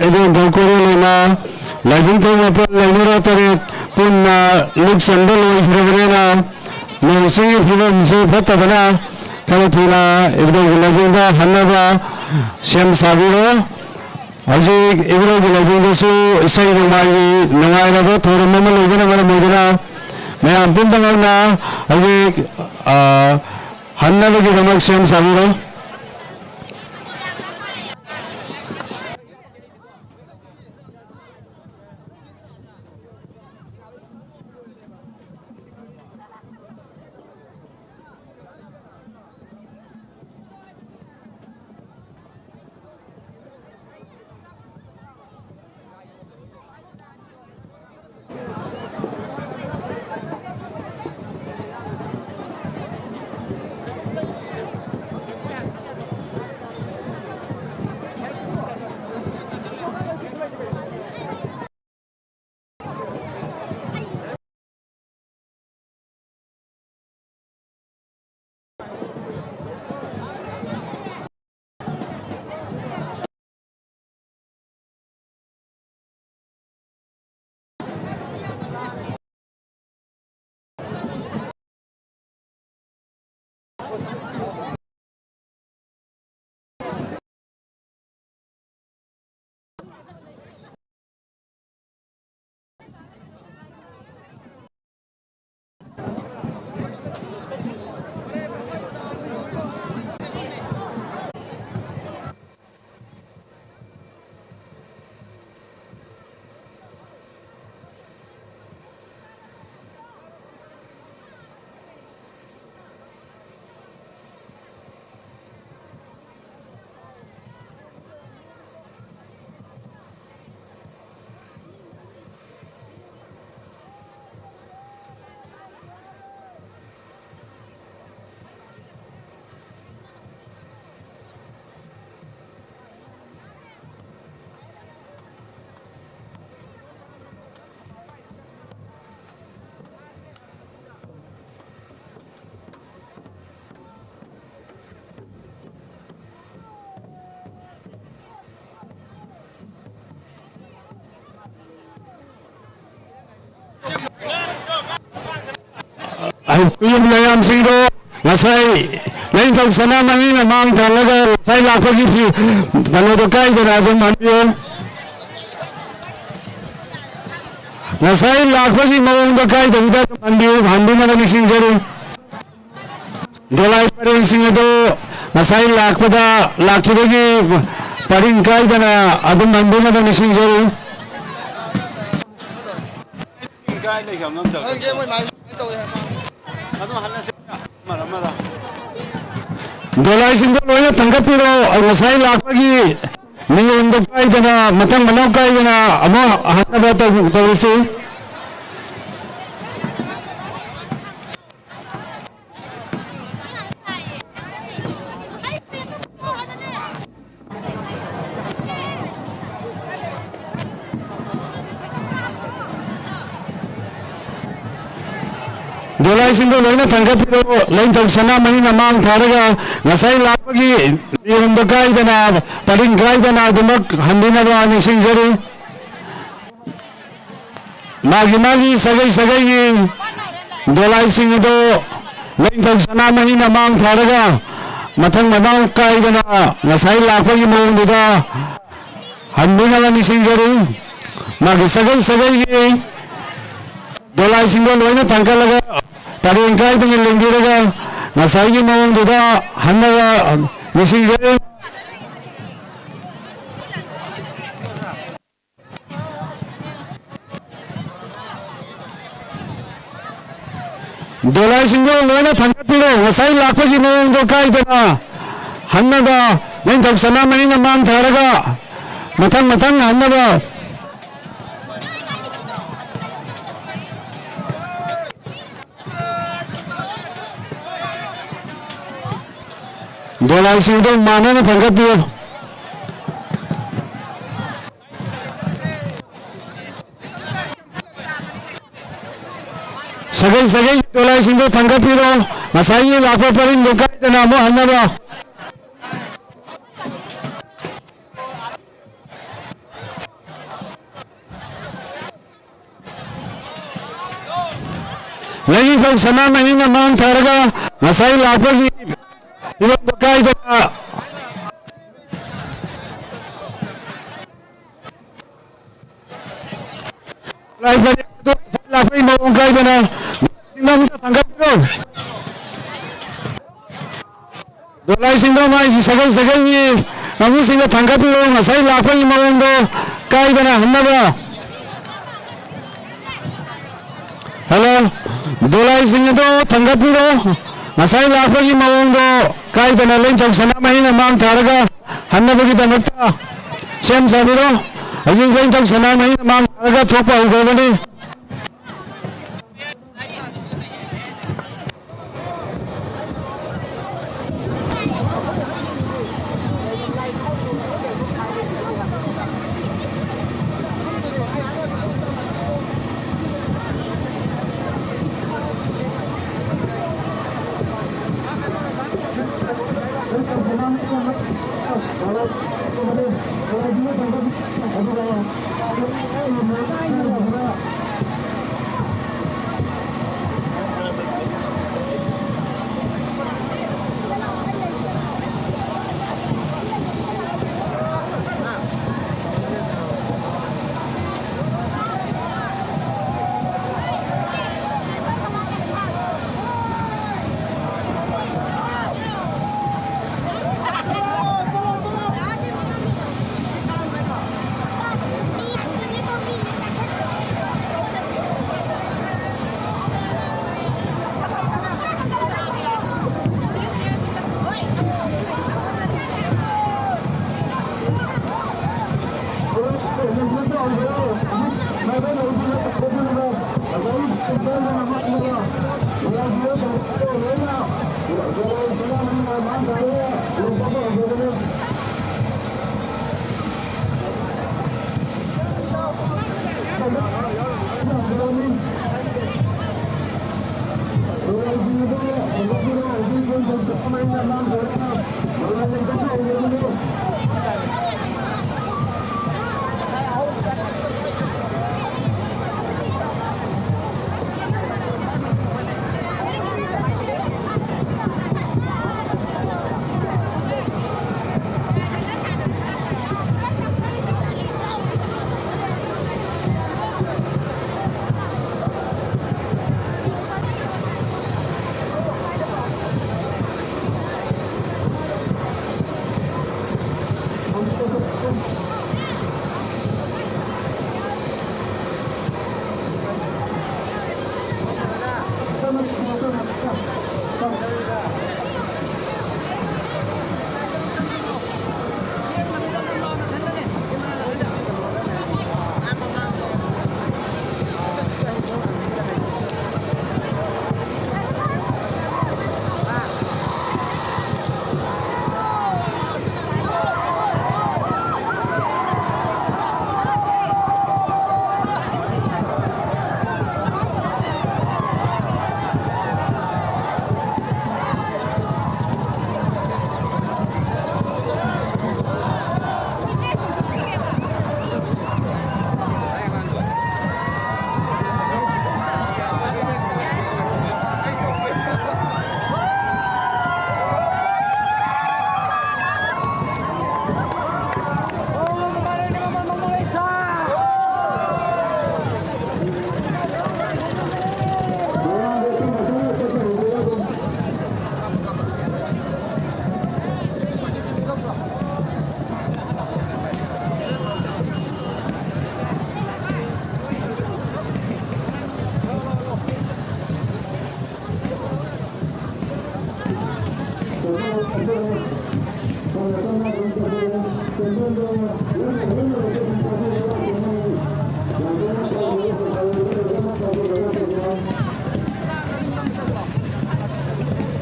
ꯏꯕꯦꯟꯗꯧ ꯀꯣꯔꯦꯜ ꯂꯩꯃ, ꯂꯥꯏꯕꯨꯡ ꯊꯣꯡ ꯃꯥꯄꯟ, ꯂꯩꯃꯔꯥ ꯇꯔꯦꯠ ꯄꯨꯟꯅ ꯂꯨꯛ ꯆꯟꯕ ꯂꯣꯏꯈ꯭ꯔꯕꯅꯤꯅ, ꯅꯣꯡ ꯆꯤꯡꯒꯤ ꯐꯤꯕꯝꯁꯤ ꯐꯠꯇꯕꯅ ꯈꯔ ꯊꯨꯅ ꯏꯕꯨꯙꯧꯒꯤ ꯂꯥꯏꯕꯨꯡꯗ ꯍꯟꯅꯕ ꯁꯦꯝ ꯁꯥꯕꯤꯔꯣ꯫ ꯍꯧꯖꯤꯛ ꯏꯕꯨꯙꯧꯒꯤ ꯂꯥꯏꯕꯨꯡꯗꯁꯨ ꯏꯁꯩ ꯅꯣꯡꯃꯥꯏꯒꯤ ꯅꯨꯡꯉꯥꯏꯔꯕ ꯊꯧꯔꯝ ꯑꯃ ꯂꯩꯕꯅ ꯃꯔꯝ ꯑꯣꯏꯗꯨꯅ, ꯃꯌꯥꯝ ꯄꯨꯝꯅꯃꯛꯅ ꯍꯧꯖꯤꯛ, ꯑ, ꯍꯟꯅꯕꯒꯤꯗꯃꯛ ꯁꯦꯝ ꯁꯥꯕꯤꯔꯣ꯫ ꯈꯨꯌꯨꯝ ꯂꯩꯌꯥꯝꯁꯤꯡꯗꯣ ꯉꯁꯥꯏ ꯂꯥꯏꯅꯤꯡꯊꯧ ꯁꯅꯥꯃꯍꯤꯅ ꯃꯥꯡ ꯊꯥꯔꯒ ꯉꯁꯥꯏ ꯂꯥꯛꯄꯒꯤ ꯐꯤ-, ꯀꯩꯅꯣꯗꯣ ꯀꯥꯏꯗꯅ ꯑꯗꯨꯝ ꯍꯟꯕꯤꯌꯨ꯫ ꯉꯁꯥꯏ ꯂꯥꯛꯄꯒꯤ ꯃꯑꯣꯡꯗ ꯀꯥꯏꯗꯕꯤꯗ ꯑꯗꯨꯝ ꯍꯟꯕꯤꯌꯨ, ꯍꯟꯕꯤꯅꯕ ꯅꯤꯡꯁꯤꯡꯖꯔꯤ꯫ ꯗꯣꯂꯥꯏ ꯄꯔꯦꯡꯁꯤꯡ ꯑꯗꯨ ꯉꯁꯥꯏ ꯂꯥꯛꯄꯗ ꯂꯥꯛꯈꯤꯕꯒꯤ ꯄꯔꯤꯡ ꯀꯥꯏꯗꯅ ꯑꯗꯨꯝ ꯍꯟꯕꯤꯅꯕ ꯅꯤꯡꯁꯤꯡꯖꯔꯤ꯫ ꯗꯣꯂꯥꯏꯁꯤꯡꯗꯣ ꯂꯣꯏꯅ ꯊꯥꯡꯒꯠꯄꯤꯔꯣ꯫ ꯉꯁꯥꯏ ꯂꯥꯛꯄꯒꯤ ꯅꯤꯌꯣꯝꯗꯣ ꯀꯥꯏꯗꯅ, ꯃꯊꯪ ꯃꯅꯥꯎ ꯀꯥꯏꯗꯅ ꯑꯃꯨꯛ ꯍꯟꯅꯕ ꯇꯧ-, ꯇꯧꯔꯁꯤ꯫ ꯗꯣꯂꯥꯏꯁꯤꯡꯗꯣ ꯂꯣꯏꯅ ꯊꯥꯡꯒꯠꯄꯤꯔꯣ꯫ ꯂꯥꯏꯅꯤꯡꯊꯧ ꯁꯅꯥꯃꯍꯤꯅ ꯃꯥꯡ ꯊꯥꯔꯒ ꯉꯁꯥꯏ ꯂꯥꯛꯄꯒꯤ ꯅꯤꯌꯣꯝꯗꯣ ꯀꯥꯏꯗꯅ, ꯄꯔꯤꯡ ꯀꯥꯏꯗꯅ ꯑꯗꯨꯃꯛ ꯍꯟꯕꯤꯅꯕ ꯅꯤꯡꯁꯤꯡꯖꯔꯤ꯫ ꯃꯥꯒꯤ ꯃꯥꯒꯤ ꯁꯥꯒꯩ ꯁꯥꯒꯩꯒꯤ ꯗꯣꯂꯥꯏꯁꯤꯡ ꯑꯗꯨ ꯂꯥꯏꯅꯤꯡꯊꯧ ꯁꯅꯥꯃꯍꯤꯅ ꯃꯥꯡ ꯊꯥꯔꯒ ꯃꯊꯪ ꯃꯅꯥꯎ ꯀꯥꯏꯗꯅ ꯉꯁꯥꯏ ꯂꯥꯛꯄꯒꯤ ꯃꯑꯣꯡꯗꯨꯗ ꯍꯟꯕꯤꯅꯕ ꯅꯤꯡꯁꯤꯡꯖꯔꯤ꯫ ꯃꯥꯒꯤ ꯁꯥꯒꯩ ꯁꯥꯒꯩꯒꯤ ꯗꯣꯂꯥꯏꯁꯤꯡꯗꯣ ꯂꯣꯏꯅ ꯊꯥꯡꯒꯠꯂꯒ ꯄꯔꯦꯡ ꯀꯥꯏꯗꯅ ꯂꯦꯡꯕꯤꯔꯒ ꯉꯁꯥꯏꯒꯤ ꯃꯑꯣꯡꯗꯨꯗ ꯍꯟꯅꯕ ꯅꯤꯡꯁꯤꯡꯖꯔꯤ꯫ ꯗꯣꯂꯥꯏꯁꯤꯡꯗꯣ ꯂꯣꯏꯅ ꯊꯥꯡꯒꯠꯄꯤꯔꯣ꯫ ꯉꯁꯥꯏ ꯂꯥꯛꯄꯒꯤ ꯃꯑꯣꯡꯗꯣ ꯀꯥꯏꯗꯅ ꯍꯟꯅꯕ, ꯂꯥꯏꯅꯤꯡꯊꯧ ꯁꯅꯥꯃꯍꯤꯅ ꯃꯥꯡ ꯊꯥꯔꯒ ꯃꯊꯪ ꯃꯊꯪ ꯍꯟꯅꯕ꯫ ꯗꯣꯂꯥꯏꯁꯤꯡꯗꯣ ꯃꯥꯟꯅꯅ ꯊꯥꯡꯒꯠꯄꯤꯌꯨ꯫ ꯁꯥꯒꯩ ꯁꯥꯒꯩ ꯗꯣꯂꯥꯏꯁꯤꯡꯗꯣ ꯊꯥꯡꯒꯠꯄꯤꯔꯣ꯫ ꯉꯁꯥꯏꯒꯤ ꯂꯥꯛꯄ ꯄꯔꯤꯡꯗꯣ ꯀꯥꯏꯗꯅ ꯑꯃꯨꯛ ꯍꯟꯅꯕ꯫ ꯂꯥꯏꯅꯤꯡꯊꯧ ꯁꯅꯥꯃꯍꯤꯅ ꯃꯥꯡ ꯊꯥꯔꯒ ꯉꯁꯥꯏ ꯂꯥꯛꯄꯒꯤ ꯐꯤꯕꯝꯗ ꯀꯥꯏꯗꯅ ꯂꯥꯏ ꯄꯔꯦꯡ ꯑꯗꯨ ꯉꯁꯥꯏ ꯂꯥꯛꯄꯒꯤ ꯃꯑꯣꯡ ꯀꯥꯏꯗꯅ ꯁꯤꯡꯗꯣ ꯑꯃꯨꯛꯇ ꯊꯥꯡꯒꯠꯄꯤꯔꯣ꯫ ꯗꯣꯂꯥꯏꯁꯤꯡꯗꯣ ꯃꯥꯒꯤ ꯁꯥꯒꯩ ꯁꯥꯒꯩꯒꯤ ꯀꯥꯡꯕꯨꯁꯤꯡꯗ ꯊꯥꯡꯒꯠꯄꯤꯔꯣ, ꯉꯁꯥꯏ ꯂꯥꯛꯄꯒꯤ ꯃꯑꯣꯡꯗꯣ ꯀꯥꯏꯗꯅ ꯍꯟꯅꯕ꯫ ꯍꯜꯂꯣ, ꯗꯣꯂꯥꯏꯁꯤꯡ ꯑꯗꯣ ꯊꯥꯡꯒꯠꯄꯤꯔꯣ, ꯉꯁꯥꯏ ꯂꯥꯛꯄꯒꯤ ꯃꯑꯣꯡꯗꯣ ꯀꯥꯏꯗꯅ ꯂꯦꯡꯊꯧ ꯁꯅꯥꯃꯍꯤꯅ ꯃꯥꯡ ꯊꯥꯔꯒ ꯍꯟꯅꯕꯒꯤꯗꯃꯛꯇ ꯁꯦꯝ ꯁꯥꯕꯤꯔꯣ꯫ ꯍꯧꯖꯤꯛ ꯂꯦꯡꯊꯧ ꯁꯅꯥꯃꯍꯤꯅ ꯃꯥꯡ ꯊꯥꯔꯒ ꯊꯣꯛꯄ ꯍꯧꯈ꯭ꯔꯕꯅꯤ꯫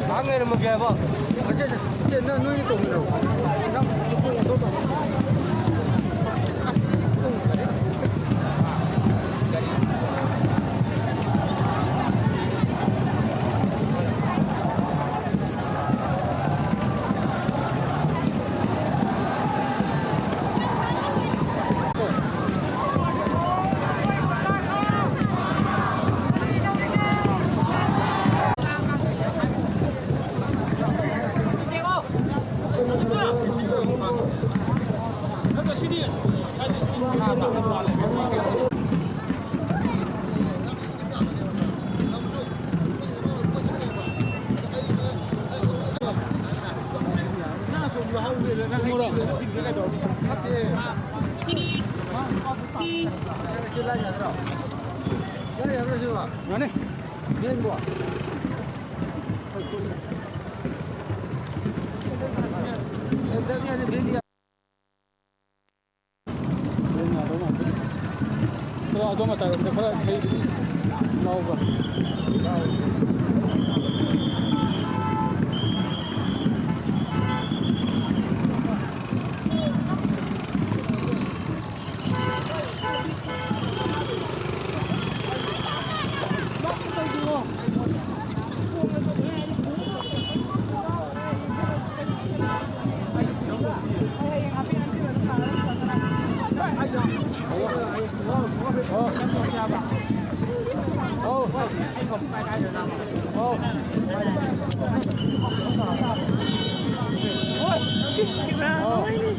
ꯉꯥꯏꯍꯥꯛ ꯉꯥꯏꯔꯝꯃꯒꯦ ꯍꯥꯏꯕ꯫ ꯁꯦ, ꯁꯦ, ꯅꯪ, ꯅꯣꯏꯒꯤ ꯇꯧꯃꯤꯟꯅꯔꯣ꯫ ꯅꯪ ꯇꯣꯡꯉꯣ, ꯇꯣꯡꯉꯣ꯫ ꯑꯁ, ꯇꯣꯡꯉꯣ, ꯒꯥꯔꯤ꯫ ꯌꯥꯅꯤ꯫ ꯈꯔ ꯑꯗꯣꯝ ꯃꯇꯥꯏꯔꯣꯝꯗ ꯈꯔ ꯍꯩ ꯂꯥꯎꯕ꯭ꯔꯥ?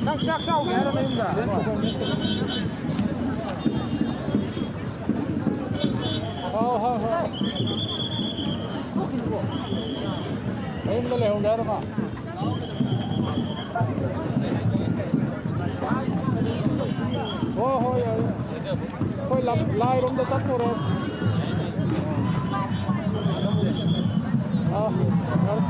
ꯅꯪ ꯆꯥꯛ ꯆꯥꯎꯒꯦ ꯍꯥꯏꯔꯣ ꯅꯌꯨꯝꯗ? ꯍꯣꯏ, ꯍꯣꯏ, ꯍꯣꯏ꯫ ꯃꯌꯨꯝꯗ ꯂꯩꯍꯧꯒꯦ ꯍꯥꯏꯔꯣ ꯃꯥ? ꯍꯣꯏ, ꯍꯣꯏ, ꯌꯥꯏ, ꯌꯥꯏ꯫ ꯑꯩꯈꯣꯏ ꯂꯝ, ꯂꯥꯏꯔꯣꯝꯗ ꯆꯠꯇꯣꯔꯦ꯫ ꯑꯥ, ꯌꯥꯔꯦ꯫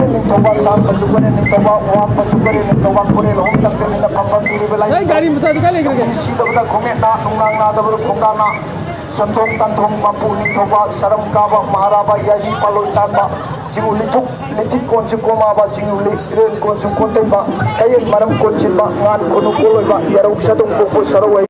ꯅꯤꯡꯊꯧꯕ ꯁꯥꯡꯕꯁꯨ ꯀꯔꯦ ꯅꯤꯡꯊꯧꯕ, ꯋꯥꯡꯕꯁꯨ ꯀꯔꯦ ꯅꯤꯡꯊꯧꯕ, ꯀꯣꯔꯦꯜ ꯑꯍꯨꯝ ꯇꯝꯖꯅꯤꯅ ꯐꯝꯐꯝ ꯄꯤꯔꯤꯕ ꯂꯥꯏ꯫ ꯑꯩ ꯒꯥꯔꯤ ꯃꯆꯥꯗꯨ ꯀꯥꯏ ꯂꯩꯈ꯭ꯔꯒꯦ? ꯁꯤꯗꯕꯗ ꯈꯣꯡꯅꯦꯠꯅ, ꯅꯨꯡꯅꯥꯡ ꯅꯥꯗꯕꯗ ꯈꯣꯡꯗꯥꯅ, ꯁꯟꯊꯣꯡ ꯇꯟꯊꯣꯡ ꯃꯄꯨ ꯅꯤꯡꯊꯧꯕ, ꯁꯔꯝ ꯀꯥꯕ ꯃꯍꯥꯔꯥꯕ, ꯌꯥꯏꯔꯤ ꯄꯥꯂꯣꯏ ꯇꯥꯟꯕ, ꯆꯤꯡꯉꯨ ꯂꯤꯊꯨꯛ ꯂꯤꯊꯤꯛ ꯀꯣꯟꯁꯨ ꯀꯣꯃꯥꯕ, ꯆꯤꯡꯉꯨ ꯂꯤ ꯏꯔꯦꯟ ꯀꯣꯟꯁꯨ ꯀꯣꯟꯇꯩꯕ, ꯀꯌꯦꯟ ꯃꯔꯝ ꯀꯣꯟꯁꯤꯟꯕ, ꯉꯥꯟ ꯈꯨꯅꯨ ꯀꯣꯜꯂꯣꯏꯕ, ꯌꯥꯔꯧ ꯁꯥꯗꯣꯡ ꯄꯣꯛꯄ ꯁꯔꯧ ꯍꯩ꯫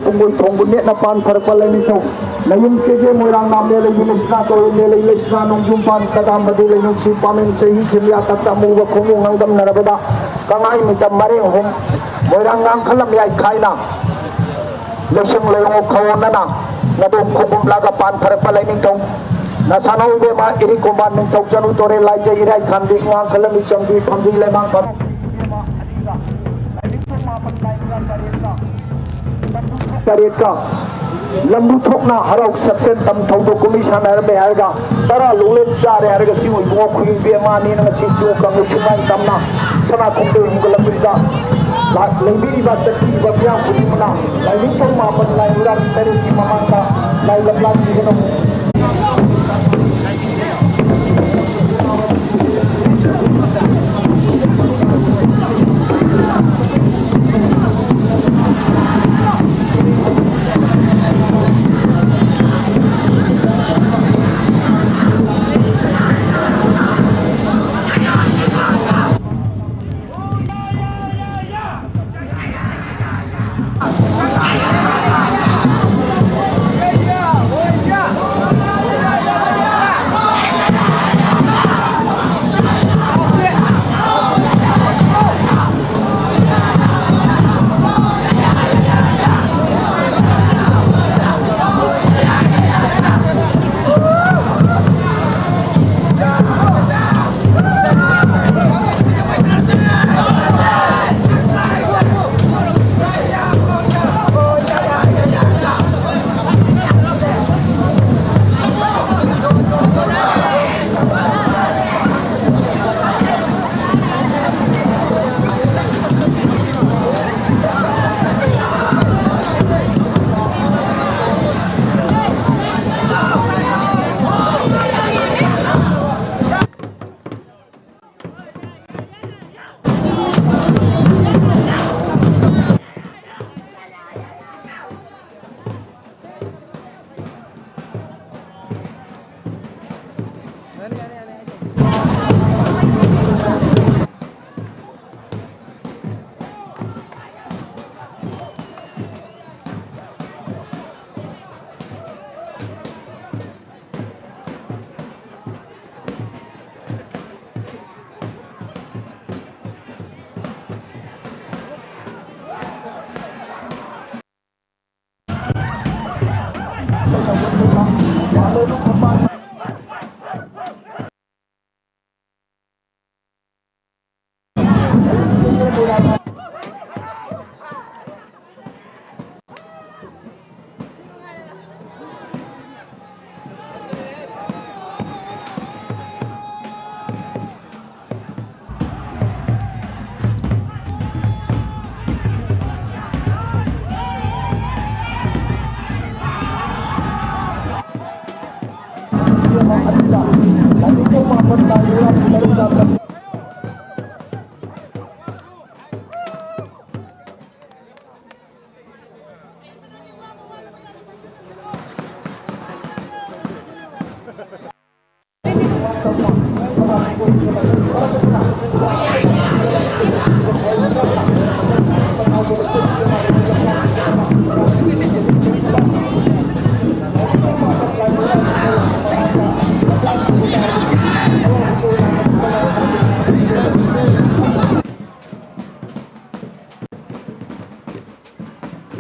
ꯄꯨꯡꯒꯣꯏ ꯊꯣꯡꯕ ꯅꯦꯠꯅ ꯄꯥꯟ ꯐꯔꯛꯄ ꯂꯥꯏꯅꯤꯡꯊꯧ ꯅꯌꯨꯝ ꯆꯦꯒꯦ ꯃꯣꯏꯔꯥꯡ ꯅꯥꯝꯃꯦ ꯂꯩꯕꯤ ꯂꯩꯁꯅꯥ ꯇꯧꯔꯤ ꯃꯦ ꯂꯩ ꯂꯩꯁꯅꯥ ꯅꯣꯡꯖꯨꯝ ꯄꯥꯟ ꯀꯗꯥꯝꯕꯗꯤ ꯂꯩꯅꯨꯡꯁꯤ ꯄꯥꯃꯦꯟ ꯆꯍꯤ ꯈꯦꯝꯌꯥ ꯇꯠꯇ ꯑꯃꯨꯕ ꯈꯣꯡꯎ ꯉꯥꯡꯗꯝꯅꯔꯕꯗ ꯀꯪꯉꯥꯏ ꯃꯤꯇꯝ ꯃꯔꯦꯡ ꯑꯍꯨꯝ ꯃꯣꯏꯔꯥꯡ ꯉꯥꯡꯈꯂꯝ ꯌꯥꯏ ꯈꯥꯏꯅ ꯂꯣꯏꯁꯪ ꯂꯩꯔꯣꯡ ꯈꯋꯣꯟꯅꯅ ꯅꯗꯣꯝ ꯈꯣꯡꯒꯨꯝꯂꯥꯒ ꯄꯥꯟ ꯐꯔꯛꯄ ꯂꯥꯏꯅꯤꯡꯊꯧ ꯅꯁꯥꯅꯧ ꯏꯕꯦꯝꯃ ꯏꯔꯤꯛ ꯀꯣꯝꯕꯥꯟ ꯅꯤꯡꯊꯧ ꯆꯅꯨ ꯇꯣꯔꯦ ꯂꯥꯏꯖ ꯏꯔꯥꯏ ꯈꯥꯟꯕꯤ ꯉꯥꯡꯈꯂꯝ ꯏꯆꯝꯕꯤ ꯐꯝꯕꯤ ꯂꯩꯃꯥꯡ ꯐꯝ ꯇꯔꯦꯠꯀ ꯂꯝꯕꯨ ꯊꯣꯛꯅ ꯍꯔꯥꯎ ꯁꯛꯁꯦꯟ ꯇꯝ ꯊꯧꯗꯣꯛ ꯀꯨꯝꯍꯩ ꯁꯥꯟꯅꯔꯝꯃꯦ ꯍꯥꯏꯔꯒ ꯇꯔꯥ ꯂꯣꯛꯂꯦꯟ ꯆꯥꯔꯦ ꯍꯥꯏꯔꯒ ꯁꯤ ꯑꯣꯏꯕꯨꯡꯉꯣ ꯈꯨꯌꯨꯝꯕꯤ ꯑꯃ ꯑꯅꯤꯅ ꯉꯁꯤ ꯆꯨ ꯀꯥꯡꯂꯨꯞ ꯁꯤꯃꯥꯏ ꯇꯝꯅ ꯁꯅꯥ ꯈꯣꯡꯗꯣꯏ ꯍꯨꯝꯒꯠꯂꯛꯄꯁꯤꯗ ꯂꯥꯛ ꯂꯩꯕꯤꯔꯤꯕ ꯆꯠꯄꯤꯔꯤꯕ ꯃꯤꯌꯥꯝ ꯈꯨꯗꯤꯡꯃꯛꯅ ꯂꯥꯏꯅꯤꯡꯊꯧ ꯃꯥꯄꯟ ꯂꯥꯏ ꯍꯨꯔꯥꯟ ꯇꯔꯦꯠꯀꯤ ꯃꯃꯥꯡꯗ ꯂꯥꯏ ꯂꯝꯂꯥꯟ ꯄꯤꯒꯗꯧꯕꯅꯤ꯫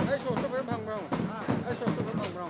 ꯑꯩ ꯁꯣꯁꯇꯣ ꯐꯖꯅ ꯐꯪꯕ꯭ꯔꯣ? ꯑꯩ ꯁꯣꯁꯇꯣ ꯐꯖꯅ ꯐꯪꯕ꯭ꯔꯣ?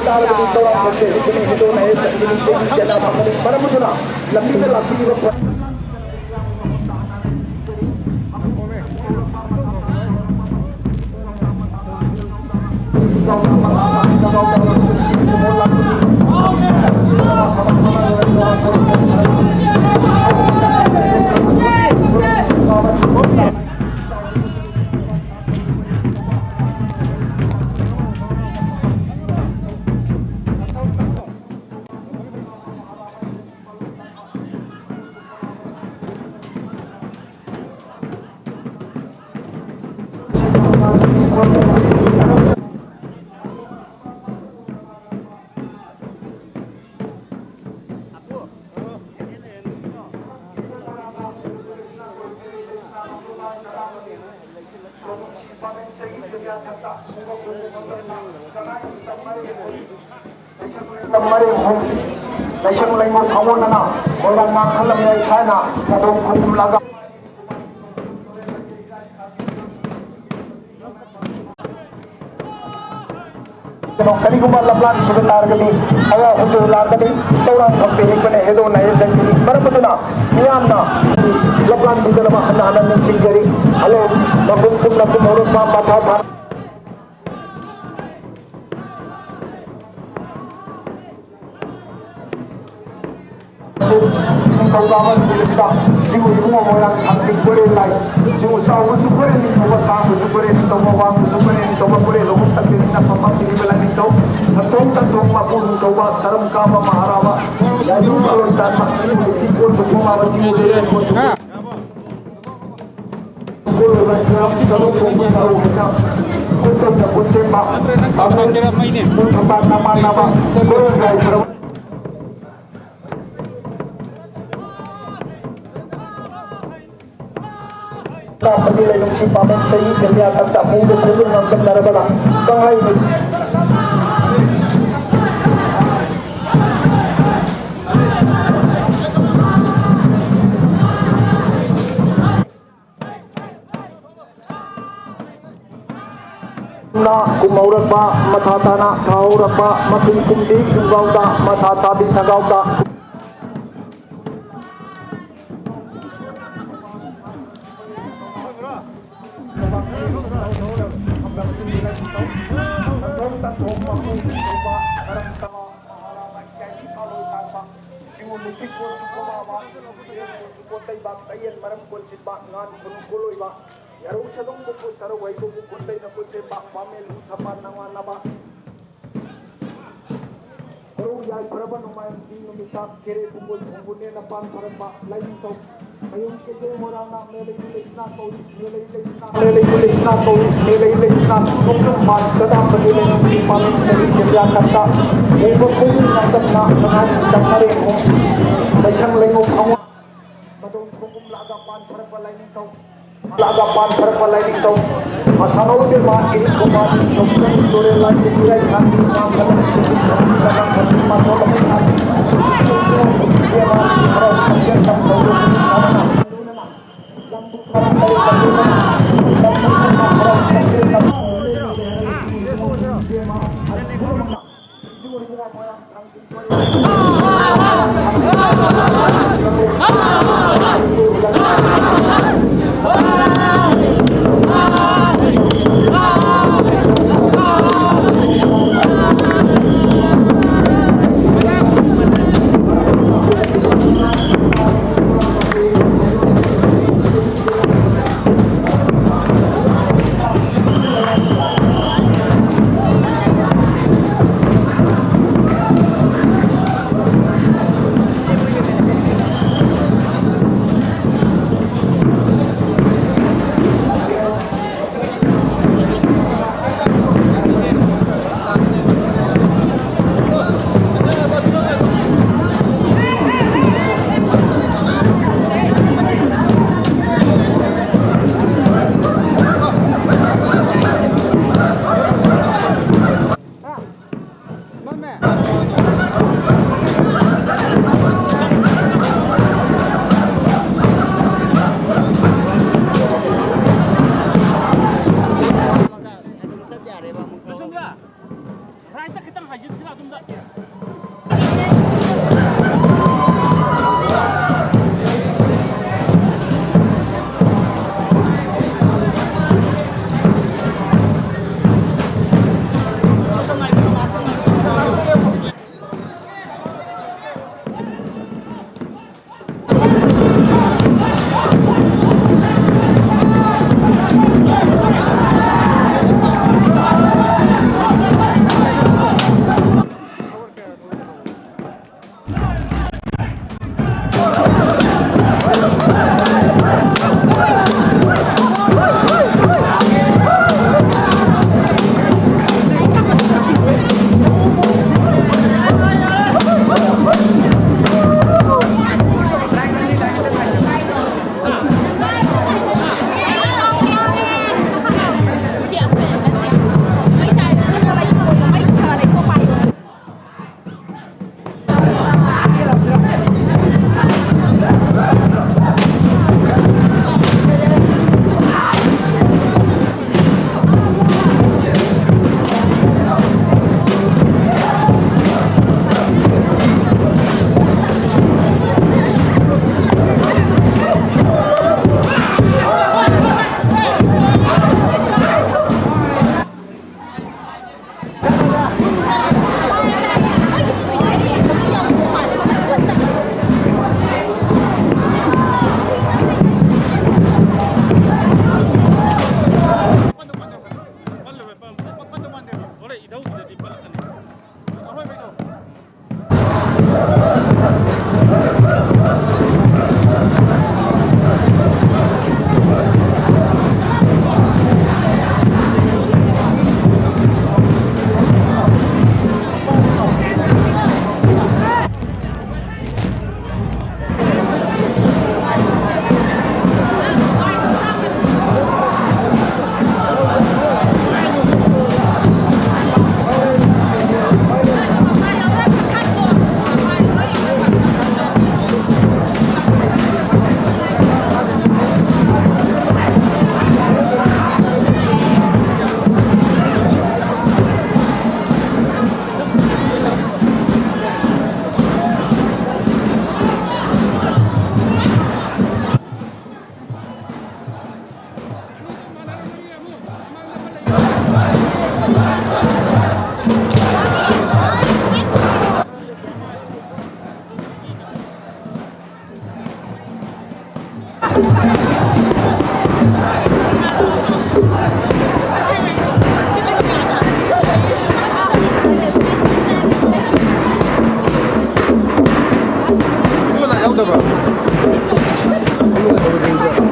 ꯇꯥꯔꯒꯗꯤ ꯇꯧꯔꯥꯡꯕꯁꯦ ꯍꯧꯖꯤꯛ ꯍꯦꯟꯗꯣꯛꯅ ꯍꯦꯛ ꯆꯠꯈꯤꯅꯤ꯫ ꯇꯦꯟꯕꯤ ꯆꯅꯥ ꯐꯪꯒꯅꯤ꯫ ꯃꯔꯝ ꯑꯗꯨꯅ ꯂꯝꯕꯤꯗ ꯂꯥꯛꯄꯤꯔꯤꯕ ꯃꯔꯤ ꯑꯍꯨꯝ ꯂꯥꯏꯁꯪ ꯂꯩꯉꯣꯜ ꯊꯥꯡꯒꯣꯟꯗꯅ ꯃꯣꯏꯔꯥꯡ ꯉꯥ ꯈꯜꯂꯝꯂꯦ ꯍꯥꯏꯅ ꯑꯗꯨꯝ ꯈꯨꯔꯨꯝꯂꯒ ꯀꯔꯤꯒꯨꯝꯕ ꯂꯝꯂꯥꯟ ꯁꯤꯕ ꯇꯥꯔꯒꯗꯤ ꯑꯋꯥ ꯍꯧꯖꯤꯛ ꯂꯥꯛꯀꯅꯤ꯫ ꯇꯧꯔꯥꯡ ꯐꯝ ꯄꯤꯔꯛꯄꯅ ꯍꯦꯗꯣ ꯅꯥꯏꯌꯦ ꯆꯪꯒꯅꯤ꯫ ꯃꯔꯝ ꯑꯗꯨꯅ ꯃꯤꯌꯥꯝꯅ ꯂꯝꯂꯥꯟ ꯄꯤꯗꯅꯕ ꯍꯟꯅ ꯍꯟꯅ ꯅꯤꯡꯁꯤꯡꯖꯔꯤ꯫ ꯍꯜꯂꯣ, ꯃꯄꯨꯟ ꯊꯨꯡꯅ ꯀꯨꯝꯍꯧꯔꯛꯄ ꯃꯊꯥ ꯊꯥ ꯅꯤꯡꯊꯧꯖꯥꯕ ꯅꯨꯃꯤꯠ ꯑꯁꯤꯗ ꯏꯕꯨꯡ ꯏꯕꯨꯡꯉꯣ ꯃꯣꯏꯔꯥꯡ ꯊꯥꯡꯖꯤꯡ ꯀꯣꯏꯔꯦꯜ ꯂꯥꯏ, ꯏꯕꯨꯡ ꯆꯥꯎꯕꯁꯨ ꯀꯣꯏꯔꯦꯜ ꯅꯤꯡꯊꯧꯕ, ꯁꯥꯡꯕꯁꯨ ꯀꯣꯏꯔꯦꯜ ꯅꯤꯡꯊꯧꯕ, ꯋꯥꯡꯕꯁꯨ ꯀꯣꯏꯔꯦꯜ ꯅꯤꯡꯊꯧꯕ, ꯀꯣꯏꯔꯦꯜ ꯂꯧꯕꯨꯛ ꯇꯝꯕꯤꯔꯤꯕ ꯐꯝꯐꯝ ꯄꯤꯔꯤꯕ ꯂꯥꯏꯅꯤꯡꯊꯧ, ꯁꯟꯇꯣꯡ ꯇꯟꯇꯣꯡ ꯃꯄꯨ ꯅꯤꯡꯊꯧꯕ, ꯁꯔꯝ ꯀꯥꯕ ꯃꯍꯥꯔꯥꯕ, ꯌꯥꯏꯂꯨ ꯄꯥꯂꯣꯟ ꯆꯥꯟꯕ, ꯏꯕꯨꯡ ꯅꯨꯄꯤ ꯀꯣꯟꯕ ꯈꯣꯡꯕꯥꯕ ꯆꯤꯡ ꯂꯩꯔꯦ ꯀꯣꯟꯕ ꯀꯥꯞꯄꯒꯤ ꯂꯩꯅꯨꯡꯁꯤ ꯄꯥꯝꯕꯩ ꯆꯍꯤ ꯀꯌꯥ ꯇꯝꯇ ꯍꯧꯕ ꯈꯨꯗꯤꯡ ꯉꯝꯗꯝꯅꯔꯕꯗ ꯀꯪꯍꯥꯏ ꯀꯨꯝꯍꯧꯔꯛꯄ ꯃꯊꯥ ꯇꯥꯅ ꯊꯥꯍꯧꯔꯛꯄ ꯃꯇꯨꯡ ꯀꯨꯝꯗꯤ ꯈꯨꯡꯒꯥꯎꯗ ꯃꯊꯥ ꯇꯥꯕꯤ ꯁꯒꯥꯎꯗ꯫ ꯌꯥꯔꯧ ꯁꯥꯗꯣꯡꯕꯨ ꯈꯨꯠ ꯁꯥꯔꯧ ꯍꯩꯕꯕꯨ ꯈꯨꯠ ꯂꯩꯅ ꯈꯨꯠ ꯁꯦꯝꯕ ꯄꯥꯃꯦꯜ ꯎ ꯊꯝꯕꯥꯜ ꯅꯋꯥ ꯅꯕ꯫ ꯃꯔꯨ ꯌꯥꯏꯐꯔꯕ ꯅꯣꯡꯃꯥꯏꯖꯤꯡ ꯅꯨꯃꯤꯠꯇ ꯀꯦꯔꯦ ꯄꯨꯡꯒꯣꯜ ꯈꯣꯡꯒꯨꯟꯅꯦꯅ ꯄꯥꯟ ꯐꯔꯛꯄ ꯂꯥꯏꯅꯤꯡꯊꯧ ꯃꯌꯨꯝ ꯀꯦꯖꯦ ꯃꯣꯏꯔꯥꯡꯅ ꯃꯦꯂꯩ ꯂꯩꯁꯤꯅ ꯀꯧꯏ꯫ ꯃꯦꯂꯩ ꯂꯩꯁꯤꯅ ꯃꯦꯂꯩ ꯂꯩꯁꯤꯅ ꯀꯧꯏ꯫ ꯃꯦꯂꯩ ꯂꯩꯁꯤꯅ ꯈꯣꯡꯖꯣꯝ ꯄꯥꯟ ꯀꯗꯥꯝꯕꯒꯤ ꯂꯩꯅꯤꯡꯊꯤ ꯄꯥꯃꯦꯟ ꯀꯔꯤ ꯁꯦꯝꯌꯥ ꯀꯠꯇ ꯎꯕ ꯈꯣꯡꯖꯣꯝ ꯉꯥꯛꯇꯝꯅ ꯁꯉꯥꯏ ꯇꯝꯅꯔꯦ ꯈꯣꯡ ꯃꯩꯁꯪ ꯂꯩꯉꯣꯛ ꯈꯣꯡ ꯃꯗꯣꯡ ꯈꯣꯡꯒꯨꯝ ꯂꯥꯛꯑꯒ ꯄꯥꯟ ꯐꯔꯛꯄ ꯂꯥꯏꯅꯤꯡꯊꯧ꯫ ꯂꯥꯛꯑꯒ ꯄꯥꯟ ꯐꯔꯛꯄ ꯂꯥꯏꯅꯤꯡꯊꯧ꯫ ꯃꯁꯥꯅꯧ ꯏꯕꯦꯝꯃ ꯏꯔꯤꯛ ꯈꯨꯃꯥꯟ ꯅꯤꯡꯊꯧ ꯇꯨꯔꯦꯜ ꯂꯥꯏꯒꯤ ꯏꯔꯥꯏ ꯊꯥꯡꯒꯤ ꯉꯥ ꯐꯖꯅ ꯏꯕꯦꯝꯃ ꯍꯔꯥꯎ ꯈꯣꯟꯖꯦꯜ ꯇꯝꯊꯧ꯫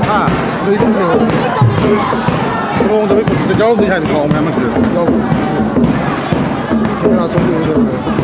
ꯍꯥ? ꯂꯣꯏꯗ꯭ꯔꯤꯅꯦ꯫ ꯂꯨꯍꯣꯡꯗꯕꯩ ꯄꯣꯠꯇꯨꯗ ꯌꯥꯎꯔꯝꯅꯤ ꯍꯥꯏꯅ ꯀꯥꯎ ꯃꯌꯥꯝ ꯑꯃꯁꯤꯗ ꯌꯥꯎꯔꯝꯅꯤ꯫ ꯁꯤꯅ ꯑꯆꯧꯕ ꯑꯣꯏꯗꯧꯔꯦ꯫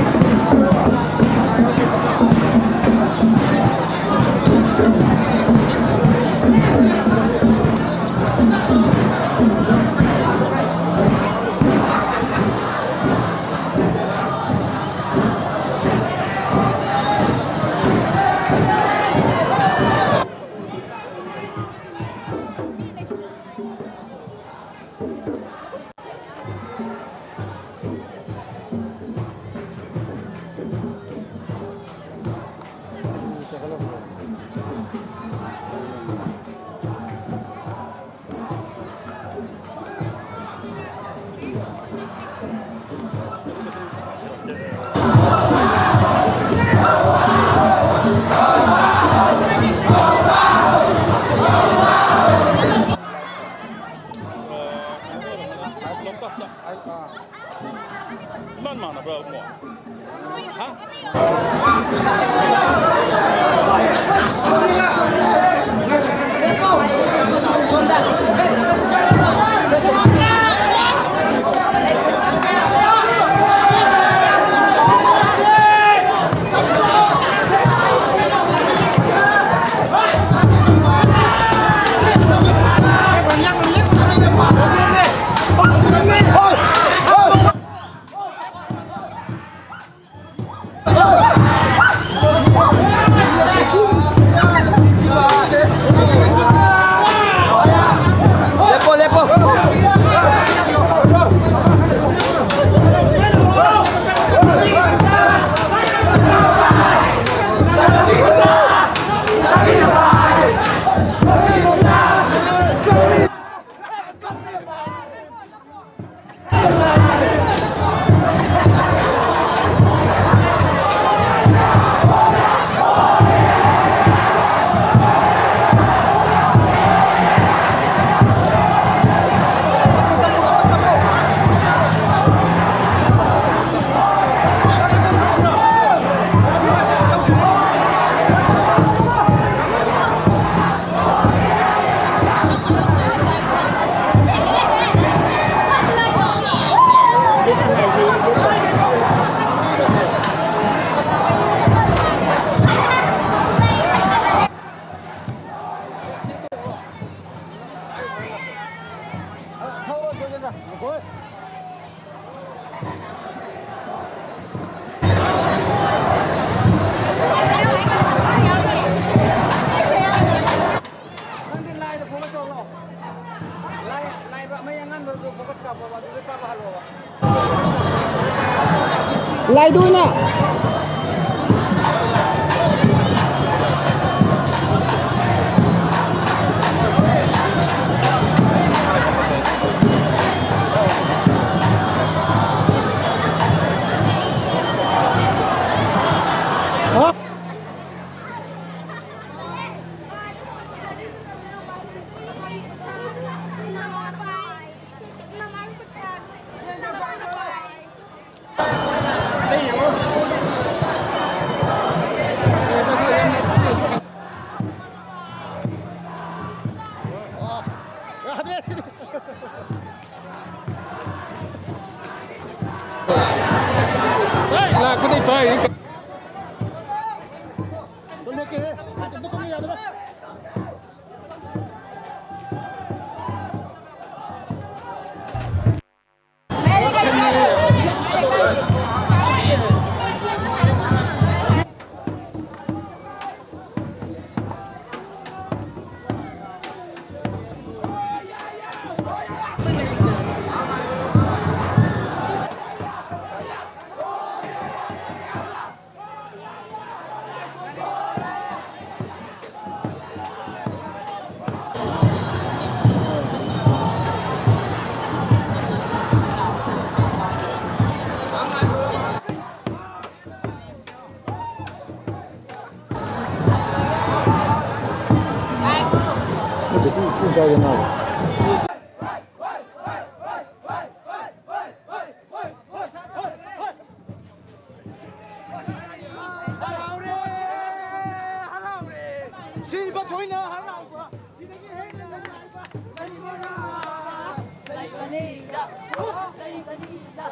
ꯅꯪꯗꯤ ꯂꯥꯏꯗ focus ꯇꯧꯔꯣ꯫ ꯂꯥꯏ, ꯂꯥꯏꯕ ꯃꯩ ꯑꯉꯥꯟꯕꯗꯨ focus ꯀꯥꯞꯄꯣꯕ, ꯑꯗꯨꯗ ꯆꯥꯕ ꯍꯜꯂꯣꯕ꯫ ꯂꯥꯏꯗ ꯑꯣꯏꯅ꯫ ꯍꯔꯥꯎꯔꯦ! ꯍꯔꯥꯎꯔꯦ! ꯁꯤꯕ ꯊꯣꯏꯅ ꯍꯔꯥꯎꯕ ꯁꯤꯗꯒꯤ ꯍꯦꯟꯅ ꯅꯨꯡꯉꯥꯏꯕ ꯂꯩꯕ꯭ꯔꯥ? ꯂꯩꯕꯅꯤꯗ, ꯂꯩꯕꯅꯤꯗ꯫